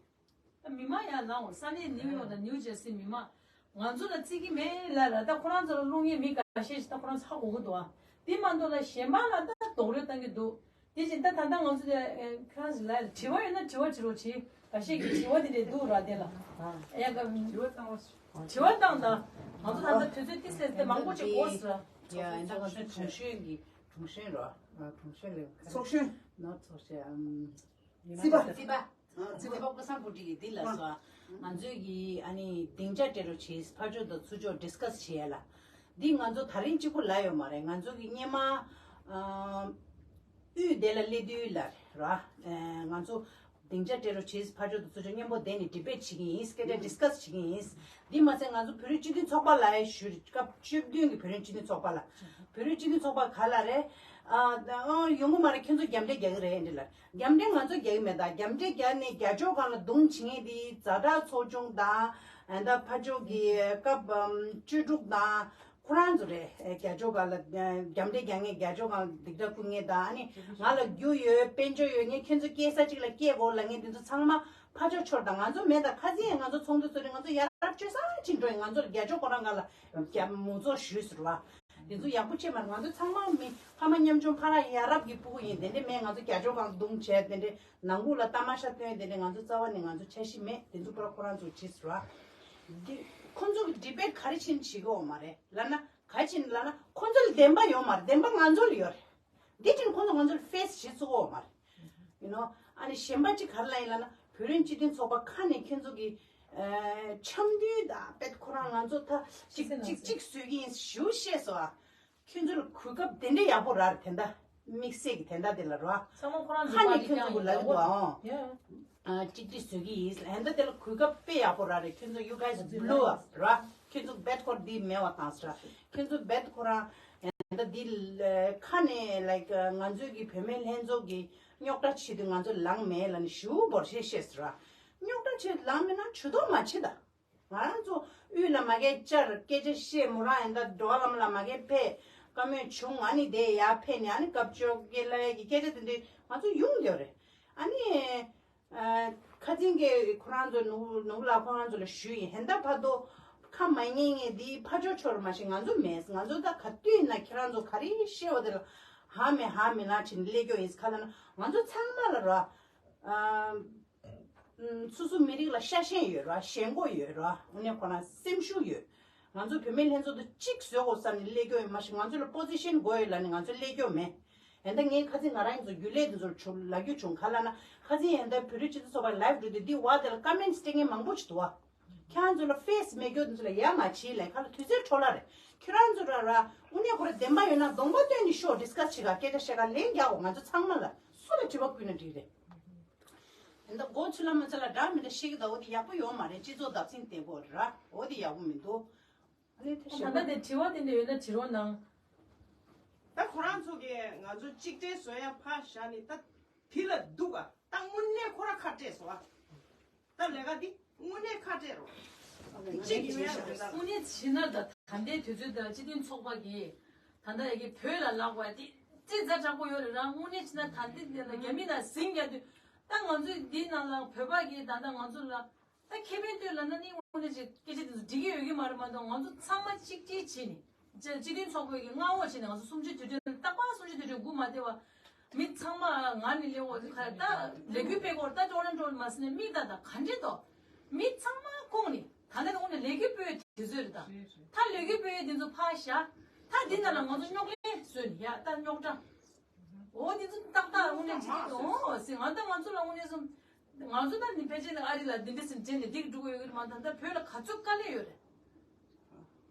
ད་མི་མང་ཡང་ནའོ་ས་གནས་ནིའུ་ཡོག་དང་ནིའུ་ཇར་སི་མི་མང་ང་ཚོ་ལ་བརྩི་གི་མེད་ལ་ལ། ད་ཁོ་རང་ཚོ་ལ་བླུག་མཁན་མི་འགའ་ཤས་ཤིག་ད་ཁོ་རང་ཚོ་ཧ་གོ་གི་འདུག་ཨ། དེ་མ་གཏོགས་ལ་གཞན་པ་ལ་ད་རྡོག་རོལ་བཏང་གི་འདུག་དེ་བཞིན་ད་ད་ལྟ་ང་ཚོ་དེ་ཁྱེད་རང་ཚོ་ལ་དྲི་བ་ཡོད་ན་དྲི་བ་དྲི་རོགས་བྱེད། འགའ་ཤས་ཀྱིས་དྲི་བ་དེ་འདྲས་འདུག་ར་དེ་ལ། ཡ་ག་དྲི་བ་བཏང་བ། དྲི་བ་བཏང་ད། ང་ཚོ་ད་ལྟ་དུས་ཚོད་ཏི་སེ་དེ་མང་པོ་ཅིག་འགོར་སོང་། ཡ་ད་ང་ཚོ་དྲུང་གཞོན་གྱི་དྲུང་གཞོན་རོ། དྲུང་གཞོན་ལས་ཚོགས་གཞོན། ནོར་ཚོགས་གཞོན། སྲིད་པ། སྲིད་པ། སྲིད་པ་ཀུན་བཟང་བུ་ཁྲིད་ཀྱིས་འདི་ལ་སོ། ང་ཚོས་ཀྱི་ཨ་ནི་སྡིངས་ཆ་སྤྲད་རོགས་བྱེད། ཕར་ཕྱོགས་དང་ཚུར་ཕྱོགས་ཌིས་ཀ་སི་བྱེད་ཡ་ལ། འདི་ང་ཚོ་ད་རིང་གཅིག་པུ་ལ་ཡོད་མ་རེད། ང་ཚོ་གི་སྔོན་མ་དབུས་དེ་ལ་སླེབས་དུས་ལ་ར། ང་ཚོ་སྡིངས་ཆ་སྤྲད་རོགས་བྱེད། ཕར་ཕྱོགས་དང་ཚུར་ཕྱོགས་མཉམ་པོ་བསྡད་ནས་ཌི་བེཊ་བྱེད་ཀྱི་ཡིན། སྐད་ཆ་ཌིས་ཀ་སི་བྱེད་ཀྱི་ཡིན། འདི་མ་ཚད་ང་ཚོ་བོད་རིགས་སྤྱི་མཐུན་ཚོགས་པ་ལ་ཞུ། སྐབས་བཅུ་བདུན་གྱི་བོད་རིགས་སྤྱི་མཐུན་ཚོགས་པ་ལ། བོད་རིགས་སྤྱི་མཐུན་ཚོགས་པ་ག་ལ་རེད། ཨ་ཨ་ཡོང་གི་མ་རེད། ཁྱོད་ཚོ་རྒྱབ་འདྲེ་རྒྱག་གི་རེད་འདི་ལ། རྒྱབ་འདྲེ་ང་ཚོ་རྒྱག་གི་མེད། ད་རྒྱབ་འདྲེ་རྒྱག་ནས་རྒྱ་ཕྱོགས་སྒང་ལ་རྡུང་བྱེད་མཁན་དེ་ཛ་དྲག་ཚོགས་ཆུང་དང་། ཨ་ད་ཕར་ཕྱོགས་ཀྱི་སྐབས་བཅུ་དྲུག་དང་ཁོ་རང་ཚོ་རེད། རྒྱ་ཕྱོགས་སྒང་ལ་རྒྱབ་འདྲེ་རྒྱག་མཁན། རྒྱ་ཕྱོགས་སྒང་སྡིགས་ར་བསྐུལ་མཁན་དང་། ཨ་ནི་ང་ལ་རྒྱུ་ཡོད་དཔལ་འབྱོར་ཡོད། ངས་ཁྱོད་ཚོ་སྐྱེལ་ས་གཅིག་ལ་སྐྱེལ་དགོས་ལབ་མཁན་དེ་ཚོ་ཚང་མ་ཕར་ཕྱོགས་ཕྱོགས་དང་། ང་ཚོ་མེད། ད་ཁ་སང་ང་ཚོ་ཚོགས་འདུ་ཚོགས་རིང་ང་ཚོ་ཡ་རབས་སྤྱོད་བཟང་ཅིག་འགྲོ་ཡིན། ང་ཚོ་རྒྱ་ཕྱོགས་ཁོ་རང་སྒང་ལ་རྒྱ་མུ་ཚོགས་ཞུས་ཟེར་བ། དེ་ཚོ་ཡག་པོ་བྱས་མ་རེད། ང་ཚོ་ཚང་མ་མི་ཕ་མ་ཉམ་ཆུང་ཕ་ར་ཡ་རབས་ཀྱི་ཕྲུ་གུ་ཡིན། དེ་འདྲ་མེད། ང་ཚོ་རྒྱ་ཕྱོགས་སྒང་རྡུང་བྱས། དེ་འདྲ་ནང་ཁུལ་ལ་ཏ་མ་ཤ་སྟོན། དེ་འདྲ་ང་ཚོ་རྩ་བ་ནས་ང་ཚོ་འཆར་གཞི་མེད། དེ་ཚོ་ཁོ་ར་ཁོ་རང་ཚོ་བྱས་ཟེར་བ། འདི་ཁོ་ཚོ་གི་ཌི་བེཊ་ག་རེ་བྱས་ནས་བྱེད་ཀྱི་ཡོད་མ་རེད་ལབ་ན། ག་རེ་བྱས་ནས་ལབ་ན་ཁོ་ཚོ་ལ་བདེན་པ་ཡོད་མ་རེད། བདེན་པ་ང་ཚོ་ལ་ཡོད་རེད། འདི་དྲིན་ཁོང་ཚོ་ང་ཚོར་ཕེ་སི་བྱེད་ཚུགས་ཀྱི་ཡོད་མ་རེད། ཡུ་ནོ། ཨ་ནི་གཞན་པ་གཅིག་ག་རེ་ལབ་ཡིན་ལབ་ན། བོད་རིགས་སྤྱི་མཐུན་ཚོགས་པ་ཁ་ནས་ཁྱོད་ཚོ་གི་ཨ་འཆམ་མཐུན་དང་དཔེ་ཁོ་རང་ང་ཚོ་ད་གཅིག་གཅིག་གཅིག་བཟོ་གི་ཡིན་ཞུ་བཤད་སོང་ཨ། ཁྱོད་ཚོ་ལ་གོ་སྐབས་དེ་འདྲ་ཡག་པོ་རག་རེད། དེ་འདྲ་དམིགས་བསལ་གྱི་དེ་འདྲ་དེ་ལ་རོ། ཚང་མ་ཁོ་རང་ཚོ་ཁ་ནས་ཁྱོད་ཚོ་གི་ལབ་ཀྱི་འདུག་ཨ། ཡ། ཨ་གཅིག་སྒྲིལ་བཟོ་གི་ཡིན། ཧན་ད་དེ་ལ་གོ་སྐབས་དཔེ་ཡག་པོ་རག་རེད། ཁྱོད་ཚོ་you guys blew up ར། ཁྱོད་ཚོ་བེད་ཁོ་རང་འདི་མེད་པ་བཏང་ཟེར་ར། ཁྱོད་ཚོ་བེད་ཁོ་རང་ཧན་ད་འདི་ཁ་ནས་like ང་ཚོའི་གི་བུད་མེད་ལྷན་ཚོགས་ཀྱི་རྙོག་དྲ་ཆེད་དུ་ང་ཚོ་ལངས་མེད་ལབ་ནས་ཞུ་བོར་ཤེས་ཤེས་ཟེར་ར། རྙོག་དྲ་ཆེད་དུ་ལངས་མེད་ན་ཇུས་གཏོགས་མ་བྱེད་ད། ང་རང་ཚོ་དབུས་ལ་མ་གིར་བཅར། སྐད་ཆ་བཤད། མོ་རང་ཧན་ད་འགྲོ་བ་ལམ་ལ་མ་གིར་ཕེབས། བཀའ་མོལ་བྱུང་། ཨ་ནི་དེ་ཡར་ཕེབས་ནས་ཨ་ནི་སྐབས་བཅོ་བརྒྱད་ལ་ཡ་གི་སྐད་ཆ་དེ་འདྲའི་ང་ཚོ་ཡོང་ཡོད་རེད། ཨ་ནི། ཨ། ཁ་སང་གི་ཁོ་རང་ཚོ་ནུ་ནུ་ལ་ཁོ་རང་ཚོ་ལ་ཞུས་ཡིན། ཧན་ད་བར་དུ་ཁ་མ་ཉན་ངེས་འདི་ཕར་ཕྱོགས་ཕྱོགས་རེད་མ་གཞི་ང་ཚོ་མེད། ང་ཚོ་ད་ག་དུས་ན་ཁྱེད་རང་ཚོ་ག་རེ་བཤད་པ་དེ་ལ་ཧ་མེད་ཧ་མེད་ན་བྱིན་སླེབས་ཀྱོག་ཡིན། ག་ལ་ན་ང་ཚོ་ཚང་མ་ལ་ར། ཨ། སོ་སོ་མི་རིགས་ལ་ཤ་ཞེན་ཡོད་ར། ཞེན་ཁོག་ཡོད་ར། དངོས་གནས་ཁོ་རང་སེམས་ཤུགས་ཡོད། ང་ཚོ་བུད་མེད་ལྷན་ཚོགས་དུ་གཅིག་བཟོ་དགོས་བསམ་ནས་སླེབས་ཀྱོག་ཡིན་མ་གཞི་ང་ཚོ་ལ་པོ་ཛི་ཤན་དགོས་ཡོད་ལབ་ནས་ང་ཚོ་སླེབས་ཀྱོག་མེད། ཡིན་ད་ངས་ཁ་སང་ང་རང་ཚོ་རྒྱུན་ལས་དེ་ཚོར་ཆུ་ལབ་རྒྱུ་བྱུང་ག་ལབ་ན། ཁ་སང་ཡིན་ད་བོད་རིགས་སྤྱི་མཐུན་ཚོགས་པ་ལའིབ་འགྲོ་དུས་འདི་བ་དེ་ལ་ཀ་མེན་ཊི་སྤྲད་མཁན་མང་པོ་ཞིག་འདུག་བ། ཁྱེད་རང་ཚོ་ལ་ཕེ་སི་མེད་རྒྱུ་དེ་ཚོ་ལ་ཡ་མ་བྱེད་ལས་ཁ་ལ་དུས་ཚོད་འཕྲོ་བརླག་རེད། ཁྱེད་རང་ཚོ་ར་ར་དངོས་གནས་ཁོ་ར་བདེན་པ་ཡོད་ན་གདོང་པ་སྟོན་ནས་ཤོག་ཌི་སི་ཀ་སི་བྱེད་ག་སྐད་ཆ་བཤད་ག་ལན་རྒྱག་གོ། ང་ཚོ་ཚང་མ་ལ་སུ་ལ་དྲི་བ་བསྐུལ་ན་འགྲིག་རེད། ཡིན་ད་མགོ་ཚུ་ལ་མ་ཚུ་ལ་འདྲ་མི་འདྲ་ཤེས་ཀྱི་ད་འོ་དེ་ཡག་པོ་ཡོད་མ་རེད། སྤྱི་ཚོགས་བརྡབ་གསིག་བསྟན་པོ་ར་འོ་དེ་ཡག་པོ་མི་འདུག་ཨ་ནི་ད་ལྟ་དེ་དྲི་བ་དེ་འདྲ་ཡོད་ན་དྲི་རོགས་གནང་། ད་ཁོ་རང་ཚོ་གིས་ང་ཚོ་གཅིག་སྒྲིལ་བཟོ་ཡ་ཕར་བཞག་ནས་ད་དེ་ལ་སྡུག་ག་ད་དངོས་གནས་ཁོ་ར་ཁ་སྤྲད་སོང་ཨ། ད་ལས་ཀ་འདི་དངོས་གནས་ཁ་སྤྲད་རོགས། གཅིག་ཡོད་ཡ་རེད་ད། དངོས་གནས་བྱས་ན་ད་ད་ལྟའི་དུས་ཚོད་ད་སྤྱི་མཐུན་ཚོགས་པ་གིས་ད་ལྟ་ཡ་གི་བོད་ལ་ལབ་པ་དེ་ཅི་ཛ་དྲག་པོ་ཡོད་རེད་ར། དངོས་གནས་བྱས་ན་ད་ལྟའི་དེ་ལ་རྒྱ་མི་ལ་ཟིང་རྒྱག་དུས་ད་ང་ཚོ་འདི་ནང་ལ་བོད་པ་གིས་ད་ལྟ་ང་ཚོ་ལ། ད་ཁེ་ཕན་ལྟོས་ལབ་ན་ནི་དངོས་གནས་ཅིག་སྐད་ཆ་དེ་ཚོ་འགྲིག་གི་ཡོད་ཀྱི་མ་རེད་མ་གཏོགས། ང་ཚོ་ཚང་མ་གཅིག་སྒྲིལ་བྱས་ནས་སྤྱི་སྤྱི་མཐུན་ཚོགས་པའི་གི་མངའ་འོག་བྱས་ནས་ང་ཚོ་གསུམ་བཅུ་དུས་དྲན་རྟག་པར་གསུམ་བཅུ་དུས་དྲན་སྒུག་མ་བསྡད་པ། མི་ཚང་མ་ང་ནི་ལས་འོག་ཁ་ད་ལས་འགུལ་སྤེལ་སྐོར་ད་ཀྲོ་རན་ཀྲོ་མ་ཟིན་ནས་མི་ད་ད་ག་འདྲེ་ཏོ། མི་ཚང་མ་ཁོང་ནི་ད་ལྟ་ནི་དངོས་གནས་ལས་འགུལ་སྤེལ་དུས་ཚོད་རེད་ད། ད་ལས་འགུལ་སྤེལ་དེ་ཚོ་ཕར་བཞག་ད་འདི་ནང་ལ་ང་ཚོ་རྙོག་གླེང་བཟོས་ནས་ཡ་ད་རྙོག་དྲ། འོ་དེ་ཚོ་ཏག་ཏག་དངོས་གནས་འགྲིག་གི་འདུག་ཟེར། ང་ད་ང་ཚོ་ལ་དངོས་གནས་སོང་། ང་ཚོ་ད་ནི་ཕལ་ཆེར་ནི་ཨ་རི་ལ་འདི་འདྲ་ཟིན་དྲན་ནས་འདི་འགྲོ་གི་ཡོད་ཀྱི་མ་ད་ད་བོད་ལ་ག་ཚོད་དཀའ་ལས་ཡོད་རེད།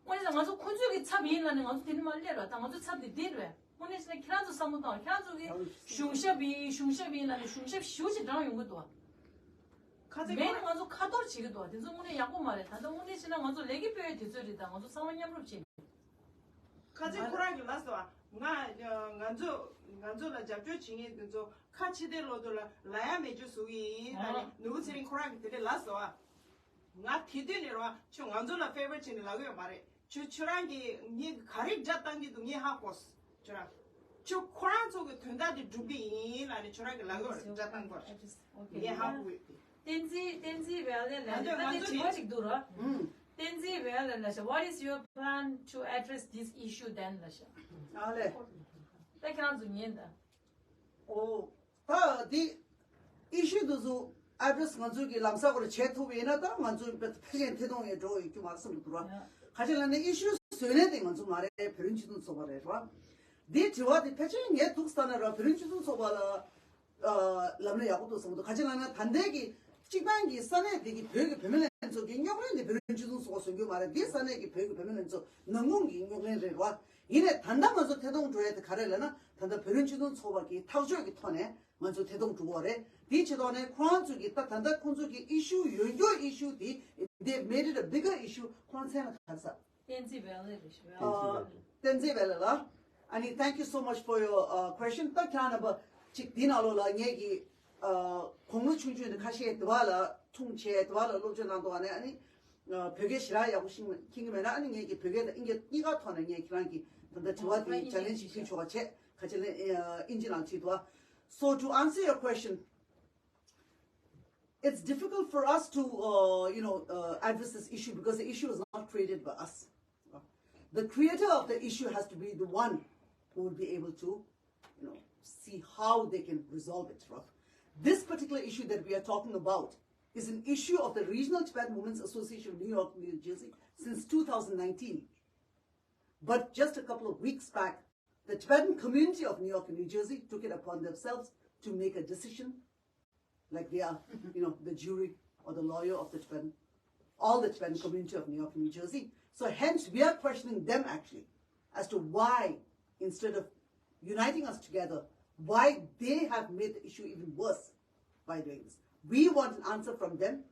དངོས་གནས་ང་ཚོ་ཁོ་ཚོས་ཀྱི་ཚབ་ཡིན་ལ་ནི་ང་ཚོ་དེ་ནི་མ་སླེབས་ར། ད་ང་ཚོ་ཚབ་དེ་འདི་རེད། དངོས་གནས་ཟེར་ན་ཁྱེད་རང་ཚོ་བསམ་བློ་བཏང་། ཁྱེད་རང་ཚོ་གི་གཞུང་ཞབས་ཡིན་གཞུང་ཞབས་ཡིན་ལ་ནི་གཞུང་ཞབས་ཞེ་པོ་ཅིག་བགྲངས་ཡོང་གི་འདུག་ཁ་ཚིག་མེད་ནི་ང་ཚོ་ཁ་གཏོར་བྱེད་ཀྱི་འདུག་དེ་ཚོ་དངོས་གནས་ཡག་པོ་མ་རེད། ད་ལྟ་དངོས་གནས་བྱས་ན་ང་ཚོ་ལས་ཀ་སྤེལ་བའི་དུས་ཚོད་རེད། ད་ང་ཚོ་ཚང་མ་མཉམ་རུབ་བྱེད། ཁ་ཚིག་ཁོ་རང་གིས་ལབ་སོང་ང་། ང་ཚོ་ང་ཚོ་ལ་རྒྱབ་སྐྱོར་བྱེད་མཁན་དེ་ཚོ་ཁ་ཕྱི་བལྟས་ལོག་ཏུ་ལ་ལ་ཡ་མེད་རྒྱུ་བཟོ་གི་ཡིན་ད་ནི་ནོར་བུ་ཚེ་རིང་ཁོ་རང་གིས་དེ་འདྲས་ལབ་སོང་ང་། ང་དེ་དུས་ནས་རོ་ཁྱོད་ང་ཚོ་ལ་ཕེ་ཝར་བྱས་ནས་ལབ་གི་ཡོད་མ་རེད། ཁྱོད་ཁྱོད་རང་གིས་ངས་ག་རེ་དགྲ་བཏང་གི་འདུག་ངས་ཧ་གོ་སོང་། ཁྱོད་རང་ཁྱོད་ཁོ་རང་ཚོ་གི་དོན་དག་དེ་སྒྲུབ་གི་ཡིན་ལབ་ནས་ཁྱོད་རང་གིས་ལབ་གི་ཡོད་རེད། དགྲ་བཏང་གི་ཡོད་རེད། ངས་ཧ་གོ་ཡོད་དེ། བསྟན་འཛིན་བསྟན་འཛིན་ཝེ་ལེ་ལ་ད་ལྟ་ང་ཚོ་དྲི་བ་ཅིག་འདུག་ར། ཨུམ། བསྟན་འཛིན་ཝེ་ལེ་ལ་ཤ། What is your plan to address this issue then? ལ་ཤ། ཨ་ལེ། ད་ཁྱེད་རང་ཚོ་ཉན་ད། ཨོ། ད་དེ་ཨི་ཤུ་དེ་ཚོ་ཨེ་ཌི་རེ་སི་ང་ཚོའི་གི་ལམ་སང་སྐོར་བྱེད་ཐུབ་ཡིན་ན་ད་ང་ཚོ་ཕལ་ཆེར་ཐད་གཏོང་ཡས་འགྲོ་ཡོད་རྒྱུ་མ་རེད་བསམ་གི་འདུག་ར། ཡ། ག་ཅི་ལབ་ན་ཨི་ཤུ་བཟོས་ནས་དེ་ང་ཚོ་མ་རེད། བོད་རིགས་སྤྱི་མཐུན་ཚོགས་པ་རེད་ར། འདིའི་དྲི་བ་དེ་ཕལ་ཆེར་ངས་འདུག་ས་ན་ར་བོད་རིགས་སྤྱི་མཐུན་ཚོགས་པ་ལ་ཨ་ལབ་ན་ཡག་པོ་འདུག་བསམ་གི་འདུག་ག་ཅི་ལབ་ན་ད་ལྟའི་གི་སྤྱིར་བཏང་གི་ས་གནས་དེ་གི་བོད་ཀྱི་བུད་མེད་ལྷན་ཚོགས་ཀྱི་རྙོག་གླེང་དེ་བོད་རིགས་སྤྱི་མཐུན་ཚོགས་པ་བཟོ་རྒྱུ་མ་རེད། འདིའི་ས་གནས་ཀྱི་བོད་ཀྱི་བུད་མེད་ལྷན་ཚོགས་ནང་ཁུལ་གྱི་རྙོག་གླེང་རེད་ར། ཡིན་ནའི་ད་ལྟ་ང་ཚོ་ཐད་གཏོང་འགྲོ་ཡ་དེ་ག་རེ་ལབ་ན་ད་ལྟ་བོད་རིགས་སྤྱི་མཐུན་ཚོགས་པ་གི་ཐག་གཅོད་ཀྱི་ཐོག་ནས་ང་ཚོ་ཐད་གཏོང་འགྲོ་གི་ཡོད་རེད། དེའི་ཆེད་ཐོག་ནས་ཁོ་རང་ཚོ་གི་ད་ད་ལྟ་ཁོང་ཚོ་གི་ཨི་ཤུ་ཡོད་རྒྱུ་ཨི་ཤུ་དེ་they made it a bigger issue. ཁོ་རང་མཚན་ལ་ག་རེ་ཟེར། བསྟན་འཛིན་ཝེ་ལེ་རེད་ཤག་ཨ། བསྟན་འཛིན་ཝེ་ལེ་ལགས། ཨ་ནི་thank you so much for your uh, question. ད་ཁྱེད་རང་རྣམ་པ་ཅིག་འདི་ནང་ལོགས་ལ་ངེད་ཀྱི་ཨ་དགུང་ལོ་ཆུང་ཆུང་དེ་ཁ་ཤས་དེ་བ་ལ་འཁྲུངས་བྱས་དེ་བ་ལ་སློབ་སྦྱོང་གནང་འདུག་ཨ་ནི་ཨ་ནི་ཨ་བོད་སྐད་ཞེ་དྲག་ཡག་པོ་ཤེས་མཁྱེན་གྱི་མེད་ན་ཨ་ནི་ངེད་ཀྱི་བོད་སྐད་དང་དབྱིན་སྐད་གཉིས་ཀ་ཐོག་ནས་ངས་ཁྱེད་རང་གི་ད་ལྟ་དྲི་བ་དེ་ཨ་ཕྱག་ལེན་ཞིག་ཕུལ་ཆོག་པ་བྱས། ཁ་ཆེ་ལེན་ཨ་དབྱིན་ཇི་ནང་བྲིས་འདུག So to answer your question, it's difficult for us to, uh, you know, uh, address this issue because the issue was not created by us. The creator of the issue has to be the one who would be able to, you know, see how they can resolve it. Right? This particular issue that we are talking about is an issue of the Regional Tibetan Women's Association of New York, New Jersey since two thousand nineteen. But just a couple of weeks back, the Tibetan community of New York and New Jersey took it upon themselves to make a decision like they are, you know, the jury or the lawyer of the Tibetan, all the Tibetan community of New York and New Jersey. So hence we are questioning them actually as to why, instead of uniting us together, why they have made the issue even worse by doing this. We want an answer from them.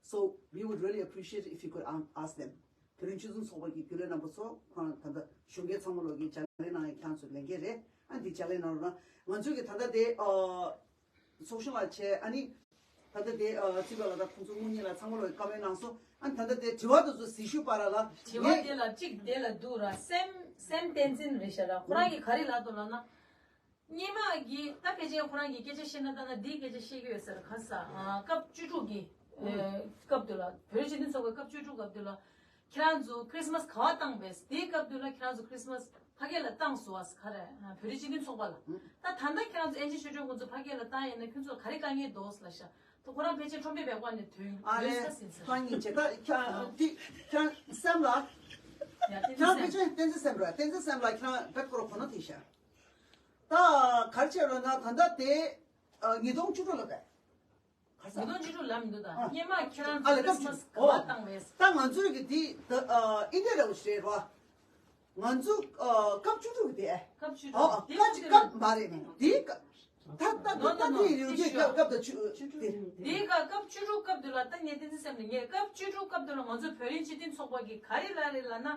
So we would really appreciate if you could an- ask them. བོད་རིགས་སྤྱི་མཐུན་ཚོགས་པ་གི་རྒྱུན་ལས་རྣམ་པ་ཚོ་ཁོང་ད་ལྟ་གཞོན་སྐྱེས་ཚང་མ་ལོག་གི་ཕྱག་ལེན་གནང་ཡ་ཁྱེད་རང་ཚོས་ལས་འགན་རེད། ཨ་འདི་ཕྱག་ལེན་གནང་རོགས་གནང་། ང་ཚོས་ཀྱི་ད་ལྟ་དེ་ཨ་ཚོགས་གཞོན་ལགས་བྱས། ཨ་ནི་ད་ལྟ་དེ་ཨ་རྩིས་པ་ལགས་དང་ཁོང་ཚོ་དངུལ་གཉེར་ལགས་ཚང་མ་ལོག་གི་བཀའ་མོལ་གནང་སོང་། ཨ་ནི་ད་ལྟ་དེ་དྲི་བ་དེ་ཚོ་གཟིགས་ཞུ་པ་ར་ལ་དྲི་བ་ངས་དེ་ལ་གཅིག་དེ་ལ་འདུག་ར། སེམ་སེམ་བསྟན་འཛིན་རེད་ཤག་ར། ཁོ་རང་གིས་ག་རེ་ལབ་འདུག་ལབ་ན། སྔོན་མ་གི་ད་ཕལ་ཆེར་ཁོ་རང་གི་སྐད་ཆ་བཤད་ན་ད་ལྟ་འདིའི་སྐད་ཆ་བཤད་ཀྱི་ཡོད་ཟེར། ག་ས་ཨ་སྐབས་བཅུ་དྲུག་གི་ཨ་སྐབས་དེ་ལ་བོད་རིགས་སྤྱི་མཐུན་ཚོགས་པའི་སྐབས་བཅུ་དྲུག་སྐབས་དེ་ལ་ཁྱེད་རང་ཚོ་ཁྲིས་མས་ག་པར་བཏང་པས། དེའི་སྐབས་དེ་ལ་ཁྱེད་རང་ཚོ་ཁྲིས་མས་ཕ་གི་ལ་བཏང་སོང་བ་ཟེར། ག་རེ་ཨ་བོད་རིགས་སྤྱི་མཐུན་ཚོགས་པ་ལ། ད་ད་ལྟ་ཁྱེད་རང་ཚོ་ཨེན་ཇི་ཆོས་སྒྲོན་ཁོང་ཚོ་ཕ་གི་ལ་བཏང་ཡིན་ན་ཁྱོད་ཚོ་ལ་ག་རེ་དཀའ་ངལ་འདུག་ལབ་ཤག་ད་ཁོ་རང་ཕལ་ཆེར་ཁྲོམ་པའི་བེག་པ་ནས་ཐོན་ཨ་ཡོད་ལེ་ས་ཟིན་ཟེར། ཁྱེད་རང་གཉིས་བྱེད་ད་ཁྱེད་རང་དེ་ཁྱེད་རང་སེམས་ལ་ཡ་དེ་ཁྱེད་རང་ཕལ་ཆེར་བསྟན་འཛིན་སེམས་རེད། བསྟན་འཛིན་སེམས་ལ་ཁྱེད་རང་བེག་སྐོར་གོ་ནོར་ཐེབས་ཤག་ད་ག་རེ་བྱས་རོགས་ན་ད་ལྟ་དེ་ཨ་ཉིས་སྟོང་བཅུ་དྲུག་ལ་བས། ག་ས། ཉིས་སྟོང་བཅུ་དྲུག་ལ་མི་འདུག་ད། ཨ། སྔོན་མ་ཁྱེད་རང་ཨ་ཚོ་ལེ་ཁ་ཁྲིས་མས་ཆུ་ག་པར་ཨོ། བཏང་བས། ད་ང་ཚོའི་གི་དེ་ད་ཨ་ཨིན་ཌི་ཡ་རེད་བ་ཞེས་རོ། ང་ཚོ་ཨ་སྐབས་བཅུ་དྲུག་གི་དེ། སྐབས་བཅུ་ཨོ་དྲུག་ཨ་དེ་སྐབས་ཅི་སྐབས་མ་རེད་ནས་དེའི་སྐབས། ད་ད་ད་ད་དེ་རེད་དེ་སྐབས་སྐབས་ད་བཅུ་དེ། དེའི་སྐབས་སྐབས་བཅུ་དྲུག་སྐབས་དུས་ལ་ད་ངས་བསྟན་འཛིན་སེམས་ནས་ངས་སྐབས་བཅུ་དྲུག་སྐབས་དུས་ལ་ང་ཚོ་བོད་རིགས་སྤྱི་མཐུན་ཚོགས་པ་གི་ག་རེ་ལ་རེད་ལབ་ན།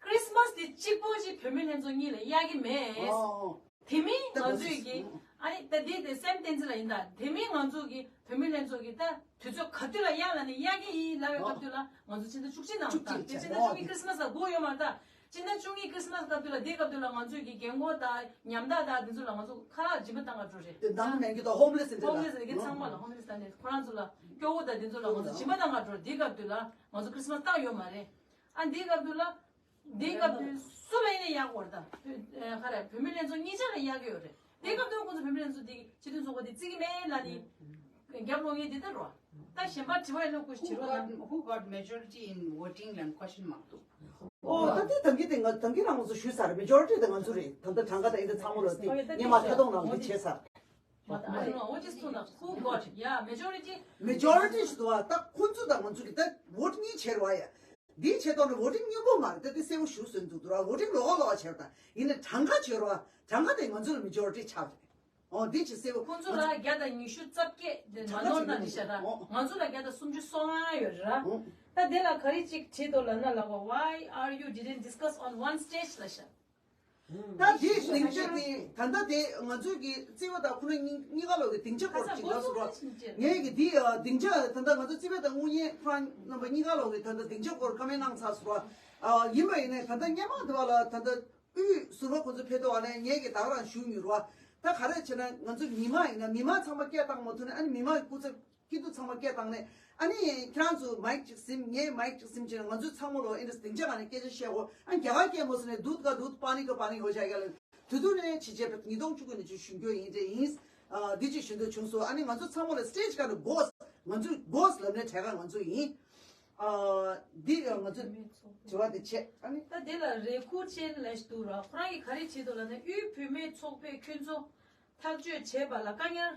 ཁྲིས་མས་དེ་གཅིག་པོ་ཅིག་བུད་མེད་ལྷན་ཚོགས་གཉིས་ལ་གཡར་གྱི་མེད། ཨོ། དེ་མིན་ང་ཚོས་ཀྱི་ཨ་ནི་ད་དེ་དེ་སེམས་བསྟན་འཛིན་ལ་ཡིན་ད། དེ་མིན་ང་ཚོ་གི་བུད་མེད་ལྷན་ཚོགས་ཀྱི་ད་དུས་ཚོད་ག་དུས་ལ་གཡར་ལ་ནི་གཡར་གྱི་ཡིན་ལབ་པའི་སྐབས་དུས་ལ་ང་ཚོ་ཕྱི་ཟླ་བཅུ་གཅིག་ནང་བཅུ་གཅིག་ད་ཕྱི་ཟླ་བཅུ་གཉིས་ཁྲིས་མས་ལ་སྒུག་ཡོད་མ་རེད་ད། ཕྱི་ཟླ་བཅུ་གཉིས་ཁྲིས་མས་སྐབས་དུས་ལ་དེའི་སྐབས་དུས་ལ་ང་ཚོས་ཀྱི་རྒན་གོག་ད་ཉམ་ཐག་ད་དེ་ཚོ་ལ་ང་ཚོ་ཁ་ལག་སྦྱིན་པ་བཏང་ག་འགྲོ་རེད། དེ་ནང་མེད་ཀྱི་ད་ཧོམ་ལེ་སི་འདྲ་ཧོམ་ལེ་སི་ལ་ཚང་མ་ལ་ཧོམ་ལེ་སི་ད་ནས་ཁོ་རང་ཚོ་ལ་སྐྱོ་བོ་ད་དེ་ཚོ་ལ་ང་ཚོ་སྦྱིན་པ་བཏང་ག་འགྲོ་རེད། དེའི་སྐབས་དུས་ལ་ང་ཚོ་ཁྲིས་མས་བཏང་ཡོད་མ་རེད། ཨ་འདིའི་སྐབས་དུས་ལ། འདིའི་སྐབས་དུས་སུ་ལ་ཡིན་ནའི་གཡར་དགོས་རེད་ད། ཨ་ག་རེ་བུད་མེད་ལྷན་ཚོགས་གཉིས་ཆ་ལ་གཡར་གྱི་ཡོད་རེད། དེའི་སྐབས་དུས་ཁོང་ཚོ་བུད་མེད་ལྷན་ཚོགས་འདི་སྤྱི་མཐུན་ཚོགས་པ་འདི་བརྩི་གི་མེད་ལབ་ནི། རྒྱབ་ལོག་ངེས་འདི་ལྟར་རོ། ད་གཞན་པ་དྲི་བ་ཡིན་ལུགས་ཀུ་ཤི་དྲི་Who རོགས་got, གནང་། Who got majority in voting ལབ་ཀུ་ཤི་མ་འདུག་ཨོ་ད་དེ་ད་གིན་དེ་ང་ད་གིན་རང་ཚོ་ཞུས་ཚར། མེ་ཇོ་རི་ཊི་དེ་ང་ཚོ་རེད། ད་ལྟ་གྲངས་ཀ་དང་ཨེ་འདྲ་ཚང་མ་ལོ་དེ་ཨོ་ཡ་ད་ངས་མ་དེ་ཐད་གཏོང་ནང་དེ་བྱས་ཚར། I don't know, what is tuna? Who got? Yeah, majority. མེ་ཇོ་རི་ཊི་ཞིག་འདུག་བ། ད་ཁོང་ཚོ་དང་ང་ཚོ་གི་ད་བོ་ཊི་གཉིས་བྱས་རེད་བ་ཡ། འདིའི་ཆེད་གཏོང་ནི་བོ་ཊིང་སྙོམས་པོ་མ་རེད་དེ། དེ་གསལ་པོ་ཞུ་སྲོལ་འདུག་འདུག་ར། བོ་ཊིང་ལོགས་ཀ་ལོགས་ཀ་བྱས་ར། ད་ཡིན་ནའི་གྲངས་ཀ་བྱས་ར་བ། གྲངས་ཀ་དེ་ང་ཚོ་ལ་མེ་ཇོ་རི་ཊི་ཆགས་རེད། འོ་འདི་ཅིག་གསལ་པོ། ཁོང་ཚོ་ལ་བརྒྱ་དང་ཉི་ཤུ་རྩ་བརྒྱད་དེ་མ་ནོར་ན་འདི་བྱས་ར། འོ། ང་ཚོ་ལ་བརྒྱ་དང་སུམ་ཅུ་སོ་ལྔ་ཡོད་ར། འོ། ད་དེ་ལ་ག་རེ་ཅིག་བྲིས་འདུག་ལབ་ན་ལབ་པ། Why are you didn't discuss on one stage ལབ་ཤག་ད་དེའི་སྡིངས་ཆ་དེ་ད་ལྟ་དེ་ང་ཚོའི་གི་རྩིས་པ་དང་ཁོ་ན་གཉིས་གཉིས་ཀ་ལོག་གི་སྡིངས་ཆ་སྐོར་ཅིག་ལབ་སོང་ར། ངས་གི་དེ་སྡིངས་ཆ་ད་ལྟ་ང་ཚོ་རྩིས་པ་དང་དངུལ་གཉེར་ཁོ་རང་རྣམ་པ་གཉིས་ཀ་ལོག་གི་ད་ལྟ་སྡིངས་ཆ་སྐོར་བཀའ་མོལ་གནང་ཚར་སོང་ར། ཡིན་པ་ཡིན་ནའི་ད་ལྟ་སྔོན་མ་དེ་བ་ལ་ད་ལྟ་དབུས་ཟུར་པ་ཁོ་ཚོ་ཕེབས་དུས་བ་ནས་ངས་གི་ད་ག་རང་ཞུ་མྱོང་ར། ད་ག་རེ་བྱས་ན་ང་ཚོ་མི་མང་ཡིན་ན་མི་མང་ཚང་མ་སྐད་བཏང་མ་ཐུབ་ནས། ཨ་ནི་མི་མང་གི་སྐུ་ཚབ་སྐྱིད་སྡུག་ཚང་མ་སྐད་བཏང་ནས། ཨ་ནི་ཁྱེད་རང་ཚོ་མའིག་ཅིག་ཟིན། ངས་མའིག་ཅིག་ཟིན་བྱས་ན་ང་ཚོས་ཚང་མ་ལོ་ཨེ་འདྲ་སྡིངས་ཆ་སྒང་ནས་སྐད་ཆ་བཤད་གོ། ཨ་རྒྱ་གར་སྐད་མོ་ཟེར་ནས་དུད་ཀ་དུད་པ་ནི་ཀ་པ་ནི་ཧོ་ཤ་རྒྱ་ལ་དུ་དུ་ནས་ཕྱི་རྒྱལ་ཉིས་སྟོང་བཅུ་དགུ་ནས་ཅིག་ཞུ་རྒྱུ་ཡིན་དེ་ཡིན། འདི་ཅིག་ཞུ་འདོད་བྱུང་སོང་། ཨ་ནི་ང་ཚོ་ཚང་མ་ལ་སི་ཊེ་ཇི་སྒང་དུ་གོ་ང་ཚོས་གོ་ལབ་ནས་གྲས་ཀ་ང་ཚོ་ཡིན། འདི་ང་ཚོ་དྲི་བ་འདི་བྱས། ཨ་ནི་ད་དེ་ལ་རེ་སྐུལ་ཅན་ལས་འདུག་ར། ཁོ་རང་གིས་ག་རེ་བྱེད་འདུག་ལབ་ན། དབུས་བུད་མེད་ཚོགས་པས་ཁྱོད་ཚོ་ཐག་གཅོད་བྱས་པ་ལ་དཀའ་ངལ།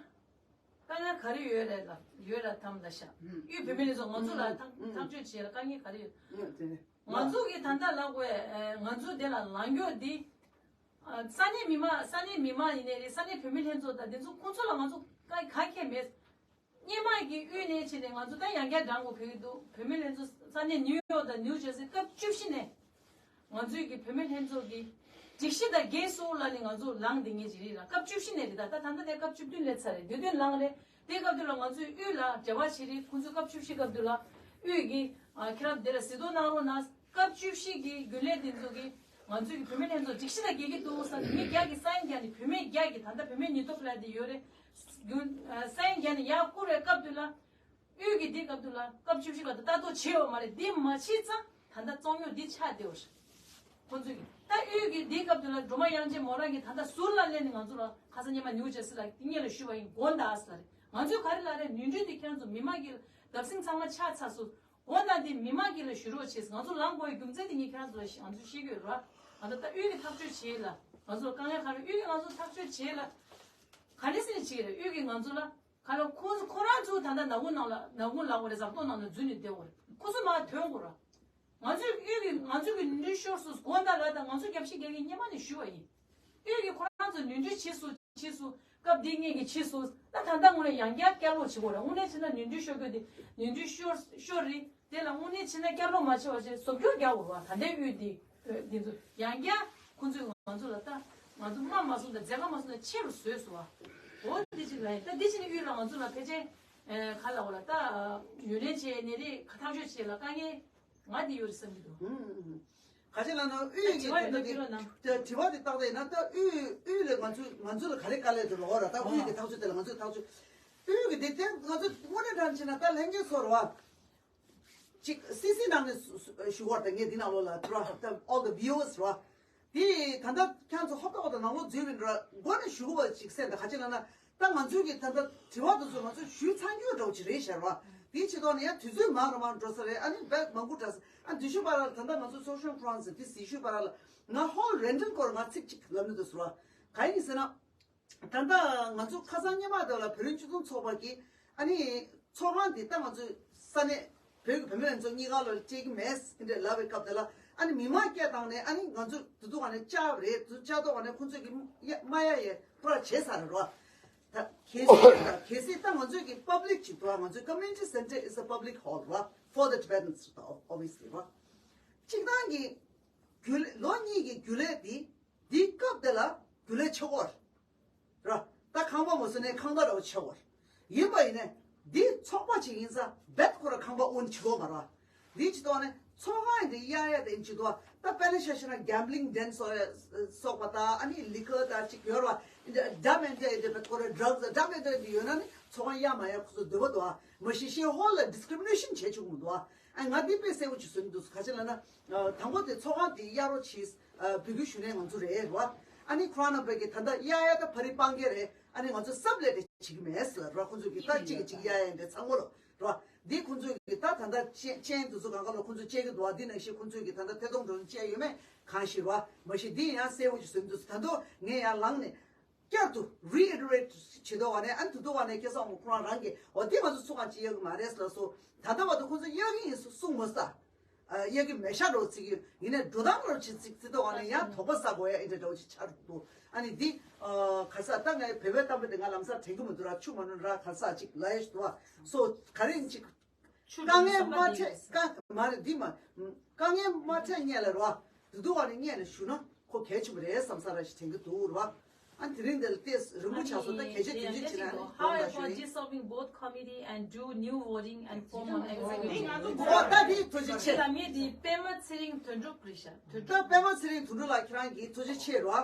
དཀའ་ངལ་ག་རེ་ཡོད་རེད་ལ། ཡོད་ར་དམ་ལ་ཤ། ཨུ། དབུས་བུད་མེད་ལྷན་ཚོགས་ང་ཚོ་ལ་ཐག་ཐག་གཅོད་བྱེད་ལ་དཀའ་ངལ་ག་རེ་ཡོད། ཨུ། དེ་རེད། ང་ཚོ་གི་ད་ལྟ་ལབ་དགོས། ང་ཚོ་དེ་ལ་ལངས་རྒྱུ་འདི། ས་གནས་མི་མང་ས་གནས་མི་མང་ཡིན་ནའི་རེད། ས་གནས་བུད་མེད་ལྷན་ཚོགས་དང་དེ་ཚོ་ཁོང་ཚོ་ལ་ང་ཚོ་ག་ག་གེ་མེད། སྔོན་མ་གི་དབུས་ནས་བྱས་ནས་ང་ཚོ་ད་ཡང་བསྐྱར་བགྲང་དགོས་ཕེབས་ཀྱི་འདུག་བུད་མེད་ལྷན་ཚོགས་ས་གནས་ནིའུ་ཡོག་དང་ནིའུ་ཇར་སི་སྐབས་བཅུ་བཞི་ནས། ང་ཚོའི་གི་བུད་མེད་ལྷན་ཚོགས་ཀྱི་སྒྲིག་གཞི་དང་འགལ་སོང་ལབ་ནས་ང་ཚོ་ལངས་བསྡད་མཁན་ཅིག་རེད་ལ། སྐབས་བཅུ་བཞི་ནས་རེད། ད་ད་ད་ལྟ་ནས་སྐབས་བཅུ་བདུན་སླེབས་ཚར་རེད། དེ་དུས་ལངས་རེད། དེ་སྐབས་དུས་ལ་ང་ཚོའི་དབུས་ལ་འབྲེལ་བ་བྱེད་རེད། ཁོང་ཚོས་སྐབས་བཅུ་བཞི་སྐབས་དུས་ལ་དབུས་ཀྱི་ཨ་ཁྱེད་རང་དེ་ལ་གཟིགས་རྟོག་གནང་རོགས་གནང་། སྐབས་བཅུ་བཞི་གི་རྒྱུན་ལས་དེ་ཚོ་གིས་ང་ཚོའི་གི་བུད་མེད་ལྷན་ཚོགས་སྒྲིག་གཞི་དང་འགལ་གྱི་འདུག་ཟེར་ནས་མི་བརྒྱ་གིས་སའིན་བརྒྱབ་ནས། བུད་མེད་བརྒྱ་གིས། ད་ལྟ་བུད་མེད་ཉེན་རྟོག་པ་ལ་དེ་ཡོད་རེད། རྒྱུན་ཨ་སའིན་བརྒྱབ་ནས་ཡར་བསྐུར་བའི་སྐབས་དུས་ལ། དབུས་ཀྱི་འདི་སྐབས་དུས་ལ་སྐབས་བཅུ་བཞི་སྐབས་དུ་ལྟ་རྟོག་བྱས་ཡོད་མ་རེད། འདི་མ་བྱས་ཙང་ད་ལྟ་བཙོང་ཉོ་འདི་ཆགས་བསྡད་ཡོད་རེད། ཁོང་ཚོས་ཀྱི་ད་དབུས་ཀྱི་འདི་སྐབས་དུས་ལ་སྒྲོལ་མ་དབྱངས་ཅན་མོ་རང་གིས་ད་ལྟ་ཟུར་ལ་སླེབས་ནས་ང་ཚོ་ལ་ཁ་སང་ཉི་མ་ནིའུ་ཇར་སི་ལ་སྔོན་ལ་ཞུས་པ་ཡིན། དགོངས་དག་ཟེར་རེད། ང་ཚོས་ག་རེ་ལབ་རེད། ནོར་འཁྲུལ་འདི་ཁྱེད་རང་ཚོ་མི་མང་གི་བརྡབ་གསིག་ཚང་མ་ཆགས་ཚར་སོང་། དགོངས་དག་འདི་མི་མང་གི་ལ་ཞུ་རོགས་བྱས། ང་ཚོ་ལངས་དགོས་པའི་རྒྱུ་མཚན་དེ་ངས་ཁྱེད་རང་ཚོ་ལ་ང་ཚོས་ཤེས་ཀྱི་ཡོད་རེད་བ། ང་ཚོ་ད་དབུས་ཀྱི་ཐག་གཅོད་བྱས་ལ། ང་ཚོ་ལ་དཀའ་ངལ་ག་རེ། དབུས་ཀྱི་ང་ཚོ་ཐག་གཅོད་བྱས་ལ། ག་ནས་སེ་ནས་བྱས་རེད། དབུས་ཀྱི་ང་ཚོ་ལ། ཁ་ལོ་ཁོ་ཁོ་རང་ཚོ་ད་ལྟ་ནག་ཁུང་ནང་ལ་ནག་ཁུང་ལ་འོ་རེ་ཟབ་ཏོག་ནང་ལ་འཛུལ་ནས་བསྡད་འོ་རེ། ཁོ་ཚོ་མར་ཐོན་དགོས་ར། ང་ཚོའི་དབུས་ཀྱི་ང་ཚོའི་གི་ནོར་འཁྲུལ་ཤོར་སོང་དགོངས་དག་ལ། ད་ང་ཚོ་རྒྱབ་ཤིག་རྒྱག་གི་སྔོན་མ་ནས་ཞུ་བ་ཡིན། དབུས་ཀྱི་ཁོ་རང་ཚོ་ནོར་འཁྲུལ་བྱས་སོང་བྱས་སོང་། སྐབས་འདི་ངེད་ཀྱི་བྱས་སོང་། ད་ད་ལྟ་དངོས་གནས་ཡང་བསྐྱར་བསྐྱར་ལོག་བྱེད་དགོས་ར། དངོས་གནས་བྱས་ན་ནོར་འཁྲུལ་ཤོར་རྒྱུ་དེ་ནོར་འཁྲུལ་ཤོར་ཤོར་རེད། དེ་ལ་དངོས་གནས་བྱས་ན་བསྐྱར་ལོག་མ་བྱས་པ་བྱས་བཟོ་བཅོས་རྒྱག་དགོས་ར། ད་ལྟའི་དབུས་འདི། འདི་ཚོ་ཡང་བསྐྱར་ཁོང་ཚོས་ང་ཚོ་ལ་ད་ང་ཚོ་མ་མ་སོང་ད་མཛད་ཁ་མ་སོང་ད་ཆེ་རུ་བཟོས་སོང་བ། འོ་འདི་ཅིག་ལ་ཡིན། ད་འདི་ཅིག་ནི་དབུས་ལ་ང་ཚོ་ལ་ཕལ་ཆེར་ཨེ་ག་ལ་འོ་ལ་ད་ཡུན་རིང་བྱས་ནས་རེད། ཁ་ཐག་གཅོད་བྱས་ལ་དཀའ་ངལ་ང་འདི་ཡོད་རེད་བསམ་གྱི་འདུག་ཨུམ་ཨུམ་ཨུམ། ག་ཅི་ལ་ན་དབུས་ཀྱི་དྲི་བ་ཡོད་ན་དྲི་བ་འདི་ད་དྲི་བ་འདི་བཏགས་ཏེ་ན་ད་དབུས་དབུས་ལ་ང་ཚོ་ང་ཚོ་ལ་ག་རེ་དཀའ་ལས་འདུག་ལ། འོ་ར་ད་དབུས་ཀྱི་ཐག་གཅོད་དེ་ལ་ང་ཚོས་ཐག་གཅོད་དབུས་ཀྱི་འདི་དེ་ང་ཚོ་དངོས་གནས་དྲང་བྱས་ན་ད་ལྷན་རྒྱས་ཚོར་བ། ཅིག་སི་སི་ནང་ནས་སུ་སུ་ཞུ་བར་དང་ངས་འདི་ནང་ལོགས་ལ་དྲི་བ་ད་all the viewers ར། དེ་ད་ལྟ་ཁྱེད་ཚོ་ཧོབ་ཏོ་ཧོབ་ཏོ་ནང་ལོགས་འཛུལ་བའི་འགྲོ་མགོ་ནས་ཞུ་བ་ཅིག་གསན་ད་ག་ཅི་ལ་ན་ད་ང་ཚོའི་གི་ད་ལྟ་དྲི་བ་དེ་ཚོ་ང་ཚོ་ཞུས་ཚར་རྒྱུ་འདྲ་བོ་ཅིག་རེད་ཤག་ར། དེའི་ཆེད་དུ་ནས་ཡང་དུས་ཚོད་མང་རུ་མང་འགྲོ་ས་རེད། ཨ་ནི་བེད་མང་པོ་འདྲ་ས། ཨ་འདི་ཞུ་བར་ལ་ད་ལྟ་ང་ཚོ་social conference དེ་སི་ཞུ་བར་ལ་ང་ཧོལ་རེ་འདུན་སྐོར་ང་ཚིག་ཅིག་ལབ་ནི་འདུག་ཟེར་བ། ག་ཡིན་ཟེར་ན། ད་ལྟ་ང་ཚོ་ཁ་སང་སྔོན་མ་དེ་ལ་བོད་རིགས་སྤྱི་མཐུན་ཚོགས་པ་གིས་ཨ་ནི་ཚོགས་ཁང་འདི་ད་ང་ཚོ་ས་གནས་བོད་ཀྱི་བུད་མེད་ཚོ་གཉིས་ཀ་ལ་སྤྲད་ཀྱི་མེད་འདྲ་ལབ་པའི་སྐབས་དེ་ལ་ཨ་ནི་མི་མང་སྐད་བཏང་ནས་ཨ་ནི་ང་ཚོ་དུ་དུ་ག་ནས་བཅར་བ་རེད། དུ་བཅར་ཐོག་ག་ནས་ཁོང་ཚོས་ཀྱི་ཡ་མ་ཡ་ཡས་པར་བྱས་ཚར་རེད་རོ། ད་གལ་སྲིད་གལ་སྲིད་ད་ང་ཚོས་ཀྱི་པབ་ལིག་ཅིག་འདུག་ང་ཚོའི་community center is a public hall རོ། For the Tibetans རོ། Obviously རོ། གཅིག་ཐང་གི་རྒྱུན་ལས་ལོ་གཉིས་ཀྱི་རྒྱུན་ལས་འདི་འདི་སྐབས་དེ་ལ་རྒྱུན་ལས་ཆགས་ཀྱི་ཡོད་རེད། ར། ད་ཁང་པ་མ་བཟོས་ནས་ཁང་པ་ར་བ་ཆགས་ཀྱི་ཡོད་རེད། ཡིན་པ་ཡིན་ནས་འདི་ཚོགས་པ་ཅིག་ཡིན་ཙང་རྦད་ཁོ་ར་ཁང་པ་ཨོན་བྱེད་ཀྱི་ཡོད་མ་རེད། འདི་ཅི་ཐོག་ནས་ཚོགས་ཁང་འདི་གཡར་ཡ་དེ་ཅི་ཐོག་ད་དཔེར་ན་ཆ་བཞག་ན་gambling den སོགས་སོགས་པ་དང་ཨ་ནི་liquor དང་ཅིག་ཡོད་རེད་བ། འདི་dumb and dumber འདི་ཁོ་ར་drugs dumb and dumber འདི་ཡོད་ན་ནི་ཚོགས་ཁང་གཡར་མ་ཡ་ཁོ་ཚོ་འདོད་པ་འདུག་མ་གཞི་ཤེ་ཧོལ་ལ་discrimination བྱེད་ཆོག་མི་འདུག་ཨ་ང་འདི་དཔེ་གསལ་པོ་ཅིག་བཟོས་འདུག་ག་ཅི་ལབ་ན། དང་པོ་དེ་ཚོགས་ཁང་དེ་གཡར་རོགས་གྱིས། འབོད་སྐུལ་ཞུ་མཁན་ང་ཚོ་རེད་རོ། ཨ་ནི་ཁོ་རང་རྣམ་པས་ཀྱི་ད་ལྟ་གཡར་ཡ་ད་ཕ་རི་སྤང་གི་རེད། ཨ་ནི་ང་ཚོ་སབ་ལས་དེ་བྱེད་ཀྱི་མེད་ཟེར་ལ་རོ། ཁོ་ཚོ་གི་ད་གཅིག་གིས་གཅིག་གཡར་ཡ་འདྲ་ཚང་མ་ལོ་རོ། འདི་ཁོ་ཚོ་གི་ད་ད་ལྟ་ཅན་ཅན་དེ་ཚོ་གང་ག་ལོ་ཁོ་ཚོ་བཅད་ཀྱི་འདུག་ཨ། འདི་ནང་བཞིན་ཁོ་ཚོ་གི་ད་ལྟ་ཐད་གཏོང་འགྲོ་བཅད་ཡོད་མེད་གང་ཤེས་རོ། མ་གཞི་འདི་ཡང་གསལ་པོ་ཅིག་བཟོས་འདུག་ད་དུང་ངས་ཡང་ལངས་ནས། བསྐྱར་དུ་reiterate བྱེད་དོ་བ་ནས་ཨ་ནི་དུ་དུ་བ་ནས་སྐལ་བཟང་དབང་ཁོ་རང་རང་གིས་འོ་དེ་ང་ཚོ་ཚོགས་ཁང་ཅིག་གཡར་གི་མ་རེད་ལབ་སོང་། ད་ལྟ་བར་དུ་ཁོ་ཚོ་གཡར་གི་ཡིན་གསུང་མ་ས། གཡར་གི་མེད་ཤག་འགྲོ་ཚིག་གི་ཡིན་ནས་འགྲོ་སྟངས་རོ་བྱེད་ཚིག་ཚིག་དོ་བ་ནས་ཡང་དོགས་པ་ཟ་དགོས་ཡ་ཨེ་འདྲ་འདྲ་བོ་ཅིག་ཆགས་འདུག་ཨ་ནི་འདི་ག་ས་ད་ངས་བོད་པའི་གཏམ་དཔེ་དེ་ང་ལམ་སང་དྲན་གི་མི་འདུག་ར། ཆུ་མ་ནུ་ར་ག་ས་ཅིག་ལ་ཡ་ཞིག་འདུག་བ་སོ་ག་རེ་ཡིན་ཅིག་ཆུ་དཀའ་ངལ་མ་འཕྲད་དཀའ་མ་རེད་འདི་མ། དཀའ་ངལ་མ་འཕྲད་སྔོན་ལ་རོ། དུ་དུ་བ་ནས་སྔོན་ལ་ཞུ་ན་ཁོ་གལ་ཆེན་པོ་རེད་བསམ་ས་ར་ཞིག་དྲན་གི་འདུག་རོ། ཨ་དེ་རིང་འདི་ལ་ཏེས་རིང་པོ་ཆགས་སོང་། ད་གལ་ཆེ་དོན་ཆེ་བྱེད་ན་ནི་དགོངས་དག་ཞུ་ཡིན། Dissolving both committee and do new voting and form an executive. འོ་ད་དེ་ཐུགས་རྗེ་ཆེ། ལ་མི་དེ་པད་མ་ཚེ་རིང་དོན་གྲུབ་རེད་ཤག་དོན་ད་གྲུབ། པད་མ་ཚེ་རིང་དོན་གྲུབ་ལགས་ཁྱེད་རང་གིས་ཐུགས་རྗེ་ཆེ་རོ།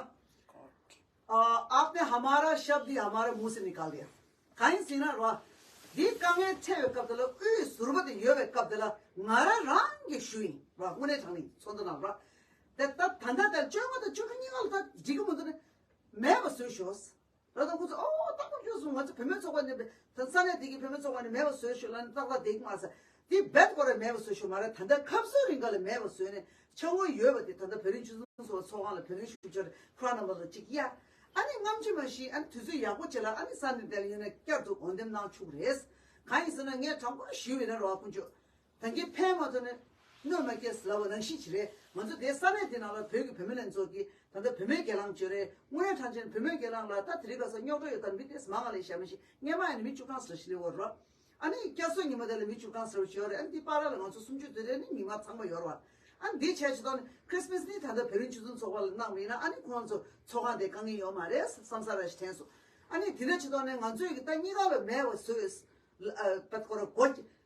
आपने हमारा शब्द ही हमारा मुंह से निकाल दिया। གང་ཡིན་ཟེར་ན་རོ། འདི་དཀའ་ངལ་འཕྲད་པའི་སྐབས་དེ་ལ་དབུས་ཟུར་པ་དེ་ཡོད་པའི་སྐབས་དེ་ལ་ང་རང་རང་གི་ཞུ་ཡིན་རོ། དངོས་གནས་དྲང་གནས་ཚོགས་འདུ་ནང་རོ། དེ་ད་ད་ལྟ་དེར་བཅོ་ལྔ་དང་བཅུ་དགུ་གཉིས་ཀ་ལ་ད་འགྲིག་གི་མི་འདུག་ནས་མེད་པ་བཟོས་ཤོག་ར་དང་ཁོ་ཚོ་ཨོ་ད་ཁོ་བཅོས་སོང་། ང་ཚོ་བུད་མེད་ཚོགས་པ་ནས་ད་ས་གནས་དེ་གི་བུད་མེད་ཚོགས་པ་ནས་མེད་པ་བཟོས་ཤོག་ལ་ནི་ཏག་ཏག་བསྡད་ཀྱི་མ་རེད་ཟེར། དེ་རྦད་ཁོ་རང་མེད་པ་བཟོས་ཤོག་མ་རེད། ད་ལྟ་ཁ་སང་རིང་ག་ལ་མེད་པ་བཟོས་ནས་ཆ་ངོ་ཡོད་པ་དེ་ད་ལྟ་བོད་རིགས་སྤྱི་མཐུན་ཚོགས་པ་ཚོགས་ཁང་ལ་བོད་རིགས་ཞུ་ཕྱོགས་ཁོ་རང་རྣམ་པ་ལ་གཅིག་གཡར། ཨ་ནི་སྔ་ཕྱི་མ་ཤེས། ཨ་ནི་དུས་ཚོད་ཡག་པོ་བྱེད་ལ་ཨ་ནི་ས་གནས་དེ་ལ་ཡོད་ན་བསྐྱར་དུ་འོང་འདེམས་གནང་ཆོག་གི་རེད། གང་ཡིན་ཟེར་ན་ངས་དྲང་པོ་ཞུས་པ་ཡིན་ན་རོ། ཨ་ཁོང་ཚོ་ད་གིན་ཕན་མ་ཐོགས་ནས་གནོད་མ་སྐྱེལ་ཟེར་ལབ་པ་ནང་བཞིན་ཅིག་རེད། ང་ཚོ་དེ་ས་གནས་དེ་ནང་ལ་བོད་ཀྱི་བུད་མེད་ལྷན་ཚོགས་ཀྱིས་ད་ལྟ་བུད་མེད་སྒེར་ལངས་བྱོས་རེད། དངོས་གནས་དྲང་ཆེན་བུད་མེད་སྒེར་ལངས་ལ་ད་དེ་རིང་ཁ་སང་རྙོག་དྲ་ཡོད་དམ་མི་དེ་མང་ང་ལས་བཤད་མ་ཤེས། སྔོན་མ་ཡིན་ན་མི་བཅུ་གྲངས་ཟེར་ཞིག་ལས་འོར་རོ། ཨ་ནི་བསྐྱར་གསོ་ཉི་མ་དེ་ལ་མི་བཅུ་གྲངས་ཟེར་བ་ཞིག་ཡོད་རེད། ཨ་ནི་དེ་བར་ལ་ང་ཚོ་སུམ་ཅུ་དེ་རེད། ནི་མི་མང་ཚང་མ་ཡོད་རེད་བ། ཨ་ནི་དེ་བྱས་ཆེད་དོན་ནི་Christmas ནི་ད་ལྟ་བོད་རིགས་སྤྱི་མཐུན་ཚོགས་པ་ལ་གནང་བ་ཡིན་ན་ཨ་ནི་ཁོང་ཚོ་ཚོགས་ཁང་དེ་དཀའ་ངལ་ཡོད་མ་རེད་བསམ་ས་ར་ཞིག་དྲན་སོང་། ཨ་ནི་དེ་འདྲ་ཆེད་དོན་ནི་ང་ཚོའི་གི་ད་གཉིས་ཀ་ལ་མེད་པ་བཟོས། པད་ཁོ་ར་སྒོ་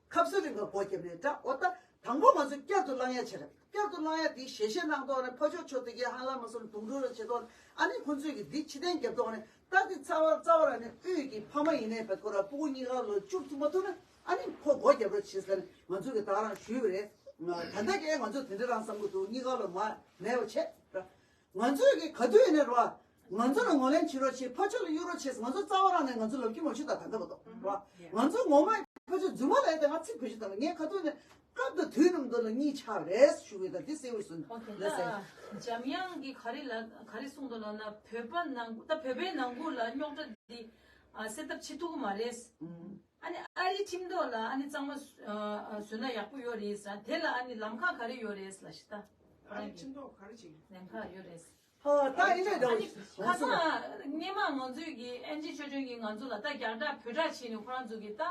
ཁ་སང་རིང་ག་སྒོ་བརྒྱབ་ནས་འདྲ། འོ་ད་དང་པོ་ང་ཚོ་བསྐྱར་དུ་བསླང་ཡ་བྱས་རེད། བསྐྱར་དུ་བསླང་ཡ་དེ་ཞལ་བཞེས་གནང་ཐོག་ནས་ཕ་ཕྱོགས་ཕྱོགས་དེ་གའི་ཧ་ལམ་མ་སོང་དུང་འགྲོ་ར་བྱེད་ཐོག་ནས་ཨ་ནི་ཁོང་ཚོས་ཀྱི་འདི་ཕྱི་བསྟན་རྒྱབ་ཐོག་ནས་ད་དེ་རྩ་བ་རྩ་བ་ར་ནས་དབུས་ཀྱི་ཕ་མ་ཡིན་ནའི་པད་ཁོ་ར་སྤུ་གུ་གཉིས་ཀ་ལོ་བཅུ་ཐུབ་མ་ཐུབ་ན་ཨ་ནི་ཁོ་སྒོ་རྒྱབ་རོགས་བྱེད་ཟེར་ནས་ང་ཚོས་ཀྱི་ད་རང་ཞུས་པ་རེད། ད་ལྟ་གས་ང་ཚོ་དེ་འདྲ་རང་བསམ་གི་འདུག་གཉིས་ཀ་ལོ་མ་མེད་པ་བྱས་ར། ང་ཚོས་ཀྱི་ག་དུས་ཡིན་ན་རོ། ང་ཚོ་ལ་ངོས་ལེན་བྱེད་རོགས་བྱེད། ཕ་ཕྱོགས་ལ་གཡུག་རོགས་བྱེད། ང་ཚོ་རྩ་བ་རང་ནས་ང་ཚོ་ལབ་ཀྱི་མ་ཤོད་ད་ད་ལྟ་བར་དུ་རོ། ང་ཚོ་ངོ་མ་ཕ་ཕྱོགས་རྫུན་མ་ལ་ཡ་དེ་ང་ཚིག་བེད་སྤྱོད་དང་ངས་ག་དུས་ནས་སྐབས་དང་དུས་རྣམས་དུ་ལ་གཉིད་ཆག་རེད་ཞུ་གི་ད་འདི་གསལ་བོ་སོང་། ཨོ་ཁེ་ལ་ད་སེ་འཇམ་དབྱངས་ཀྱིས་ག་རེ་ལ་ག་རེ་གསུངས་འདུག་ལབ་ན་བོད་པ་ནང་ད་བོད་པའི་ནང་ཁུལ་ལ་རྙོག་དྲ་འདི་ཨ་སེལ་ཐབས་བྱེད་ཐུབ་ཀྱི་མ་རེད། ཨ་ནི་ཨ་རིའི་ཁྲིམས་ཐོག་ལ་ཨ་ནི་གཙང་མ་བཟོས་ན་ཡག་པོ་ཡོད་རེད་ཟེར། དེ་ལ་ཨ་ནི་ལམ་ཁ་ག་རེ་ཡོད་རེད་ལབ་ཤི་ད། ཨ་རིའི་ཁྲིམས་ཐོག་ག་རེ་བྱེད་ཀྱི་ལམ་ཁ་ཡོད་རེད། ཧོ་ད་ཨེ་འདྲས་ཨ་འདྲ་ནི་ཁ་སང་སྔས་མ་ང་ཚོས་ཀྱི་ཨེན་ཇི་ཆོས་སྒྲོན་གྱིས་ང་ཚོ་ལ་ད་རྒྱག་དྲག་བོད་དྲག་བྱས་ནས་ཁོ་རང་ཚོ་གི་ད་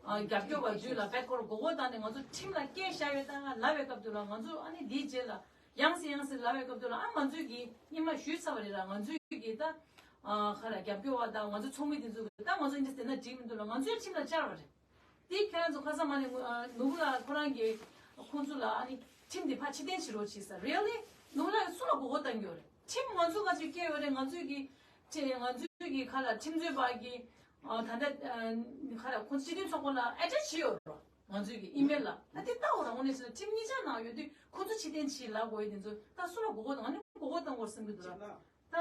རྒྱབ་སྐྱོར་བ་བརྒྱུད་ལ་བེད་ཁོར་མགོ་སྐོར་བཏང་ནས་ང་ཚོ་ཁྲིམས་ལ་སྐད་བཞག་ཡོད་ད་ལབ་པའི་སྐབས་དུ་ལ་ང་ཚོ་ཨ་ནི་འདིའི་རྗེས་ལ། ཡང་སེ་ཡང་སེ་ལབ་པའི་སྐབས་དུ་ལ་ཨ་ང་ཚོས་ཀྱིས་སྔོན་མ་ཞུས་ཚར་བ་རེད་ལ། ང་ཚོས་ཀྱིས་ད་ཨ་ཁ་ལ་རྒྱབ་སྐྱོར་བ་དང་ང་ཚོ་ཚོགས་མི་དེ་ཚོ་གིས་ད་ང་ཚོ་འདི་བསྡད་ན་འགྲིག་མི་འདུག་ལ་ང་ཚོའི་ཁྲིམས་ལ་བཅར་བ་རེད། དེ་ཁྱེད་རང་ཚོ་ཁ་སང་མ་ནས་ནུ་བོ་ལགས་ཁོ་རང་གིས་ཁོང་ཚོ་ལ་ཨ་ནི་ཁྲིམས་དེ་ཕར་ཕྱིར་འཐེན་བྱེད་རོགས་བྱེད་ཟེར། རེད་ལེ་ནུ་བོ་ལགས་སུ་ལ་མགོ་སྐོར་བཏང་གི་ཡོད་རེད། ཁྲིམས་ང་ཚོ་ག་ཚོད་བཀལ་ཡོད་རེད། ང་ཚོས་ཀྱིས་ཁྲི་ང་ཚོས་ཀྱིས་ཁ་ལ་ཁྲིམས་རྩོད་པ་གིས་ཨ་ད་ལྟ་ཁ་ལ་ཁོང་ཚོ་སྤྱི་མཐུན་ཚོགས་པ་ལ་ཨེ་ཊེཆ་བྱས་ཡོད་རེད། ང་ཚོས་ཀྱི་ཨི་མེལ་ལ་ད་དེ་ལྟ་འོ་རང་ངོ་ནས་ཟེར་ན་ཁྲིམས་གཉིས་ཆ་ནང་ཡོད་དུས་ཁོ་ཚོ་ཕྱིར་འཐེན་བྱེད་ལབ་དགོས་ཡོད་དེ་ཚོ་ད་སུ་ལ་མགོ་སྐོར་དང་ང་ནི་མགོ་སྐོར་བཏང་དགོས་བསམ་གྱི་འདུག་ར། ད་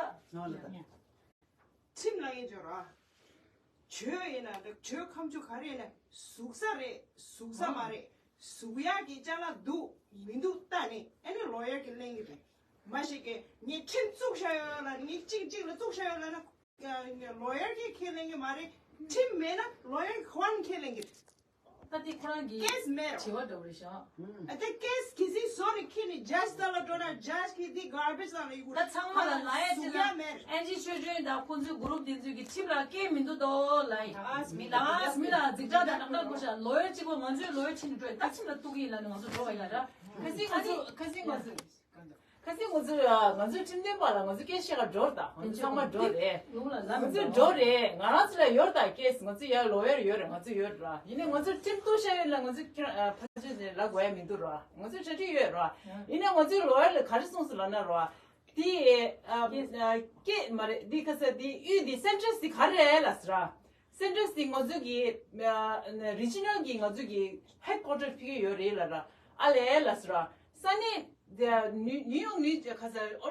ཁྲིམས་ལ་ཡིན་ཅོ་ར། ཇོ་ཡིན་ན་འདུག་ཇོ་ཁམ་ཆུ་ག་རེ་ཡིན་ན་ཟུག་ས་རེད་ཟུག་ས་མ་རེད་ཟུག་ཡག་གི་ཅ་ལག་འདུག་མི་འདུག་ལྟ་ནི་ཨེ་ནི་ལོ་ཡར་གི་གླེང་གི་རེད། མ་ཞིག་གིས་ངས་ཁྲིམས་བཙུགས་བཞག་ཡོད་ལ་ངས་གཅིག་གཅིག་ལ་བཙུགས་བཞག་ཡོད་ལ་ན་ལོ་ཡར་གྱིས་ཁས་ལེན་གྱི་མ་རེད། ཁྲིམས་མེད་ན་ལོ་ཡར་ཁོ་རང་ཁས་ལེན་གྱི་རེད། ད་དེ་ཁོ་རང་གི་ཀེས་མེད་རོ། དྲི་བ་འདྲ་བོ་རེད་ཤག་ཨ་དེ་ཀེས་གི་སི་སོ་རི་ཁྱེར་ནས་ཇ་ཇི་ལ་འགྲོ་ན་ཇ་ཇི་གིས་དེ་གར་བེཇ་ནང་ལ་གཡུག་གོ། ད་ཚང་མ་ལ་ལ་ཡ་ཅི་ན་ཨན་ཅི་ཆོས་སྒྲོན་དང་ཁོང་ཚོའི་གུ་རུབ་དེ་ཚོས་ཀྱི་ཁྲིམས་ལ་སྐད་མི་འདུག་དོ་ལ་ཡི། ད་ང་མི་ལ་ང་མི་ལ་འཛིག་གྲགས་དང་ནག་ནག་དགོས་ཤག་ལོ་ཡར་གཅིག་པོ་ང་ཚོའི་ལོ་ཡར་ཕྱིན་འགྲོ་ད་ཁྲིམས་ལ་གཏུག་གི་ཡིན་ལ་ནི་ང་ཚོ་འགྲོ་བ་ཡིན་ལ་ར། ཁ་སང་ང་ཚོ་ཁ་སང་ང་ཚོ། ཁ་སང་ང་ཚོ་ང་ཚོའི་ཁྲིམས་དོན་པ་ལ་ང་ཚོ་སྐད་བཤད་ག་འགྲོ་ར་ད་ང་ཚོ་ཚང་མ་འགྲོ་རེད། ང་ཚོ་འགྲོ་རེད། ང་རང་ཚོ་ལ་ཡོད་ར་ད་ཀེས་ང་ཚོ་ཡ་ལོ་ཡར་ཡོད་རེད། ང་ཚོ་ཡོད་ར་ཡིན་ནའི་ང་ཚོ་ཁྲིམས་གཏུག་བྱ་ཡོད་ལ་ང་ཚོ་ཁྱེད་རང་ཕ་ཚོད་ནས་ལབ་དགོས་ཡ་མི་འདུག་ར། ང་ཚོ་གྲ་སྒྲིག་ཡོད་ར། ཡིན་ནའི་ང་ཚོའི་ལོ་ཡར་ལ་ག་རེ་གསུངས་སོང་ལབ་ན་ར། དེ་ཀེ་མ་རེད་འདི་ཁ་ས་དེ་གཡུལ་དེ་སེན་ཊར་དེ་ག་རེ་རེད་ལབ་སོང་ར། སེན་ཊར་དེ་ང་ཚོ་གི་རི་ཇི་ནལ་གི་ང་ཚོ་གི་ཧེཌ་ཀོ་ཊར་ཕུལ་གྱི་ཡོད་རེད་ལབ་ར། ཨ་ལས་ལབ་སོང་ར། ས་གནས་དེ་ནིའུ་ནིའུ་ཡོག་ནིའུ་ཁ་ས་ཨོ་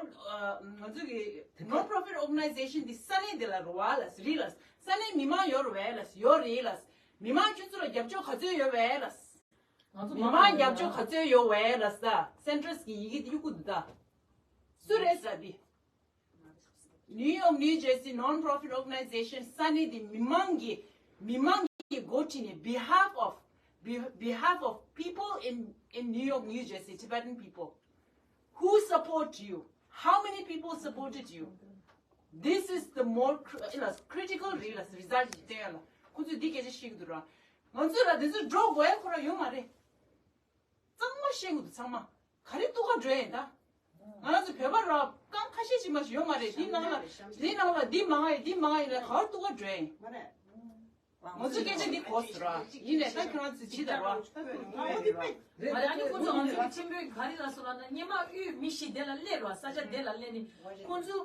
ང་ཚོ་གི་non profit organization དེ་ས་གནས་དེ་ལ་རེད་བ་ལབ་སོང་རེད་ལབ་སོང་། ས་གནས་མི་མང་ཡོད་རེད་བས་ལབ་སོང་ཡོད་རེད་ལབ་སོང་། མི་མང་ཁྱོད་ཚོ་ལ་རྒྱབ་སྐྱོར་ག་ཚོད་ཡོད་བས་ལབ་སོང་། ང་ཚོ་མི་མང་རྒྱབ་སྐྱོར་ག་ཚོད་ཡོད་བས་ལབ་སོང་། སེན་ཊར་གི་ཡི་གེ་དེ་གཡུག་གི་འདུག་ད། སུ་རེད་ཟེར་དེ། New York New Jersey non-profit organization ས་གནས་དེ་མི་མང་གི་མི་མང་གི་འགོ་ཁྲིད་ནས་behalf of be- behalf of people in in New York New Jersey Tibetan people who support you, how many people supported you? This is the more cr- you know, critical results ཡིན་ལ་ཁོ་ཚོས་འདི་སྐད་ཆ་བཤད་ཀྱི་འདུག་ར། ང་ཚོས་ལ་དེ་ཚོ་འགྲོ་དགོས་ཡ་ཁོ་ར་ཡོད་མ་རེད། གཙང་མ་བཤད་དགོས་འདུག་གཙང་མ། ག་རེ་གཏུག་ག་འགྲོ་ཡིན་ད། ང་རང་ཚོ་བོད་པ་ར་རྐང་ཁ་ཤས་ཅིག་མ་ཞིག་ཡོད་མ་རེད། འདི་ནང་ལ་འདི་ནང་ལ་འདི་མང་ཡིན་འདི་མང་ཡིན་ལ་ག་རེ་གཏུག་ག་འགྲོ་ཡིན། ང་ཚོས་སྐད་ཆ་འདི་གོ་སོང་ར། ཡིན་ནས་ད་ཁྱོད་རང་ཚོས་ཇི་ལྟར་ར། ང་ལ་ཨ་ནི་ཁོ་ཚོ་ང་ཚོ་གི་ཆེན་པོའི་ག་རེ་ལ་སོང་ལབ་ན་སྔོན་མ་དབུས་མི་བཞི་དེ་ལ་སླེབས་ར་ས་ཆ་དེ་ལ་སླེབས་ནས་ཁོ་ཚོ།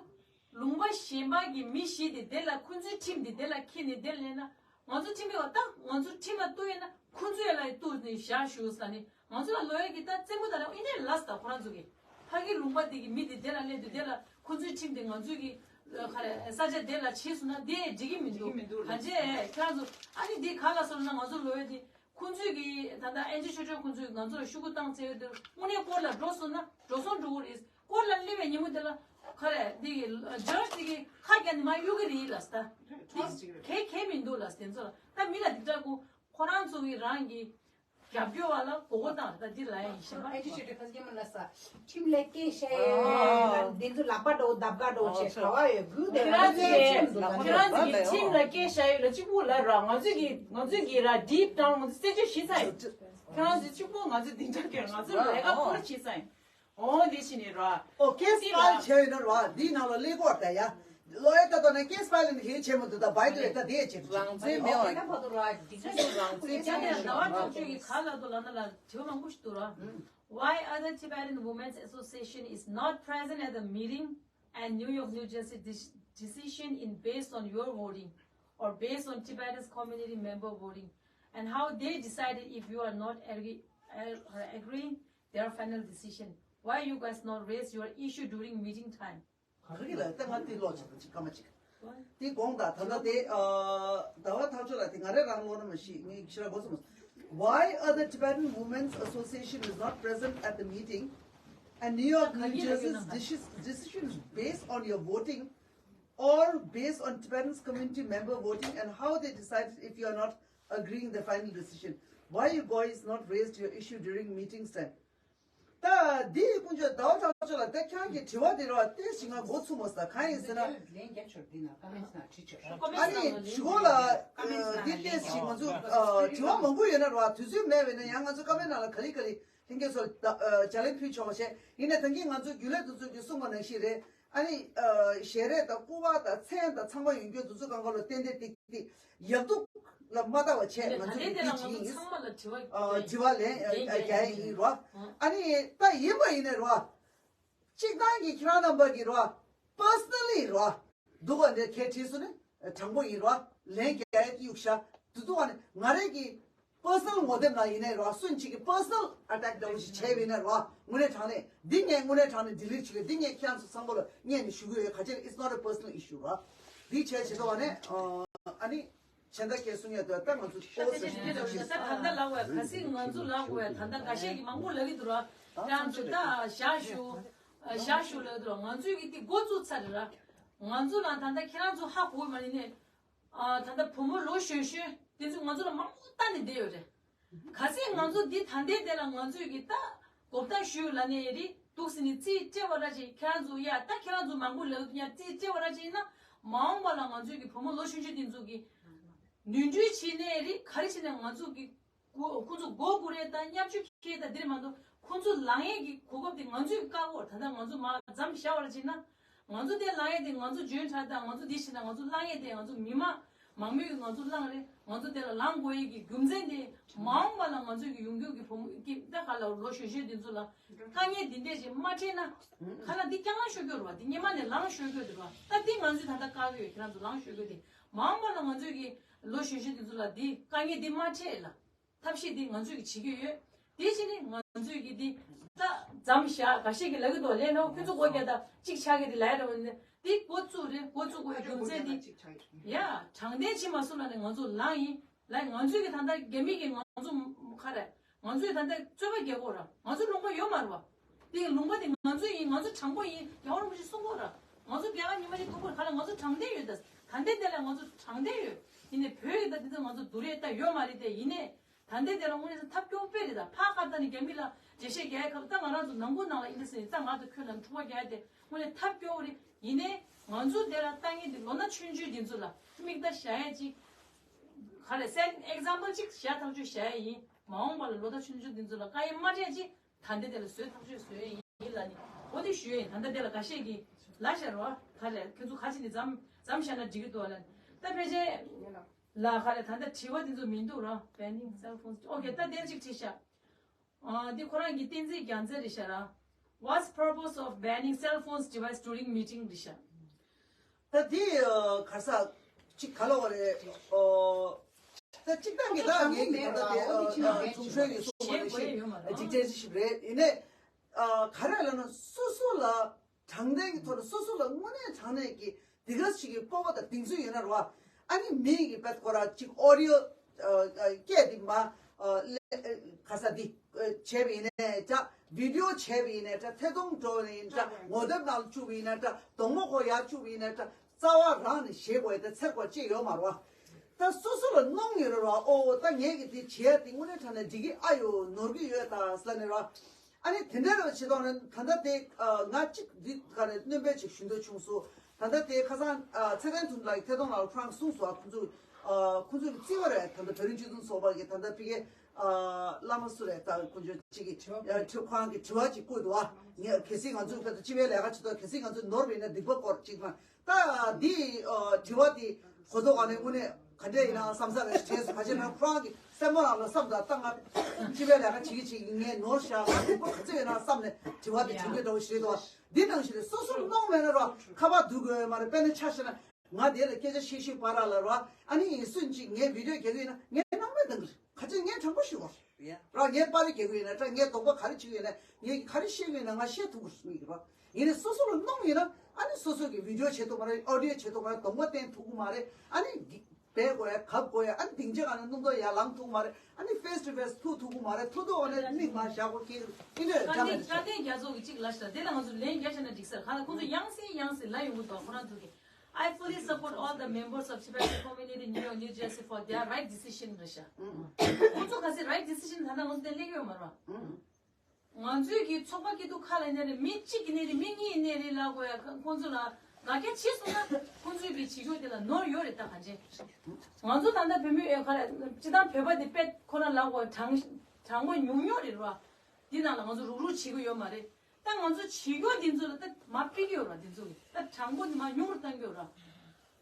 ལུང་པ་གཞན་པ་གི་མི་བཞི་དེ་དེ་ལ་ཁོ་ཚོའི་ཁྲིམས་དེ་དེ་ལ་འཁྱེར་ནས་དེ་ལ་ལེན་ན་ང་ཚོ་ཁྲིམས་ཡོད་ད་ང་ཚོ་ཁྲིམས་ལ་གཏུག་ཡོད་ན་ཁོ་ཚོ་ཡ་ལ་གཏུག་ནས་བཞག་ཞུ་ས་ནི་ང་ཚོ་ལ་ལོ་ཡ་གི་ད་རྩེད་མོ་ད་ལ་ཨི་ནས་ལས་ད་ཁོ་རང་ཚོ་གི་ཕ་གི་ལུང་པ་དེ་གི་མི་དེ་དེ་ལ་སླེབས་དུས་དེ་ལ་ཁོ་ཚོའི་ཁྲིམས་དེ་ང་ཚོའི་གི་ཁ་རེ་ས་ཆ་དེ་ལ་བྱས་སོང་ན་དེ་འགྲིག་གི་མི་འདུག་ག་འདྲས་ཁྱེད་རང་ཚོ་ཨ་ནི་དེ་ག་ལ་སོང་ན་ང་ཚོ་ལོ་ཡ་དེ། ཁོང་ཚོས་ཀྱིས་ད་ལྟ་ཨེན་ཅི་ཆོས་སྒྲོན་ཁོང་ཚོས་ང་ཚོ་ལ་ཤོག་གུ་བཏང་ཚེ་དུས་དངོས་གནས་སྐོར་ལ་འགྲོ་སོང་ན་འགྲོ་སོང་འགྲོ་གི་རེད། སྐོར་ལ་སླེབས་པའི་ཉིན་མོ་དེ་ལ་ཁ་རེ་འདི་གི་ཇོར་ཇི་གི་ཁ་རྒྱ་ནི་མ་གཡུག་གི་རེད་ལ་ས་ད་འདི་གལ་གལ་མི་འདུག་ལ་དེ་ཚོ་ལ་ད་མི་ལ་འདི་འདྲ་གོ་ཁོ་རང་ཚོ་གི་རང་གི་རྒྱབ་སྐྱོར་བ་ལ་མགོ་སྐོར་བཏང་ད་འདི་ལ་ཡ་ཡིན་ཤེས་པ། ཨེན་ཅི་ཆོས་སྒྲོན་ཁ་སང་ཉིན་མོ་ལ་ས། ཁྲིམས་ལ་སྐད་བཤད་ཡོད། འདི་ཚོ་ལག་པ་འགྲོ་འདབ་ཀ་འགྲོ་བྱས་ག་བ་ཡོད་དགུ་དེ་ཁྱེད་རང་ཚོས་ཁྱེད་རང་ཚོས་ཁྲིམས་ལ་སྐད་བཤད་ཡོད་ལ་གཅིག་པུ་ལ་ར་ང་ཚོས་ཀྱི་ང་ཚོས་ཀྱི་ར་deep down ང་ཚོས་རྩད་གཅོད་བྱེད་ས་ཡིན། ཁྱེད་རང་ཚོས་གཅིག་པུ་ང་ཚོས་འདི་འདྲ་སྐད་ང་ཚོས་ལས་ཀ་ཕུ་ར་བྱེད་ས་ཡིན། འོ་འདི་ཕྱི་ནས་ར། ཨོ་ཀེས་ཕའིལ་བྱས་ཡོད་ན་ར་འདིའི་ནང་ལ་ཀླད་ཀོར་ད་ཡ། ལོ་ཡ་ད་ད་ན་ཀེས་ཕའིལ་ནི་གལ་ཆེ་མོ་འདུག་ད་བའི་དུ་ད་དེ་ཡ་ཆེ་འདུག་རང་བཙན་མེད་པ། ད་བར་དུ་ར་འདི་ཚོ་རང་བཙན་རྒྱ་ནས་ཟླ་བ་བཅུ་གཅིག་གི་ག་ལ་དུ་ལ་ན་ལ་དྲི་བ་མང་པོ་ཞིག་འདུག་ར། Why other Tibetan Women's Association is not present at the meeting and New York, New Jersey dis- decision in based on your voting or based on Tibetan's community member voting and how they decided if you are not agree, uh, agreeing their final decision? Why you guys not raise your issue during meeting time? ག་གི་ལ་ད་ང་དེ་ལོག་ཅིག་དང་ཅིག་སྐར་མ་ཅིག་དེ་དགོངས་དག་ད་ལྟ་དེ་ཟླ་བ་ཐག་ཆོད་ལ་དེ་ང་རེ་རང་ལོག་ན་མ་ཤི་ངས་ཕྱི་ར་གོ་སོང་། Why other Tibetan Women's Association is not present at the meeting and New York, New Jersey's deci- decision is based on your voting or based on Tibetans community member voting and how they decided if you are not agreeing the final decision? Why you guys not raised your issue during meetings time? ད་འདི་ཀུན་སྤྱོད་ཟླ་བ་ཐག་ཆོད་ལ་ད་ཁྱེད་རང་གི་དྲི་བ་དེ་ར་ཏེས་ཞིག་ང་མགོ་ཚུགས་མ་སོང་གང་ཡིན་ཟེར་ན། ཨ་ནི་ཞུ་གོ་ལ་འདི་ཏེས་ཞིག་ང་ཚོ་དྲི་བ་མང་པོ་ཡོད་ན་ར་དུས་ཚོད་མེད་པས་ན་ཡང་ང་ཚོ་ཀ་མེད་ནང་ལ་ག་ལེ་ག་ལེ་ལྷན་རྒྱས་ཚོ་ལ་ལྗགས་ལན་ཕུལ་ཆོག་པ་བྱས་ཡིན་ན་ད་གིན་ང་ཚོ་རྒྱུན་ལས་དུ་ཚོད་ཀྱི་གསུང་བ་ནང་བཞིན་རེད། ཨ་ནི་ཞལ་རས་དང་སྐུ་པར་དང་མཚན་དང་ཚང་མ་ཡོང་རྒྱུ་དུས་ཚོད་གང་ག་ལ་ཏན་ཏན་ཏིག་ཏིག་ཡག་སྡུག་ལ་མ་ལྟ་བ་བྱས་ང་ཚོ་གི་དེ་ཅིག་ཡིན། དྲི་བ་ལན་རྒྱག་ཡ་ཡིན་རོ། ཨ་ནི་ད་ཡིན་པ་ཡིན་ནའི་རོ། སྤྱིར་བཏང་གི་ཁྱེད་རང་རྣམ་པ་གི་རོ། པར་སོ་ནལ་ལི་རོ། འདུག་ག་འདྲ་གལ་ཁྲིད་སོང་ནི་དྲང་པོ་ཡིན་རོ། ལན་རྒྱག་ཡ་གི་གཡུག་ཤ་དུ་དུ་བ་ནི་ང་རེ་གི་པར་སོ་ནལ་ངོ་དེབ་ནང་ཡིན་ནའི་རོ་སུན་གཅིག་གི་པར་སོ་ནལ་ཨ་ཊེག་འདྲ་བོ་ཞིག་བྱས་པ་ཡིན་ན་རོ་དངོས་གནས་དྲང་གནས་འདི་ངས་དངོས་གནས་དྲང་གནས་ཌི་ལིཊ་བྱེད་ཀྱི་འདི་ངས་ཁྱེད་རང་ཚོ་ཚང་མ་ལ་སྙན་ནས་ཞུ་གི་ཡོད། ག་ཅི་ལ་it's not a personal issue རོ། འདི་བྱས་བྱེད་དོ་བ་ནས་ཨ་ནི་གཞན་དག་སྐད་གསུང་ཡ་དོ་ད་ང་ཚོ་ཤ་ཏེ་ཏེ་ཏེ་ཏེ་ད་ད་ལྟ་ལབ་པའི་ག་སྲིད་ང་ཚོ་ལབ་པའི་ད་ལྟ་འགའ་ཤས་ཀྱིས་མང་པོ་ལབ་ཀྱི་འདུག་རོ། ཁྱེད་རང་ཚོ་ད་བཞག་ཞུ། བཞག་ཞུ་ལ་དུ་ང་ཚོས་ཀྱི་དེ་འགོ་བཙུགས་ཚར་རེད་ར། ང་ཚོ་ལ་ད་ལྟ་ཁྱེད་རང་ཚོ་ཧ་གོ་མ་ནི་ནས། ད་ལྟ་བུ་མོ་ལོ་གཞོན་གཞོན་དེ་ཚོ་ང་ཚོ་ལ་མང་པོ་ལྟ་ནས་བསྡད་ཡོད་རེད། གལ་སྲིད་ང་ཚོ་འདི་ད་ལྟའི་དེ་ལ་ང་ཚོས་ཀྱི་ད་གོ་བརྡ་ཞུས་ལ་ནས་རི་འདུག་སེ་ནི་རྩིས་སྤྲད་པ་ར་ཅིག་ཁྱེད་རང་ཚོ་ཡ་ད་ཁྱེད་རང་ཚོ་མང་པོ་ལབ་ཡ་རྩིས་སྤྲད་པ་ར་ཅིག་ཡིན་ན། མ་འོངས་པ་ལ་ང་ཚོས་ཀྱི་བུ་མོ་ལོ་གཞོན་གཞོན་དེ་ཚོ་གི་ནུས་འགྲུལ་བྱས་ནས་རི་ག་རེ་བྱས་ནས་ང་ཚོ་གི་ཁོ་ཁོ་ཚོ་མགོ་སྒུར་ཡས་དང་བརྙས་བཅོས་འཁྱེར་དང་འདིར་མ་གཏོགས་ཁོ་ཚོ་ལངས་ཡས་ཀྱི་གོ་སྐབས་དེ་ང་ཚོས་བཀག་འོ་ད་ལྟ་ང་ཚོ་མ་འཛམ་བཞག་པར་བྱས་ན། ང་ཚོ་དེ་ལངས་ཡས་དེ་ང་ཚོ་འཇོན་དྲགས་དང་ང་ཚོ་འདི་བྱས་ན་ང་ཚོ་ལངས་ཡས་དེ་ང་ཚོ་མི་མང་མང་མོས་ཀྱིས་ང་ཚོ་ལངས་རེད། ང་ཚོ་དེ་ལ་ལངས་དགོས་ཡས་ཀྱི་རྒྱུ་མཚན་དེ་མ་འོངས་པ་ལ་ང་ཚོའི་གི་ཡོང་རྒྱུ་གི་བུ་མོ་ཀི་ད་ག་ལ་ལོ་གཞོན་གཞོན་དེ་ཚོ་ལ་དཀའ་ངལ་འདི་འདྲས་ཅིག་མ་འཕྲད་ན། ག་ལ་འདི་རྐྱང་ལངས་ཤོར་གྱི་རེད་བ། འདི་སྔོན་མ་ནས་ལངས་ཤོར་གྱི་རེད་བ། ད་འདི་ང་ཚོས་ད་ལྟ་བཀག་གི་ཡོད། ཁྱེད་རང་ཚོ་ལངས་ཤོར་གྱི་དེ་མ་འོངས་པ་ལ་ང་ཚོའི་གི་ལོ་གཞོན་གཞོན་དེ་ཚོ་ལ་འདི་དཀའ་ངལ་འདི་མ་འཕྲད་ལ། ཐབས་ཤེས་འདི་ང་ཚོས་ཀྱི་བྱེད་ཀྱི་ཡོད། དེ་བཞིན་ནི་ང་ཚོས་ཀྱི་འདི་ད་འཛམ་བཞག་འགའ་ཤས་ཀྱི་ལ་གི་དོ་ལས་ནོ་ཁྱོད་ཚོ་སྒོ་རྒྱག་ད་གཅིག་ཆགས་ཀྱི་འདི་ལས་ར་འོན་ནི་འདི་འགོ་བཙུགས་རེད། འགོ་བཙུགས་དགོས་རྒྱུ་མཚན་འདི་ཡ་དྲང་བདེན་བྱེད་མ་སོང་ལ་ནི་ང་ཚོ་ལངས་ཡིན་ལ། ང་ཚོས་ཀྱི་ད་ལྟ་རྒྱ་མི་གི་ང་ཚོ་ཁ་རེད། ང་ཚོས་ད་ལྟ་རྩོད་པ་རྒྱག་གོ་ར། ང་ཚོ་ལུང་པ་ཡོད་མ་རེད་བ། དེ་ལུང་པ་དེ་ང་ཚོ་ཡིན། ང་ཚོ་དྲང་པོ་ཡིན། རྒྱལ་བ་རིན་པོ་ཆེ་གསུང་གོ་ར། ང་ཚོ་རྒྱལ་ཁ་ཉི་མ་ཞིག་ཐུག་གོ་ར། ཁ་ལ་ང་ཚོ་དྲང་བདེན་ཡོད་ད། ད་ལྟའི་དེ་ལ་ང་ཚོ་དྲང་བདེན་ཡོད། ཡིན་ནའི་བོད་ཡིན་ད་དེ་ཚོ་ང་ཚོ་བསྡུར་ཡས་ད་ཡོད་མ་རེད་དེ། ཡིན་ནའི་ད་ལྟའི་དེ་ལ་དངོས་གནས་ཐབས་སྐྱོ་པོ་དཔེ་རེད་ད། ཕ་ཁ་ད་ནི་རྒྱ་མི་ལ་འགྲེལ་བཤད་རྒྱག་ཡས་ཁ་ད་ང་རང་ཚོ་ནང་ཁུལ་ནང་ལ་ཨིན་ད་ཟེར་ནས་ད་ང་ཚོ་ཁྱོད་ལ་འཁྲུག་པ་རྒྱག་ཡས་དེ་དངོས་གནས་ཐབས་སྐྱོ་པོ་རེད། ཡིན་ནའི་ང་ཚོ་དེ་ལ་ལྟ་ངན་དེ་ལོ་ན་ཆུང་ཆུང་དེ་ཚོ་ལ་མིག་ལྟ་བྱ་ཡས་ཅིག་ག་རེ་སེན་ཨེག་ཛམ་པལ་ཅིག་བཞག་ཐག་ཆོད་བྱ་ཡས་ཡིན། མ་འོངས་པ་ལ་ལོ་ད་ཆུང་ཆུང་འདི་ཚོ་ལ་དཀའ་ངལ་མ་འཕྲད་ཅིག་ད་ལྟ་དེ་ལ་བཟོས་ཐག་ཆོད་བཟོས་ཡས་ཡིན་ལ་ནི། འོ་དེ་ཞུ་ཡས་ཡིན། ད་ལྟ་དེ་ལ་འགའ་ཤས་ཀྱིས་ལབ་ཤག་རོ། ག་རེ་ཁྱོད་ཚོ་ག་ཅི་ནི་མཚམས་མཚམས་བཞག་ན་འགྲིག་གི་འདུག་ལ་ནི། ད་ཕལ་ཆེར་ལ་ག་རེ་ད་ལྟ་དྲི་བ་དེ་ཚོ་མི་འདུག་རོ། Banning cell phones. ཨོ་ཁེ། ད་དེ་ཅིག་དྲིས་ཤག་ཨ་འདི་ཁོ་རང་གི་བསྟན་འཛིན་རྒྱལ་མཚན་རེད་ཤག་ར། What's purpose of banning cell phones device during meeting? རེད་ཤག་ད་དེ་ག་ས་ཅིག་ག་ལ་བ་རེད། ཨོ་ད་ཅིག་ཏང་གི་ད་ངེད་ཀྱི་ད་ལྟ་དེ་ཨ་ད་ཆུང་ཤོས་ཀྱི་སོ་སོ་ཞེས་ལ་དགོས་ཡས་ཡོད་མ་རེད། འཇིག་རྟེན་ཞིག་རེད། ཡིན་ནའི་ཨ་ག་རེ་ལབ་ན་སོ་སོ་ལ་དྲང་བདེན་གྱི་ཐོག་ནས་སོ་སོ་ལ་དངོས་གནས་དྲང་གནས་ཀྱི་དེ་ག་ཞིག་གི་སྤོབས་པ་དང་གདེང་ཚོད་ཡོད་ན་རེད་བ། ཨ་ནི་མི་གི་བེད་ཁོ་ར་ཅིག་ཨོ་ཌི་ཡོ་སྐད་འདི་མ་ཨ་ལེ་ཨ་ག་ས་འདི་ཨ་བྱས་པ་ཡིན་ནའི་འདྲ། བི་ཌི་ཡོ་བྱས་པ་ཡིན་ནའི་འདྲ། ཐད་གཏོང་འགྲོ་བ་ཡིན་འདྲ། ངོ་དེབ་ནང་ལ་བཅུག་པ་ཡིན་ནའི་འདྲ། གདོང་མོ་ཁོ་ཡར་བཅུག་པ་ཡིན་ནའི་འདྲ། རྩ་བ་རང་ནས་བཞེས་དགོས་ཡ་དེ་འཚེར་དགོས་ཅི་ཡོད་མ་རེད་བ། ད་སོ་སོ་ལ་གནོང་ཡོད་རེད་བ། ཨོ་ད་ངས་ཀྱི་དེ་བྱས་ཡ་དེ་དངོས་གནས་དྲང་གནས་འགྲིག་གི་ཨ་ཡོད་ནོར་གི་ཡོད་ད་ཟེར་ནས་རེད་བ། ཨ་ནི་དེ་འདྲ་རེད་བ། བྱེད་སྟངས་རེད། ད་ལྟ་དེ་ང་གཅིག་འདི་ག་རེ་སྣོན་པ་ཅིག་ཞུ་འདོད་བྱུང་སོང་། ད་ལྟ་དེ་ཁ་སང་ཚེ་བརྟན་དོན་གྲུབ་ལགས་ཀྱི་ཐད་གཏོང་ནང་ལ་ཁོ་རང་གསུངས་སོང་། ཁོ་ཚོ་ཁོ་ཚོ་གི་རྩིས་པ་རེད། ད་ལྟ་བོད་རིགས་སྤྱི་མཐུན་ཚོགས་པ་གི་ད་ལྟ་ཕ་གི་བླ་མ་སུ་རེད། ད་ཁོ་ཚོ་གཅིག་གི་དྲི་བ་ཁོ་རང་གི་དྲི་བ་ཅིག་བཀོད་འདུག་བ། ངས་གལ་སྲིད་ང་ཚོ་ཕན་ཚུན་སྤྱི་པའི་ལས་ཀ་བྱེད་དུས་གལ་སྲིད་ང་ཚོ་ནོར་བ་ཡིན་ན་སྡིག་པ་སྐོར་གཅིག་དང་། ད་འདི་ཨ་དྲི་བ་འདི་གོ་ཐོག་ག་ནས་དངོས་གནས་ག་འདྲས་ཡིན་ན་བསམ་ས་རེད་དྲན་སོང་། ག་ཅི་ན་ཁོ་རང་གི་སེམས་པ་ནང་ལ་བསམ་ད་ད་ང་སྤྱི་པའི་ལས་ཀ་བྱེད་ཀྱི་བྱེད་ཀྱི་ངས་ནོར་བཞག་ང་སྡིག་པ་ག་ཚོད་ཡོད་ན་བསམ་ནས་དྲི་བ་འདི་དྲི་མཁན་འདྲ་བོ་ཞིག་རེད་དོ། འདི་ནང་བཞིན་རེད། སོ་སོར་གནོང་མེད་ན་རོ་ཁ་པར་བསྡུ་དགོས་ཡོད་མ་རེད། དཔེར་ན་ཆ་བཞག་ན་ང་དེ་ལ་སྐད་ཆ་བཤད་ཤེས་པ་ར་ལ་རོ། ཨ་ནི་ཡིན་སུན་ཅིག་ངས་བི་ཌི་ཡོ་རྒྱག་གི་ཡིན་ན་ངས་སྣང་མེད་གཏོང་གི་རེད། ག་ཅི་ངས་དྲང་པོ་ཞུ་བ་ར། ངས་པར་རིས་རྒྱག་གི་ཡོད་ན་འདྲ། ངས་དོགས་པ་ག་རེ་བྱེད་ཀྱི་ཡོད་ན། ངས་ག་རེ་བཤད་ཀྱི་ཡོད་ན་ང་བཤད་ཐུབ་ཀྱི་མེད་ཀྱི་རེད་བ། ཡིན་ནའི་སོ་སོ་ལ་གནོང་ཡིན་ན་ཨ་ནི་སོ་སོ་གི་བི་ཌི་ཡོ་བྱེད་ཐུབ་མ་རེད། ཨོ་ཌི་ཡོ་བྱེད་ཐུབ་མ་རེད། གདོང་པ་བསྟན་ཐུབ་ཀྱི་མ་རེད། ཨ་ནི་འབད་དགོས་ཡ་གབ་དགོས་ཡ། ཨ་ནི་སྡིངས་ཆ་སྒང་ནས་སྣུམ་ཐོག་ཡར་ལངས་ཐུབ་ཀྱི་མ་རེད། ཨ་ནི་ཕེས་ཊུ་ཕེས་ཐུག་ཐུབ་ཀྱི་མ་རེད། ཐུག་ཐུབ་འོ་ནས་མིག་མར་བཞག་གོ་ཁྱེད་ཨིན་འདྲ་དཀའ་ལྡན་དཀའ་ལྡན་རྒྱ་མཚོ་གི་གཅིག་ལབ་ཤག་དེ་ལ་ང་ཚོ་ལན་རྒྱག་བྱས་ན་འགྲིག་ས་རེད། གང་ལ་ཁོང་ཚོ་ཡང་སེ་ཡང་སེ་ལབ་ཡོང་གི་འདུག་ཁོ་རང་ཚོ་གི I fully support all the members of Tibetan community in New York, New Jersey for their right decision རེད་ཤག་ཁོང་ཚོ་ག་ཚོད་right decision ད་ལྟ་ང་ཚོ་དེ་ལེགས་ཡོད་མ་རེད། ང་ཚོའི་གི་ཚོགས་པ་སྐྱིད་སྡུག་ཁ་ལ་ནས་རེད། མི་གཅིག་གི་ནས་རེད། མི་གཉིས་ནས་རེད་ལབ་དགོས་ཡ། ཁོང་ཚོ་ལ་དགག་རྒྱག་བྱས་སོང་ན་ཁོང་ཚོའི་གི་བྱེད་སྒོ་དེ་ལ་ནོར་ཡོད་རེད། ད་གང་ཅི་ང་ཚོ་ད་ལྟ་བོད་མི་ཨེ་ཁ་ལ་སྤྱི་བཏང་བོད་པ་དེ་དཔེ་ཁོ་ན་ལབ་དགོས་དྲང་དྲང་པོ་ཉུང་ཉུང་རེད་ར། འདི་ནང་ལ་ང་ཚོ་རུག་རུག་བྱེད་ཀྱི་ཡོད་མ་རེད། ད་ང་ཚོ་བྱེད་རྒྱུ་འདི་ཚོ་ལ་ད་མར་ཕུད་ཀྱི་ཡོད་ར། འདི་ཚོ་གི་ད་དྲང་པོ་འདི་མར་ཉུང་རུ་བཏང་གི་ཡོད་ར།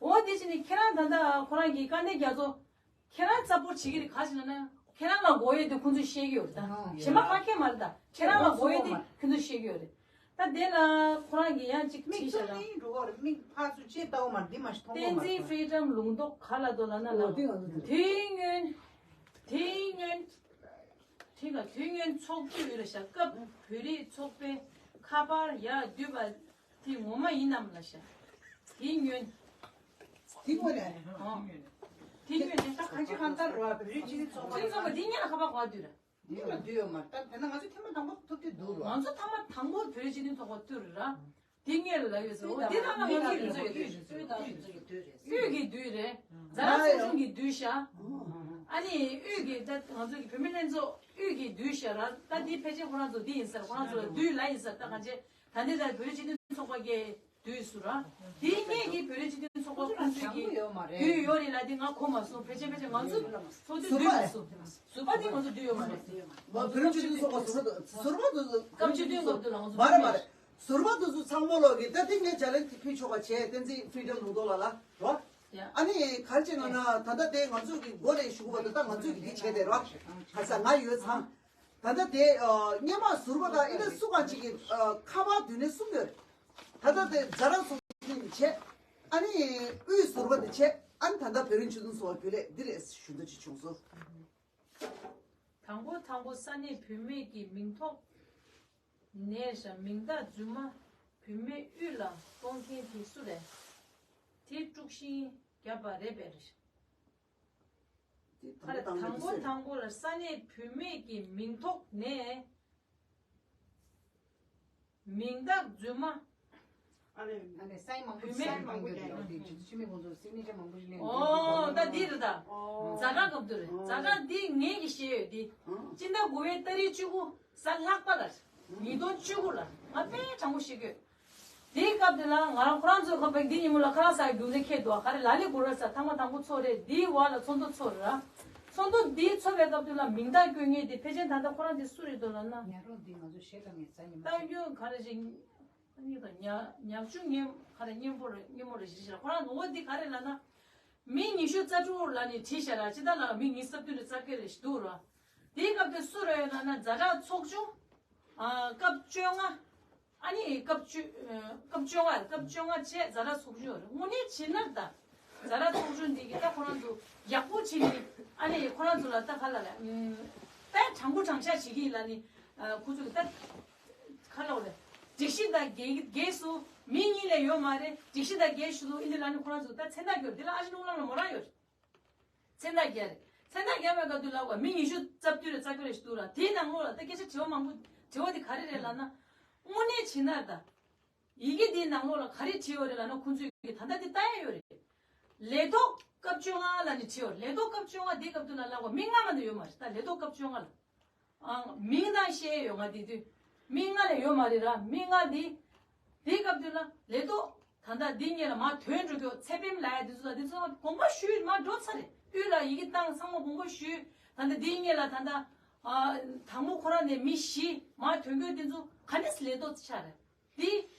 འོ་དེ་བྱས་ནས་ཁྱེད་རང་ད་ལྟ་ཁོ་རང་གི་དཀའ་གནད་རྒྱ་མཚོ་ཁྱེད་རང་ཚ་པོ་བྱེད་ཀྱི་རེད། ག་ཞིག་ལ་ན་ཁྱེད་རང་ལ་དགོས་ཡོད་དེ་ཁོང་ཚོས་ཤེས་ཀྱི་ཡོད་རེད། ད་གཞན་པ་ག་གེ་མ་རེད། ད་ཁྱེད་རང་ལ་དགོས་ཡོད་དེ་ཁོང་ཚོས་ཤེས་ཀྱི་ཡོད་རེད། ད་དེ་ལ་ཁོ་རང་གི་ཡང་ཅིག་མིག་བྲིས་ཤག་ལ། མིག་འགྲོ་གི་རེད། མིག་ཕར་ཚུར་ཅིག་ལྟ་བ་མ་རེད། འདི་མ་ཞིག་མཐོང་གི་མ་རེད། བསྟན་འཛིན་ཕི་རི་ཌམ་ལུང་རྟོགས་ག་ལ་དོ་ལ་ན་ལ། དེའི་སྔོན་དེའི་སྔོན། དེ་ག་དུས་སྔོན་ཚོགས་དུས་ཡོད་ལ་ཤག་སྐབས་བོད་རིགས་ཚོགས་པའི་ཁ་པར་ཡར་བསྡུས་པ་དེ་ངོ་མ་ཡིན་ནམ་ལ་ཤག་དེའི་སྔོན། དེ་སྔོན་ནས། ཨོ། དེའི་སྔོན་ནས། ད་གང་ཅི་གང་ལྟར་རོ། བོད་རིགས་སྤྱི་མཐུན་ཚོགས་པ་སྤྱི་མཐུན་ཚོགས་པ་དེ་སྔོན་ལ་ཁ་པར་ག་བར་བསྡུས་ར། ཡོད་ལ་འདུས་ཡོད་མ་རེད། ད་དེ་ན་ང་ཚོ་ཐེངས་མ་དང་པོ་ཐུབ་དེ་འདུག་རོ། ང་ཚོ་ཐེངས་མ་དང་པོ་བོད་རིགས་སྤྱི་མཐུན་ཚོགས་པ་ཐུབ་རེད་ར། དེ་སྔོན་ལ་ཡོད་ཟེར། འོ་དེ་ད་ང་ཚོ་ཡོད་ཟེར། དབུས་དང་དབུས་ཀྱི་འདུས་རེད། དབུས་ཀྱི་འདུས་རེད། ཛ་དྲག་ཚོགས་ཆུང་གི་འདུས་ཤག་ཨ་ནི་དབུས་ཀྱི་ད་ང་ཚོ་གི་བུད་མེད་ལྷན་ཚོགས་དབུས་ཀྱི་འདུས་ཤག་ར། ད་འདི་ཕལ་ཆེར་ཁོ་རང་ཚོ་འདི་ཡིན་ཟེར། ཁོ་རང་ཚོ་ལ་འདུས་ལ་ཡིན་ཟེར། ད་གང་ཆེ་ད་འདི་ད་བོད་རིགས་སྤྱི་མཐུན་ཚོགས་པ་གི་འདུས་སུ་ར། དེའི་སྔོན་གྱི་བོད་རིགས་སྤྱི་མཐུན་ཚོགས་པ་ཁོང་ཚོའི་གི་འདུས་ཡོད་རེད་ལ། དེ་ང་གོ་མ་སོང་། ཕལ་ཆེར་ཕལ་ཆེར་ང་ཚོ་ཚོགས་འདུ་འདུས་མ་སོང་། ཟུར་པ་དེ་ང་ཚོ་འདུས་ཡོད་མ་རེད། བོད་རིགས་སྤྱི་མཐུན་ཚོགས་པ་ཟུར་པ་ཟུར་པ་དེ་ཚོ་སྐབས་བཅུ་བདུན་སྐབས་དུ་ལ་ང་ཚོ་མ་རེད་མ་རེད། ཟུར་པ་དེ་ཚོ་ཚང་མ་ལོག་གི་ད་དེ་ངས་ཅ་ལན་དེ་ཕུལ་ཆོག་པ་བྱས། བསྟན་འཛིན་ཕི་རི་ཌམ་ལུང་རྟོགས་ལགས་ལ་རོ། ཡ། ཨ་ནི་ག་རེ་བྱས་ན་ན་ད་ལྟ་དེ་ང་ཚོ་གི་མགོ་ལས་ཞུ་དགོས་པ་དེ་ད་ང་ཚོ་གི་འདི་བྱས་དེ་རོ། ག་ས་ང་ཡོད་ཚང་། ད་ལྟ་དེ་ཨ་སྔོན་མ་ཟུར་པ་དང་ཨི་ད་སུ་གང་ཅིག་གི་ཨ་ཁ་པར་བདུན་ནས་གསུམ་ཡོད་རེད། ད་ལྟ་དེ་ཛ་དྲག་ཚོགས་ཆུང་དེ་བྱས། ཨ་ནི་དབུས་ཟུར་པ་དེ་བྱས། ཨ་ནི་ད་ལྟ་བོད་རིགས་སྤྱི་མཐུན་ཚོགས་པ་རྒྱུན་ལས་འདི་ལས་ཞུ་འདོད་ཅིག་བྱུང་སོང་། དང་པོ་དང་པོ་ས་གནས་བུད་མེད་ཀྱི་མིང་ཐོག་ནས་ཤ་མིང་རྟགས་རྫུན་མ་བུད་མེད་དབུས་ལ་གཏོང་མཁན་དེ་སུ་རེད། དེ་དཀྲུག་ཤིང་བརྒྱབ་པ་རེད་པས། དེ་ཁ་ལ་དང་པོ་དང་པོ་ལ་ས་གནས་བུད་མེད་ཀྱི་མིང་ཐོག་ནས་མིང་རྟགས་རྫུན་མ། ཨ་ལས། ཨ་ནི་སའིན་མང་པོ་བུད་མེད་སའིན་མང་པོ་རྒྱག་ཡོད་དེ་ཅི་ཅི་མི་ཁོང་ཚོ་སིག་ནེ་ཅར་མང་པོ་ཞིག་ལེན། ཨོ་ད་འདི་རེད་ད། ཛ་དྲག་སྐབས་དུ་རེད། ཛ་དྲག་འདི་ངས་ཀྱི་ཤེས་ཡོད་འདི། སྤྱི་ཟླ་དགུ་པའི་ཏ་རིག་བཅུ་དགུ་གཟའ་ལྷག་པ་ལ། ཉིས་སྟོང་བཅུ་དགུ་ལ་ང་དཔེ་དྲང་པོ་ཤེས་ཀྱི་ཡོད། དེའི་སྐབས་དེ་ལ་ང་རང་ཁོ་རང་ཚོའི་ཁ་པར་འདི་ཉིན་མོ་ལ་ཁ་ལག་ཟ་རྒྱུ་འདི་ཁེལ་འདུག་ག་རེ་ལ་ལས་དགུ་ར་ས་ཐང་མ་དང་པོ་ཚོ་རེད། འདིའི་བར་ལ་ཚོགས་འདུ་ཚོ་རེད་ར། ཚོགས་འདུ་འདི་ཚོ་བའི་སྐབས་དེ་ལ་མིང་རྟགས་བཀོད་མཁན་དེ་ཕལ་ཆེར་ད་ལྟ་ཁོ་རང་དེ་སུ་རེད་འདུག་ལབ་ན། ཉ་རོགས་འདི་ང་ཚོ་ཞེ་དྲག་ངས་རྩ་ཉིན་མ་ད་རྒྱུ་ག་རེ་ཞིག་ཉག་ཆུ་ངན་ག་རེ་སྙན་པོ་རེད། སྙན་མོ་རེད་ཞེས་ཞེས་ཁོ་རང་ངོ་བོ་འདི་ག་རེ་ལབ་ན། མི་ཉི་ཤུ་རྩ་དྲུག་ལ་ནི་བྲིས་བཞག་ར། ཅི་ད་ལ་མི་ཉི་ཤུ་རྩ་བདུན་རེ་རྩ་བརྒྱད་རེ་ཞིག་འདུག་ར། དེའི་སྐབས་དེ་སུ་རེད་ལབ་ན་ཛ་དྲག་ཚོགས་ཆུང་། ཨ་སྐབས་བཅོ་ལྔ། ཨ་ནི་སྐབས་བཅུ་སྐབས་བཅོ་ལྔ་སྐབས་བཅོ་ལྔ་བྱས་ཛ་དྲག་ཚོགས་ཆུང་རེད། དངོས་གནས་བྱས་ན་ད་ཛ་དྲག་ཚོགས་ཆུང་འདི་གི་ད་ཁོ་རང་ཚོ་ཡག་པོ་བྱས་ནི། ཨ་ནི་ཁོ་རང་ཚོ་ལ་ད་ག་ལ་ལ་ཨ་དྲང་པོ་དྲང་བཞག་བྱེད་ཀྱི་ཡིན་ལབ་ནི། ཁོ་ཚོ་གི་ད། ཁ་ལོ་རེད། སྒྲིག་གཞི་དང་འགལ་འགལ་སོང་། མི་གཉིས་ལས་ཡོད་མ་རེད། སྒྲིག་གཞི་དང་འགལ་ཞུ་དུ་ཨིན་དུ་ལ་ནི་ཁོ་རང་ཚོ་ད་མཚན་རྟགས་བསྒྱུར། འདི་ལ་ཨ་ཞེ་གནམ་ལོ་ལ་མོ་རང་ཡོད་རེད། མཚན་རྟགས་བརྒྱབ་རེད། མཚན་རྟགས་བརྒྱབ་པའི་སྐབས་དུ་ལ་བ་མི་ཉི་ཤུ་རྩ་བདུན་རེད་རྩ་དགུ་རེད་ཞུ་དུ་ར། དེའི་ནང་ལོགས་ལ་ད་སྐད་ཆ་དྲི་བ་མང་པོ། དྲི་བ་དེ་ག་རེ་རེད་ལབ་ན། དངོས་གནས་བྱས་ན་ད། ཡི་གེ་དེའི་ནང་ལོགས་ལ་ག་རེ་བྲིས་ཡོད་རེད་ལབ་ན། ཁོང་ཚོས་ད་ལྟ་དེ་ལྟ་ཡ་ཡོད་རེད། ལས་ཐོག་སྐབས་བཅོ་ལྔ་ལ་ནི་བྲིས་ཡོད། ལས་ཐོག་སྐབས་བཅོ་ལྔ་དེའི་སྐབས་དུ་ལ་ལ་བ་མི་ལྔ་མ་གཏོགས་ཡོད་མ་རེད། ད་ལས་ཐོག་སྐབས་བཅོ་ལྔ་ལ། ཨང་། མིང་དང་ཤེས་ཡོད་ང་དེ་དུས། མིང་ལྔ་ལས་ཡོད་མ་རེད་ར། མིང་ལྔ་འདི། དེའི་སྐབས་དུས་ལ་ལས་ཐོག་ད་ལྟ་འདི་གཉིས་ལ་མ་དོན་འགྲོ་རྒྱུ་ཚེ་ཕེམ་ལ་ཡ་དེ་ཚོ་ལ་དེ་ཚོ་དགོངས་པ་ཞུས་མ་འགྲོ་ཚར་རེད། དབུས་ལ་ཡི་གེ་བཏང་ཚང་མ་དགོངས་པ་ཞུས། ད་ལྟ་འདི་གཉིས་ལ་ད་ལྟ་ཨ་དང་པོ་ཁོ་རང་ནས་མི་བཞི་མ་དོན་འགྲོ་དེ་ཚོ་ག་ནས་ལས་ཐོག་ཆགས་རེད། འདི་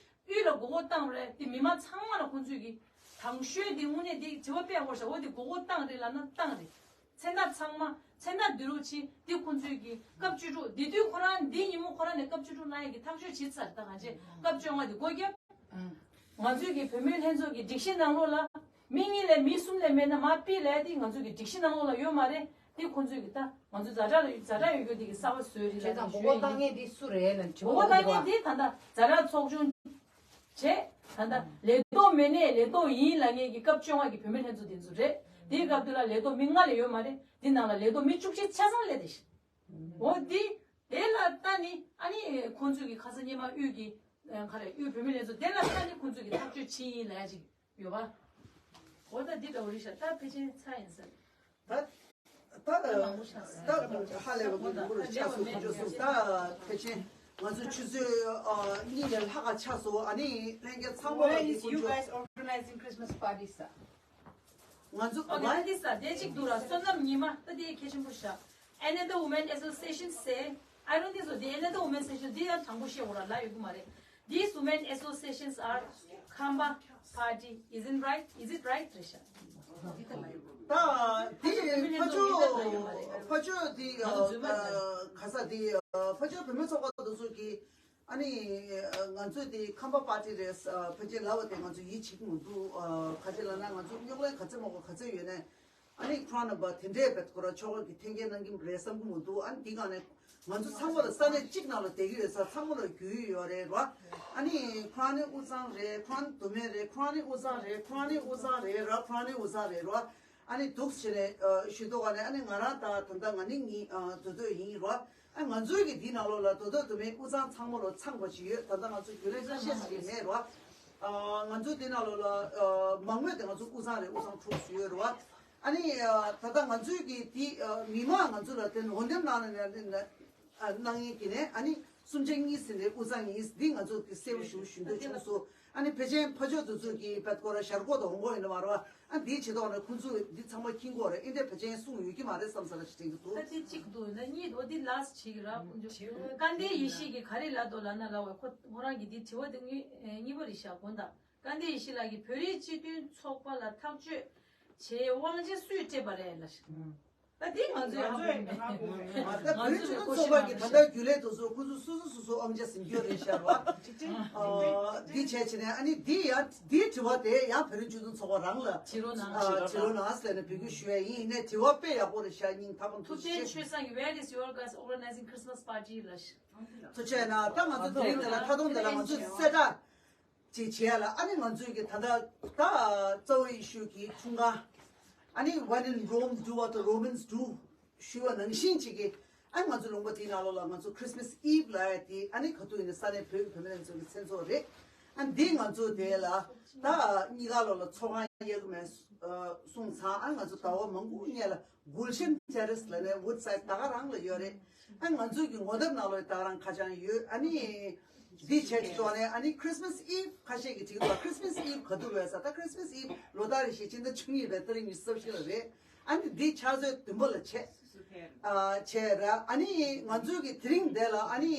དབུས་ལ་མགོ་སྐོར་བཏང་རེད། འདི་མི་མང་ཚང་མ་ལ་ཁོང་ཚོས་ཀྱི་དང་ཤོས་འདི་དངོས་གནས་འདི་དྲི་བ་དཔེ་ཡག་པོ་ཞིག་འོ་འདི་མགོ་སྐོར་བཏང་རེད་ལབ་ན་བཏང་རེད། མཚན་རྟགས་ཚང་མ་མཚན་རྟགས་བསྡུ་རུབ་བྱས་འདི་ཁོང་ཚོས་ཀྱི་སྐབས་བཅུ་དྲུག་འདི་དུས་ཁོ་རང་འདི་ཉིན་མོ་ཁོ་རང་ནས་སྐབས་བཅུ་དྲུག་གནང་ཡས་ཀྱི་ཐག་གཅོད་བྱས་ཚར། ད་གང་བྱས་སྐབས་བཅོ་ལྔ་འདི་སྒོ་བརྒྱབ། ང་ཚོས་ཀྱི་བུད་མེད་ལྷན་ཚོགས་ཀྱི་སྒྲིག་གཞི་ནང་ལོགས་ལ་མི་གཉིས་ལས་མི་གསུམ་ལས་མེད་ན་མ་ཕི་ལས་འདི་ང་ཚོས་ཀྱི་སྒྲིག་གཞི་ནང་ལོགས་ལ་ཡོད་མ་རེད། དེ་ཁོང་ཚོས་ཀྱི་ད་ང་ཚོ་ཛ་དྲག་ཛ་དྲག་ཡོད་རྒྱུ་དེ་གི་གསར་པ་བཟོས་རེད་བྱས་ཙང་ལབ་ནས་མགོ་སྐོར་ཞུ་ཡ་ཡིན། བཏང་མཁན་དེ་སུ་རེད་ལབ་ནས་དྲི་བ་མགོ་སྐོར་བཏང་མཁན་དེ་ད་ལྟ་ཛ་དྲག་ཚོགས་ཆུང་བྱས། ད་ལྟ་ལས་ཐོག་མེད་ནས་ལས་ཐོག་ཡིན་ལབ་མཁན་གྱི་སྐབས་བཅོ་ལྔ་གི་བུད་མེད་ལྷན་ཚོགས་དེ་ཚོ་རེད། དེའི་སྐབས་དེ་ལ་ལས་ཐོག་མི་ལྔ་ལས་ཡོད་མ་རེད། དེ་ནང་ལ་ལས་ཐོག་མི་བཅུ་གཅིག་ཆ་ཚང་སླེབས་བསྡད་ཤག་འོ་དེ་དེ་ལ་ལྟ་ནི་ཨ་ནི་ཁོང་ཚོས་ཀྱི་ཁ་སང་སྔོན་མ་དབུས་ཀྱི་ག་རེ་དབུས་བུད་མེད་ལྷན་ཚོགས་དེ་ལ་ལྟ་ནི་ཁོང་ཚོས་ཀྱི་ཐག་གཅོད་བྱས་ཡིན་ལབ་ཡ་ཅིག་ཡོད་པ། འོ་ད་འདི་འདྲ་བོ་རེད་ཤག་ད་ཕལ་ཆེར་ཚར་ཡིན་ཟེར། ད་ད་ད་ཧ་ལས་པ་དགོས་འདུག་རུ་ཆགས་སུ་ཁོ་ཚོ་གསུངས། ད་ཕལ་ཆེར་ང་ཚོ་ཆུ་ཚོད་ཨ་གཉིས་ལས་ལྷག་ག་ཆགས་སོང་། ཨ་ནི་ལྷན་རྒྱས་ཚང་མ་ལ་When འདི is you ཁོ་ཚོ guys organizing Christmas party, sir? ང་ཚོ་ཨོ་ཁེ། ང་འདི་ས་དེ་གཅིག་འདུག་ར། བསོད་ནམས་ཉི་མ་ད་དེ་གལ་ཆེན་པོ་ཤག Another women association say, I don't think so. The another women association འདི་ཡང་དྲང་པོ་བཤད་དགོས་ར། ལ་ཡོད་གི་མ་རེད། These women associations are Khampa party. Isn't right? Is it right? རེད་ཤག་ད་དེ་ཕ་ཇོ་ཕ་ཇོ་དེ་ག་ས་དེ་ཕ་ཇོ་བུད་མེད་ཚོགས་པ་དེ་ཚོ་གི་ཨ་ནི་ང་ཚོས་དེ་ཁམས་པ་པར་ཊི་རེད། ཕལ་ཆེར་ལབ་པ་དེ་ང་ཚོ་ཡིད་ཆེས་ཀྱི་མི་འདུག་ག་ཅི་ལབ་ན་ང་ཚོ་རྙོག་གླེང་ག་ཚོད་མང་པོ་ག་ཚོད་ཡོད་ནའི་ཨ་ནི་ཁོ་རང་རྣམ་པ་དེ་འདྲས་བེད་ཁོ་རང་ཆོག་གི་འཐེན་འཁྱེར་གནང་གི་རེད་བསམ་གྱི་མི་འདུག་ཨ་ནི་དེ་ག་ནས་ང་ཚོ་ཚང་མ་ལ་ས་གནས་གཅིག་ནང་ལ་བསྡད་ཀྱི་ཡོད་ས་ཚང་མ་ལ་རྒྱུས་ཡོད་རེད་རོ། ཨ་ནི་ཁོ་རང་ནི་དབུས་གཙང་རེད། ཁོ་རང་ནི་མདོ་སྨད་རེད། ཁོ་རང་ནི་དབུས་གཙང་རེད། ཁོ་རང་ནི་དབུས་གཙང་རེད་ར། ཁོ་རང་ནི་དབུས་གཙང་རེད་རོ། ཨ་ནི་འདུག་བྱས་ནས་ཞུ་དོག་ག་ནས། ཨ་ནི་ང་རང་དང་ད་ལྟ་ང་ནི་ངའི་དོ་དོད་ཡིན་རོ། ཨ་ང་ཚོའི་གི་འདི་ནང་ལོགས་ལ་དོ་དོད་དུ་མའི་དབུ་གཙང་ཚང་མ་ལོ་ཚང་པ་ཅིག་ཡོད། ད་ལྟ་ང་ཚོ་རྒྱུན་ལས་ཁ་ཤས་ཅིག་མེད་རོ། ང་ཚོ་འདི་ནང་ལོགས་ལ་མང་མོས་དེ་ང་ཚོ་དབུ་གཙང་རེད། དབུ་གཙང་དྲུག་ཅིག་ཡོད་རོ། ཨ་ནི་ད་ལྟ་ང་ཚོའི་གི་འདི་མི་མང་ང་ཚོ་ལ་དེ་འོ་འདེམས་གནང་ནས་གནང་ཡིན་གྱི་ནས། ཨ་ནི་གསུམ་ཆ་གཉིས་ཟིན་རེད། དབུ་གཙང་གཉིས་འདི་ང་ཚོ་གི་གསལ་པོ་ཞུ་ཞུ་འདོད་བྱུང་སོང་། ཨ་ནི་ཕལ་ཆེར་ཕ་ཕྱོགས་དེ་ཚོ་གི་བད་ཀོ་ར་ཤར་ཀོ་དང་འོང་གོ་ཡིན་ནི་མ་རེད་བ། ཨ་འདིའི་བྱེད་ཐོག་ནས་ཁོང་ཚོས་འདི་ཚང་མ་འཁྱེར་གོ་རེད། ཨིན་དེ་ཕལ་ཆེར་གསུང་ཡོད་ཀྱི་མ་རེད་བསམ་ས་ར་ཞིག་དྲན་གྱི་འདུག་ད་དེ་གཅིག་འདུག་ན་གཉིས་འོ་དེ་ལ་སི་བྱེད་ཀྱི་ར། ཁོང་ཚོ་དཀའ་ལས་ཡེ་ཤེས་ཀྱི་ག་རེ་ལབ་འདུག་ལབ་ན་ལབ་བས། ཁོ་ཁོ་རང་གི་དེ་དྲི་བ་དེ་གཉིས་གཉིས་པ་རེད་ཤག་དགོངས་དག་དཀའ་ལས་ཡེ་ཤེས་ལགས་ཀྱིས་བོད་རིགས་སྤྱི་མཐུན་ཚོགས་པ་ལ་ཐག་གཅོད་བྱེད་དབང་ཆ་སུས་སྤྲད་པ་རེད་ལབ་ཤག་ད་དེ་ང་ཚོས་ཧ་གོ་མེད། ད་བོད་སྤྱི་མཐུན་ཚོགས་པ་གི་ད་ལྟ་རྒྱུན་ལས་དེ་ཚོ་ཁོ་ཚོ་སོ་སོ་སོ་སོ་དབང་ཆ་ཟིན་རྒྱུ་རེད་ཤག་བ། འདི་བྱས་བྱས་ནས་ཨ་ནི་འདི་ཡང་འདིའི་དྲི་བ་དེ་ཡང་བོད་རིགས་སྤྱི་མཐུན་ཚོགས་པ་རང་ལ་བྱེད་རོགས་གནང་། བྱེད་རོགས་གནང་ཟེར་ནས་འབོད་སྐུལ་ཞུ་ཡ་ཡིན། ཡིན་ནའི་དྲི་བ་དཔེ་ཡག་པོ་རེད་ཤག་སྙིང་ཐག་པ་ཐུགས་རྗེ་ཆེ། ཆོས་བཟང་གིས། Where is your guys organizing Christmas party ལ་ཤག་ཐུགས་རྗེ་ཆེ་གནང་། ད་ང་ཚོ་དེ་རིང་འདི་ལ་ཁ་སྟོང་འདི་ལ་ང་ཚོ་གསལ་བསྒྲགས་ཅིག་བྱས་ལ། ཨ་ནི་ང་ཚོའི་གི་ད་ལྟ་ད་རྩ་བའི་ཤོད་ཀྱི་འཁྲུངས་སྐར། ཨ་ནི་When in Rome, do what the Romans do ཞུ་བ་ནང་བཞིན་ཅིག་གི། ཨ་ང་ཚོ་ལུང་པ་དེའི་ནང་ལོགས་ལ་ང་ཚོ་Christmas Eve ལ་ཡ་དེ་ཨ་ནི་ག་དུས་ཡིན་ན་ས་གནས་བོད་བོད་མི་ཚོ་གི་མཚན་ཚོགས་རེད། ཨ་འདི་ང་ཚོ་དེ་ལ་ད་གཉིས་ཀ་ལོགས་ལ་ཚོགས་ཁང་གཡར་གི་མེད་གསུངས་ཚར། ཨ་ང་ཚོ་ཟླ་བ་མང་པོ་སྔོན་ལ་Gulshan Terrace ལ་ནས་Woodside ད་ག་རང་ལ་ཡོད་རེད། ཨ་ང་ཚོའི་གི་ངོ་དེབ་ནང་ལོགས་ད་ག་རང་ཁ་བྱང་ཡོད། ཨ་ནི་འདི་བྱས་ཀྱི་ཐོག་ནས་ཨ་ནི་Christmas Eve ཁ་ཤས་ཀྱིས་དྲིས་འདུག Christmas Eve ག་དུས་རེད་ཟེར། ད་Christmas Eve ལོ་ལྟར་རེ་བཞིན་ཕྱི་ཟླ་བཅུ་གཉིས་པའི་ཏ་རིག་ཉི་ཤུ་རྩ་བཞི་ལ་རེད། ཨ་ནི་འདི་ཕྱག་ཚོད་བདུན་པ་ལ་བྱས། ཨ་བྱས་ར། ཨ་ནི་ང་ཚོའི་གི་དེ་རིང་འདི་ལ་ཨ་ནི་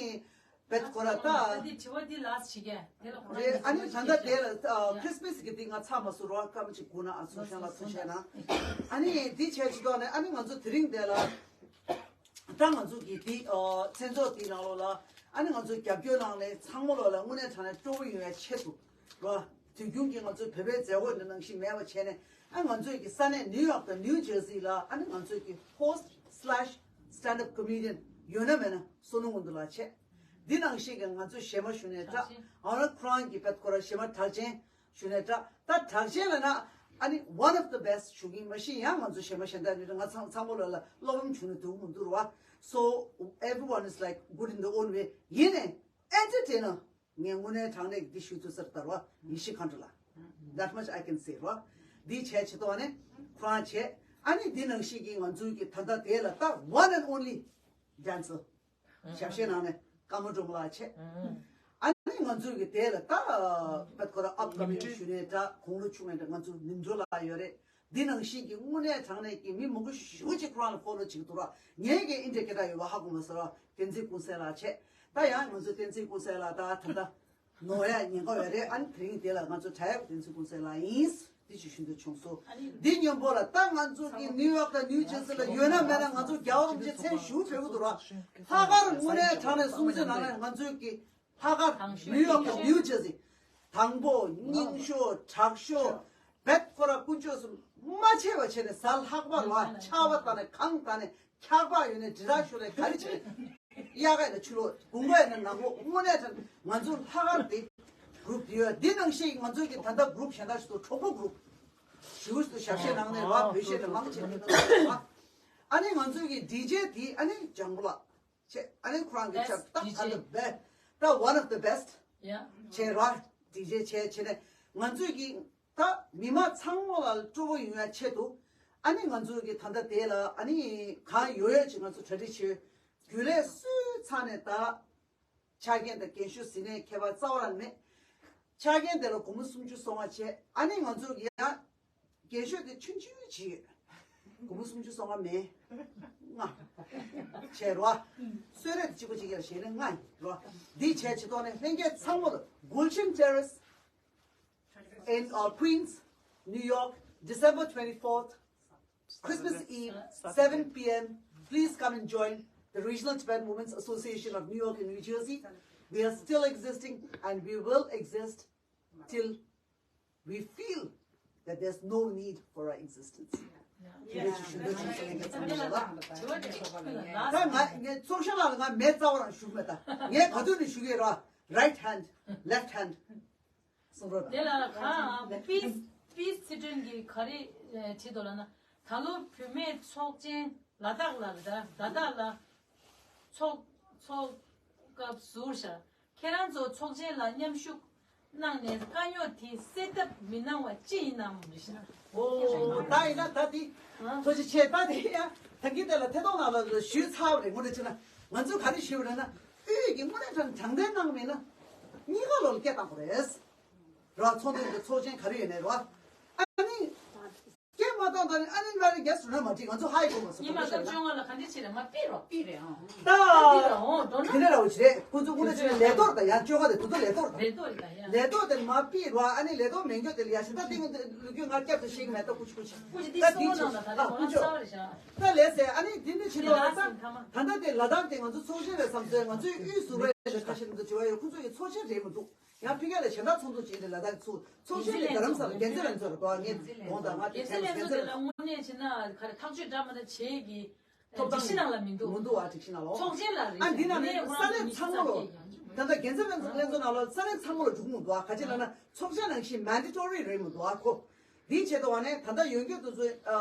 བེད་ཁོ་ར་ད། ད་འདི་དྲི་བ་འདི་ལ་སི་བྱེད་ཀྱི་དེ་ལ་ཁོ་རང་རེད། ཨ་ནི་ད་ལྟ་དེ་ལ་Christmas གི་འདི་ང་ཚར་མ་སོང་རོགས། སྐར་མ་གཅིག་སྒུག་ན། ཨ་ཚོགས་གཞོན་ལགས་ཐུགས་རྗེ་གནང་། ཨ་ནི་འདི་བྱས་ཀྱི་ཐོག་ནས་ཨ་ནི་ང་ཚོ་དེ་རིང་འདི་ལ། ད་ང་ཚོ་གི་དེ་མཚན་ཚོགས་དེའི་ནང་ལོགས་ལ་ཨ་ནི་ང་ཚོ་རྒྱབ་སྐྱོར་གནང་ནས་ཚང་མ་ལོགས་ལ་དངོས་གནས་དྲང་གནས་སྤྲོ་པོ་ཡོང་བའི་ཆེད་དུ་རོ། དུས་རྒྱུན་གྱི་ང་ཚོའི་བོད་པའི་མཛད་སྒོ་འདི་ནང་བཞིན་མེད་པ་བྱས་ནས། ཨ་ང་ཚོའི་གི་ས་གནས་ནིའུ་ཡོག་དང་ནིའུ་ཇར་སི་ལ་ཨ་ནི་ང་ཚོའི་གི་host slash stand up comedian ཡོད་ན་མེད་ན་བསོད་ནམས་དགུ་འདུག་ལགས་བྱས། འདི་ནང་བཞིན་གྱི་ང་ཚོའི་གཞས་མ་ཞུ་ནས་འདྲ། ཨ་ནི་ཁོ་རང་གི་བེད་ཁོ་ར་གཞས་མ་གྲགས་ཅན་ཞུ་ནས་འདྲ། ད་གྲགས་ཅན་ལ་ན་ཨ་ནི་one of the best ཞུ་གིན། མ་གཞི་ཡང་ང་ཚོ་གཞས་མ་གཞན་དག་རེད། ང་ཚང་ཚང་མ་ལོགས་ལ་བློ་ཕམ་བྱུང་ནས་འདུག་མི་འདུག་རོ། So everyone is like good in their own way. ཡིན་ནའི་entertainer ངས་དངོས་གནས་དྲང་གནས་འདི་ཞུ་ཐུབ་ས་རེད་ད་རོ། ཡེ་ཤེས་མཁའ་འགྲོ་ལགས། That much I can say རོ། འདི་བྱས་བྱེད་ཐོག་ནས་ཁོ་རང་བྱས། ཨ་ནི་འདི་ནང་བཞིན་གྱི་ང་ཚོའི་གི་ད་ལྟ་དེ་ལ་ད་one and only dancer ཞབས་ཞུའི་ནང་ནས་ཀརྨ་སྒྲོལ་མ་ལགས་བྱས། ཨ་ནི་ང་ཚོའི་གི་དེ་ལ་ད་བད་ཁོ་ར་upcoming ཞུ་ནས་འདྲ། དགུང་ལོ་ཆུང་བའི་འདྲ། ང་ཚོ་ནིམ་གྲོ་ལགས་ཡོད་རེད། འདི་ནང་བཞིན་གྱི་དངོས་གནས་དྲང་གནས་ཀྱི་མི་མང་པོ་ཞེ་པོ་ཅིག་ཁོ་རང་ལ་ཕོ་ལོ་བྱེད་ཀྱི་འདུག་ར། ངས་ཀྱི་ཨིན་དྲ་སྐད་གྲགས་ཡོད་པ་ཧ་གོ་མ་སོང་ར། བསྟན་འཛིན་ཀུན་གསལ་ལགས་བྱས། ད་ཡང་ང་ཚོ་བསྟན་འཛིན་ཀུན་གསལ་ལགས་ད་ད་ལྟ་ནོར་ཡ་ཉེན་ཁ་ཡོད་རེད། ཨ་ནི་དེ་རིང་དེ་ལ་ང་ཚོ་གྲྭ་ཡག་བསྟན་འཛིན་ཀུན་གསལ་ལགས་ཡིན། འདི་ཅིག་ཞུ་འདོད་བྱུང་སོང་། འདི་སྔོན་པོ་ལ་ད་ང་ཚོ་གི་ནིའུ་ཡོག་དང་ནིའུ་ཇར་སི་ལ་ཡོད་ན་མེད་ན་ང་ཚོ་རྒྱལ་བ་རིན་པོ་ཆེ་མཚན་ཞུ་ཕེབས་ཀྱི་འདུག་ར། ལྷག་དཀར་དངོས་གནས་དྲང་གནས་སྲུང་བརྩི་གནང་ན་ང་ཚོའི་གི་ལྷག་དཀར་ནིའུ་ཡོག་དང་ནིའུ་ཇར་སི། དང་པོ་རྙིང་ཤོས་དྲག་ཤོས་བེད་ཁོ་ར་དཀོན་མཆོག་གསུམ་མ་ཆད་པ་བྱས་ནས་གཟའ་ལྷག་པ་ལ་ཆར་པ་བཏང་ནས་གངས་བཏང་ནས་འཁྱག་པ་ཡོད་ནས་དྲིལ་བསྒྲགས་ཤོར་ནས་ག་རེ་བྱས་ནས་གཡག་ཡིན་ན་ཆུ་ལོག་དགུན་ཁ་ཡིན་ན་ནག་ལོག་དངོས་གནས་དྲང་ང་ཚོ་ལྷག་དཀར་དེ་གུ་རུབ་དེ་ཡོད། འདི་ནང་བཞིན་ང་ཚོའི་གི་ད་ལྟ་གུ་རུབ་གཞན་དག་ཞིག་ཏུ་གྲོགས་པོ་གུ་རུབ་ཞིག་ཏུ་ཞབས་ཕྱི་གནང་ནས་བ་བོད་གཞས་ནས་མང་ཆེ་གི་ད་ལྟ་ཨ་ནི་ང་ཚོའི་གི་ཌི་ཇེ་དེ་ཨ་ནི་ལྗང་གུ་ལགས། བྱས། ཨ་ནི་ཁོ་རང་གི་Best ཆབ་ཏག་ཌི་ཇེ། ཨ་ནི་བེ་ད་one of the best ཡ། བྱས་ར། ཌི་ཇེ་བྱས་བྱས་ནས་ང་ཚོས་ཀྱི་ད་མི་མང་ཚང་མ་ལ་སྤྲོ་པོ་ཡོང་ཡ་ཆེད་དུ། ཨ་ནི་ང་ཚོས་ཀྱི་ད་ལྟ་དེ་ལ་ཨ་ནི་གང་ཡོད་ཡོད་ཅིག་ང་ཚོ་གྲ་སྒྲིག་བྱས། རྒྱུན་ལས་སུའི་ཚང་ནས་ད་ཆ་རྐྱེན་དང་རྒན་ཤོས་ཟིན་ནས་ཁྱད་པར་རྩ་བ་རང་མེད། ཆ་རྐྱེན་དེ་ལ་སྒོར་མོ་སུམ་ཅུ་སོ་ལྔ་བྱས། ཨ་ནི་ང་ཚོ་ཡང་རྒན་ཤོས་དེ་ཆུང་ཆུང་ཅིག་ཡོད། སྒོར་མོ་སུམ་ཅུ་སོ་ལྔ་མེད། ལྔ་བྱས་རོ། གསོལ་རས་དེ་གཅིག་པ་གཅིག་ཡར་བཞེས་ནས་ལྔ་ཡིན་རོ། འདི་བྱས་ཀྱི་ཐོག་ནས་ལྷན་རྒྱས་ཚང་མ་ལ་Gulshan Terrace in uh, Queens, New York, December twenty-fourth, Christmas Eve, seven p.m. Please come and join the Regional Tibetan Women's Association of New York and New Jersey. We are still existing and we will exist till we feel that there's no need for our existence. དེ་འདྲ་ཅིག་ཞུ་འདོད་བྱུང་སོང་། ལྷན་རྒྱས་ཚང་མ་ལ། ད་ང་ངས་ཚོགས་ཞུགས་ལ་ང་མེད་རྩ་བ་རང་ཞུ་གི་མེད། ད་ངས་ག་དུས་ནས་ཞུ་གི་ར། Right hand, left hand གསུང་རོགས་གནང་། དེ་ལ་ཁ་པིས་པིས་ཚེ་བརྟན་གྱིས་ག་རེ་བྲིས་འདུག་ལབ་ན། ད་ལོ་བུད་མེད་ཚོགས་ཆེན་ལ་དྭགས་ལ་རེད་ད། ལ་དྭགས་ལ་ཚོགས་ཚོགས་སྐབས་ཟུར་བཞག་ཁྱེད་རང་ཚོ་ཚོགས་ཆེན་ལ་མཉམ་ཞུགས་གནང་ནས་དཀའ་རྙོག་དེ་སེལ་ཐབས་མི་གནང་བ་ཅི་ཡིན་ནམ་རེད་ཤག་ཨོ་ད་ཡིན་ན་ད་དེ་ཨ། ཐུགས་རྗེ་ཆེ། ད་དེ་ཡང་ད་གིན་དེ་ལ་ཐད་གཏོང་ནང་ལ་ཞུས་ཚར་བ་རེད། ངོ་འདྲ་བྱས་ན་ང་ཚོས་ག་རེ་ཞུས་པ་རེད་ན། དབུས་ཀྱི་དངོས་གནས་དྲང་དྲང་བདེན་གནང་མེད་ན་གཉིས་ཀ་ལོ་ལ་སྐད་བཏང་དགོས་རེད། ར་ཚོགས་འདུ་འདི་ཚོགས་ཆེན་ག་རེ་ཡོད་ནས་ར། ཨ་ནི། སྐད་མ་བཏང་ད་ནི་ཨ་ནི་ལ་རེ་རྒྱ་སུ་ན་མ་བྲིས། ང་ཚོ་ཧ་ཡི་གོ་མ་སོང་། ཉི་མ་སྐབས་བཅོ་ལྔ་ལ་ག་འདྲ་བྱེད་རེད། མ་ཕིག་རོགས། ཕིག་རེད་ཨང་། ད། ཕིག་རོགས་ཨོ་འགྲོ་ན། དེ་འདྲ་ར་བ་བྱེད་རེད། ཁོ་ཚོ་དངོས་གནས་བྱས་ན་ལས་ཐོག་རེད་ད། ཡང་བཅོ་ལྔ་དེ་དུ་དུ་ལས་ཐོག་རེད་ད། ལས་ཐོག་རེད་ད་ཡང་། ལས་ཐོག་དེ་མ་ཕིག་རོགས། ཨ་ནི་ལས་ཐོག་མེད་མཁན་དེ་ལ་ཡ་ཞེ་ད་ཏིང་ལོ་རྒྱུས་ང་སྐྱབས་སུ་ཤེས་ཀྱི་མེད་ད། ཀུ་ཅི་ཀུ་ཅི། ཀུ་ཅི་འདི་ད་གསུང་འདི་ནང་ལ་ད་ལྟ་ཨ་ཁོ་ན་ཀུ་ཅོ། གསར་བ་རེད་ཤག་ད་ལས་ཟེར། ཨ་ནི་འདི་འདི་བྱེད་འདི་དུས་ལ་ད་སིང་ཁ་མ། ད་ལྟ་དེ་ལ་དྭགས་དེ་ང་ཚོ་ཚོགས་ཆེན་རེད་བསམ་སོང་། ང་ཚོའི་དབུས་སུ་རེད་ཁ་ཤས་ང་ཚོ་དྲི་བ་ཡོད། ཁོ་ཚོ་ཡི་ཚོགས་ཆེན་རེད་མི་འདུག་ཡང་ཕི་ག་ལ་གཞན་དག་ཚོགས་འདུ་བྱས་ཏེ་ལ་དྭགས་ཚོ་ཚོགས་ཆེན་དེ་རྡ་རམ་ས་ལ་རྒྱལ་རྩེ་རང་ཚོ་རེད་དོ། ངས་དགོངས་དག་ང་དེ་རྒྱལ་རྩེ་རང་ཚོ་རེད་ལ། དངོས་གནས་བྱས་ན་ག་རེ་ཐག་གཅོད་འདྲ་མ་འདྲ་བྱེད་ཀྱི་ཐོབ་ཐང་སྒྲིག་གཞི་ནང་ལ་མི་འདུག་མི་འདུག་ཨ། སྒྲིག་གཞི་ནང་ལ། ཚོགས་ཆེན་ལ་རེད། ཨ་འདི་ནང་ནས་ས་གནས་ཚང་མ་ལོ། ད་ལྟ་རྒྱལ་རྩེ་རང་ཚོ་ལྷན་ཚོགས་ནང་ལོ་ས་གནས་ཚང་མ་ལོ་འགྲོ་གི་མི་འདུག་ཨ། ག་ཅི་ལབ་ན་ཚོགས་ཆེན་ནང་བཞིན་མན་ཌེ་ཊོ་རི་རེད་མི་འདུག་ཨ། ཁོ་འདིའི་ཆེད་དུ་བ་ནས་ད་ལྟ་ཡོད་རྒྱུ་དེ་ཚོ་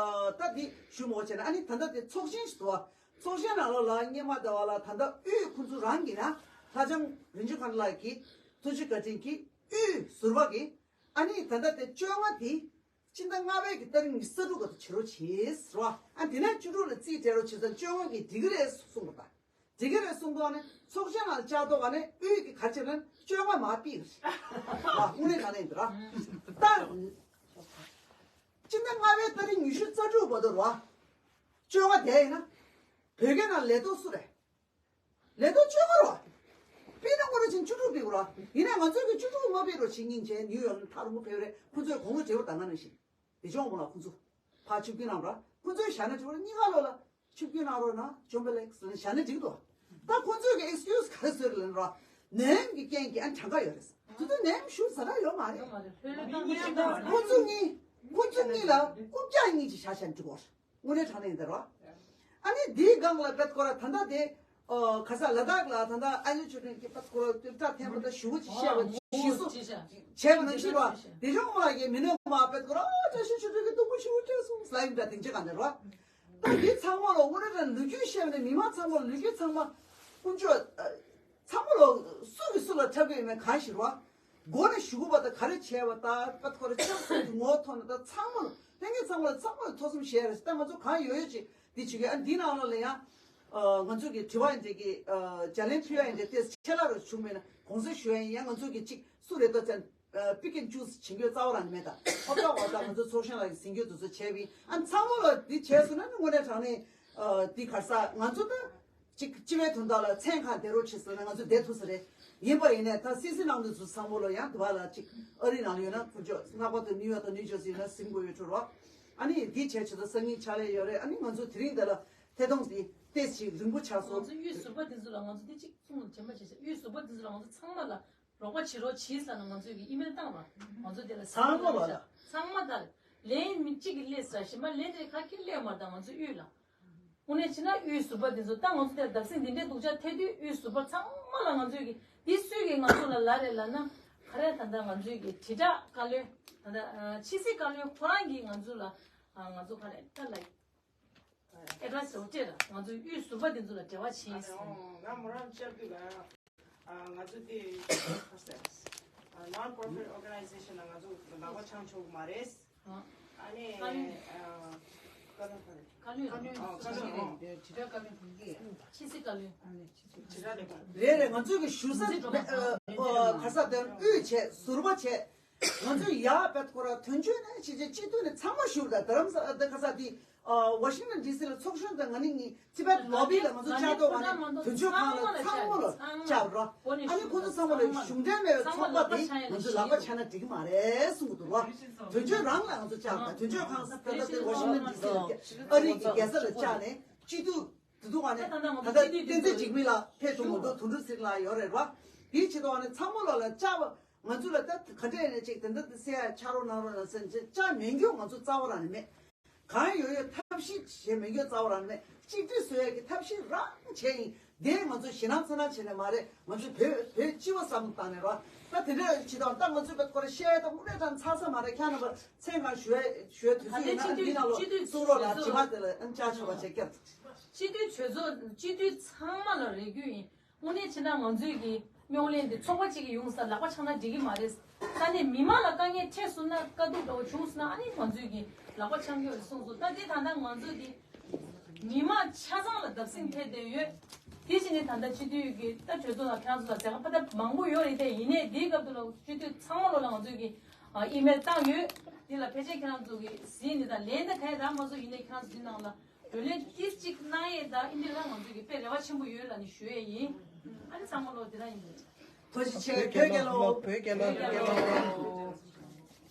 ད་འདི་ཞུ་མོ་བྱས་ན། ཨ་ནི་ད་ལྟ་དེ་ཚོགས་ཆེན་ཞིག་འདུག་ཨ། ཚོགས་ཆེན་ནང་ལོགས་ལ་སྔོན་མ་དེ་བ་ལ་ད་ལྟ་དབུས་ཁོང་ཚོ་རང་གི་ན་ལྷ་ལྕམ་རིན་ཆེན་མཁའ་འགྲོ་ལགས་ཀྱིས་ཐུགས་རྗེ་བཀའ་དྲིན་གྱིས་དབུས་ཟུར་པ་གི་ཨ་ནི་ད་ལྟ་དེ་བཅོ་ལྔ་དེ་སྤྱི་ཟླ་ལྔ་པའི་གི་ཏ་རིག་ཉི་ཤུ་རྩ་དྲུག་བར་དུ་བྱེད་རོགས་བྱེད་ཟེར་བ། ཨ་དེ་ནས་བཅུ་དྲུག་ལ་རྩིས་སྤྲད་རོགས་བྱེད་ཟེར། བཅོ་ལྔ་གིས་འགྲིག་གི་རེད་གསུངས་པ་དང་། འགྲིག་གི་རེད་གསུངས་དུས་ཨ་ནི་ཚོགས་ཆེན་ནང་བཅར་དུས་ཨ་ནི་དབུས་ཀྱི་ག་རེ་བྱས་ན་བཅོ་ལྔ་མར་ཕུད་རེད། ཨ་དངོས་གནས་དྲང་གནས་འདི་ར་ད། སྤྱི་ཟླ་ལྔ་པའི་ཏ་རིག་ཉི་ཤུ་རྩ་དྲུག་བར་དུ་ར། བཅོ་ལྔ་བསྡད་ཡིན་ན། བོད་སྐད་ནང་ལས་ཐོག་སུ་རེད། ལས་ཐོག་བཅོ་ལྔ་རོ། ཕུད་ན་དངོས་གནས་བྱས་ན་བཅུ་དྲུག་ཕུད་དགོས་ར། ཡིན་ནའི་ང་ཚོས་ཀྱི་བཅུ་དྲུག་མ་ཕུད་རོགས་བྱེད་སྙིང་རྗེ། ནིའུ་ཡོག་ནས་ཐག་རིང་པོ་ཕེབས་རེད། ཁོང་ཚོས་དགོངས་པ་འགྲེལ་བ་དང་ང་ནང་བཞིན། དེ་ཕྱོགས་མོ་ལ་ཁོང་ཚོ་ཕར་ཆིབས་བསྒྱུར་གནང་ར། ཁོང་ཚོས་བཞག་ན་འགྲིག་པ་རེད། གཉིས་ཀ་ལོ་ལ་ཆིབས་བསྒྱུར་གནང་རོགས་གནང་། ཇོན་པ་ལེགས་ཟེར་ནས་བཞག་ན་འགྲིག་འདུག་ད་ཁོང་ཚོས་ཀྱི་ཨེགས་ཀིའུ་སི་ག་རེ་བཟོས་རེད་ལབ་ན་ར། ནད་ཡམས་ཀྱི་རྐྱེན་གྱིས་ཨ་གྲངས་ཀ་ཡོད་རེད། དེ་ཚོ་ནད་ཡམས་ཞུགས་ས་ར་ཡོད་མ་རེད། ཁོང་ཚོ་གཉིས་ཁོང་ཚོ་གཉིས་ཁོང་ཚོ་གཉིས་ལ་རྐུབ་བཀྱག་གཉིས་ཅིག་བཞག་བཞག་འགྲིག་གོ། དངོས་གནས་དྲང་གནས་ཡིན་ད་རོ། ཨ་ནི་འདིའི་སྒང་ལ་བེད་ཁོ་ར་ད་ལྟ་དེ་ཨོ་ག་ས་ལ་དྭགས་ལ་ད་ལྟ་ཨ་ལུ་ཆོས་སྒྲོན་གྱིས་བེད་ཁོ་ར་ཏུ་ཏྲ་འཐེན་པ་དང་ཞུ་བ་ཅིག་བཤད་པ་ཞུ་སོ་བྱས་པ་ནང་བཞིན་རོ། དེ་ཕྱོགས་མོ་ལ་ཡེ་མི་ནོ་མ་བེད་ཁོ་ར་བཀྲ་ཤིས་ཆོས་སྒྲོན་གྱིས་སྡུག་པོ་ཞུ་བ་སྤྲད་སོང་ལ་ཡིན་ད་དེང་ཆ་གང་ནས་རོ། ད་འདི་ཚང་མ་ལོ་དངོས་གནས་དྲང་ལོ་རྒྱུས་བཤད་པ་ནས་མི་མང་ཚང་མ་ལོ་རྒྱུས་ཚང་མ་དཀོན་མཆོག་ཚང་མ་ལོ་སུ་གི་སུ་ལ་འཁྲབ་གི་ཡོད་མེད་གང་ཞིག་རོ། མགོ་ནས་གཞུག་གུ་བར་དུ་ག་རེ་བྱས་པ་དང་པད་ཁོ་ར་ཆབ་སྲིད་ཀྱི་ངོ་བོ་མཐོང་ན་ད་ཚང་མ་ལྷན་རྒྱས་ཚང་མ་ལ་ཚང་མ་ལ་ཐུགས་བསམ་བཞེས་རེད། ད་ང་ཚོ་གང་ཡོད་ཡོད་ཅིག་འདི་བྱེད་ཀྱི། ཨ་འདི་ནང་ལོགས་ལ་ཡང་ང་ཚོ་གི་དྲི་བ་འདི་གི་ལྗགས་ལན་ཕུལ་ཡ་ཡིན་དེ་ཏེ་ཆེ་ལ་རུ་བྱུང་མེད་ན་དགོངས་སེལ་ཞུ་ཡ་ཡིན། ཡང་ང་ཚོ་གི་ཅིག་སུ་རེད་ད་ཙང་པིག་ཨེན་ཅུ་སི་བྱེད་རྒྱུ་རྩ་བ་རང་ནས་མེད། ད་ཧོབ་ཏ་ཧོབ་ཏ་ང་ཚོ་ཚོགས་གཞོན་ལགས་ཀྱི་ཟིན་རྒྱུ་དེ་ཚོ་བྱས་པ་ཡིན། ཨ་ཚང་མ་ལ་འདི་བྱས་སོང་ན་ནི་དངོས་གནས་དྲང་གནས་འདི་ག་ས་ང་ཚོ་ད། གཅིག་སྤྱི་བའི་དོན་དག་ལ་མཚན་གང་བསྡད་རོགས་བྱེད་ཟེར་ན་ང་ཚོ་བསྡད་ཐུབ་ས་རེད། ཡིན་པ་ཡིན་ནའི་ད་སི་སི་ནང་དུ་ཚོ་ཚང་མ་ལོ་ཡང་དུ་བ་ལ་གཅིག་ཨ་རི་ནང་ལ་ཡོད་ན་ཁུ་ཅོ་སྔགས་པ་དང་ནིའུ་ཡོག་དང་ནིའུ་ཇར་སི་ཡོད་ན་ཟིན་དགོས་ཡོད་འཕྲོ་རོགས། ཨ་ནི་འདི་བྱས་བྱེད་དུ་སང་ཉིན་ཕྱག་ལས་ཡོད་རེད། ཨ་ནི་ང་ཚོ་དེ་རིང་འདི་ལ་ཐད་གཏོང་འདི་ཏེས་ཞིག་རིང་པོ་ཆགས་སོང་། ང་ཚོ་དབུས་ཟུར་པ་འདི་ཚོ་ལ་ང་ཚོ་འདི་གཅིག་གསུང་ལ་དྲན་པ་བྱེད་ས། དབུས་ཟུར་པ་འདི་ཚོ་ལ་ང་ཚོ་ཚང་མ་ལ་རོགས་པ་བྱེད་རོགས་བྱེད་ཟེར་ན་ང་ཚོས་ཀྱི་ཨི་མེལ་བཏང་བ། ང་ཚོ་དེ་ལ་ཚང་མ་ལ་ཚང་མ་ལ་ལན་མི་གཅིག་གིས་སླེབས་ས་ཞིག་མ་ལན་དེ་ཁ་ཁྱེར་སླེབས་མ་ད་ང་ཚོ་དབུས་ལ། དངོས་གནས་བྱས་ན་དབུས་ཟུར་པ་དེ་ཚོ་ད་ང་ཚོ་དེར་བརྡབ་གསིག་འདི་འདྲའི་སྡུག་ཅག་ཐེབས་དུས་དབུས་ཟུར་པ་ཚང་མ་ལ་ང་ཚོས་ཀྱི་འདི་སུས་ཀྱིས་ང་ཚོ་ལ་ལབ་རེད་ལབ་ན། ག་རེ་ད་ལྟ་ང་ཚོས་ཀྱི་དྲིལ་བསྒྲགས་བཀའ་བློན་ད་ལྟ་ཕྱི་སྲིད་བཀའ་བློན་ཁོ་རང་གིས་ང་ཚོ་ལ་ང་ཚོ་ག་རེ་ད་ལ་ཨེ་ཌི་རེ་སི་རོགས་སྤྲད་ལ་ང་ཚོས་དབུས་ཟུར་པ་དེ་ཚོ་ལ་འབྲེལ་བ་བྱེད་ཟིན། ང་མོ་རང་བཅར་དུས་ལ་ང་ཚོ་དེ་ཁ་ཟས་non profit organization ལ་ང་ཚོ་ལག་པ་འཆང་ཆོག་གི་མ་རེད། ཨ་ནི་བཀའ་བློན་ཁ་ལོན་ཁ་ལོན་ཁ་ལོན་དྲིལ་བསྒྲགས་བཀའ་བློན་ཁ་ལོན་ཕྱི་སྲིད་བཀའ་བློན། དྲིལ་བསྒྲགས་ལས་ཁུངས་རེད་རེད། ང་ཚོས་ཀྱི་ཞུ་ས་ཁ་ས་དེ་དབུས་བྱས་ཟུར་པ་བྱས། ང་ཚོས་ཡག་པད་ཁོ་ར་དོན་གཅོད་ནས་ཕྱི་རྒྱལ་སྤྱི་འཐུས་ནས་ཚང་མ་ཞུ་བ་དང་རྡ་རམ་ས་ཁ་ས་དེ་ཝ་ཤིང་ཏོན་ཌི་སི་ལ་ཚོགས་གཞོན་དང་ང་ནི་ངི་ཚི་པད་ལོ་བི་ལ་ང་ཚོ་བཅར་ཐོག་ང་ནི་དོན་གཅོད་ཁང་ལ་ཚང་མ་ལ་བཅར་རོ། ཨ་ནི་ཁོ་ཚོ་ཚང་མ་ལ་གཞུང་འབྲེལ་མེད་པའི་ཚོགས་པ་དེ་ང་ཚོ་ལག་པ་འཆང་ན་འགྲིག་གི་མ་རེད་གསུང་གི་འདུག་རོ། དོན་གཅོད་རང་ལ་ང་ཚོ་བཅར་དང་དོན་གཅོད་ཁང་ས་ད་ལྟ་དེ་ཝ་ཤིང་ཏོན་ཌི་སི་ལ་ཨ་རི་གི་རྒྱལ་ས་ལ་བཅར་ནས་སྤྱི་འཐུས། དེ་དུས་ང་ནི་ད་ལྟ་བསྟན་འཛིན་འཇིགས་མེད་ལགས་ཕེབས་བྱུང་མི་འདུག་དོན་གྲུབ་ཚེ་རིང་ལགས་ཡོད་རེད་རོ། དེའི་ཆེད་དུ་ང་ནི་ཚང་མ་ལོ་ལ་བཅར་བ་ང་ཚོ་ལ་ད་ག་འདྲ་ཡིན་ན་ཅིག་དེ་འདྲ་དེ་སེ་ཡ་ཆ་རོགས་གནང་རོགས་ལ་ཟེར་ཅིག་བཅར་མེད་རྒྱུ་ང་ཚོ་རྩ་བ་རང་ནས་མེད། གང་ཡོད་ཡོད་ཐབས་ཤེས་བྱེད་མེད་རྒྱུ་རྩ་བ་རང་ནས་མེད། གཅིག་སྒྲིལ་བཟོ་ཡ་གི་ཐབས་ཤེས་རང་བྱས་ཡིན། དེ་ང་ཚོ་ཞེད་སྣང་ཚ་ན་བྱས་ནས་མ་རེད། ང་ཚོ་བོད་བོད་སྤྱི་བ་བསམ་བཏང་ནས་ར། ད་དེ་འདྲ་བྱེད་དང་། ད་ང་ཚོས་བོད་སྐོར་བཤད་ཡ་ད་དངོས་གནས་དྲང་ཚར་ས་མ་རེད། ཁྱེད་རྣམ་པ་མཚན་གང་ཞུ་ཡ་ཞུ་ཡ་དུས་ཚོད་ཡིན་ན་འདི་ནང་ལོགས་གསུང་རོགས་ལ་ཇི་མ་དེ་ལ་ཨ་ནི་བཅར་ཆོག་པ་བྱེད་ཀྱི། སྤྱི་འཐུས་གྲོས་ཚོགས་སྤྱི་འཐུས་ཚང་མ་ལ་རེ་སྐུལ་ཡིན། དངོས་གནས་བྱས་ན་ང་ཚོས་ཀྱི་རྙོག་གླེང་འདི་ཚོགས་པ་གཅིག་གིས་ཡོང་ས་ལག་པ་འཆང་ན་འགྲིག་གི་མ་རེད། ས་གནས་མི་མང་ལ་དཀའ་ངལ་འཕྲད་སོང་ན། དཀའ་སྡུག་འདྲ་བོ་བྱུང་སོང་ན་ཨ་ནི་ང་ཚོས་ཀྱི་ལག་པ་འཆང་གི་ཡོད་རེད་གསུངས་སོང་། ད་དེ་ད་ལྟ་ང་ཚོ་འདི་མི་མང་ཆ་ཚང་ལ་བརྡབ་གསིག་ཐེབས་བསྡད་ཡོད། དེ་བཞིན་ནི་ད་ལྟ་སྤྱི་འཐུས་ཀྱི་ད་གྲོས་ཚོགས་ལ་ཁྱེད་རང་ཚོ་ལ་མཛད་ཁ་ཕ་ད་མང་པོ་ཡོད་རེད་དེ། ཡིན་ནའི་འདིའི་སྐབས་དུ་ལ་སྤྱི་འཐུས་ཚང་མ་ལོ་ལ་ང་ཚོས་ཀྱི་ཨ་ཨི་མེལ་བཏང་ཡོད། འདི་ལ་ཕལ་ཆེར་ཁྱེད་རང་ཚོ་གི་གཟིགས་ནི་དང་ལན་ད་ག་ཡེ་རག་མ་སོང་། ཡིན་ནའི་ཁྱེད་རང་ཚོ་འདི་ནང་ལ་བགྲོ་གླེང་ཏིས་གཅིག་གནང་ཡས་དང་ཨིན་དྲི་ལ་ང་ཚོས་ཀྱི་དཔེ་རེ་བ་ཆེན་པོ་ཡོད་ལ་ནི་ཞུ་ཡས་ཡིན། ཨ་ནི་ཚང་མ་ལོ་འདི་རང་ཡིན། ཐུགས་རྗེ་ཆེ། བོད་རྒྱལ་ལོ། བོད་རྒྱལ་ལོ། བོད་རྒྱལ་ལོ།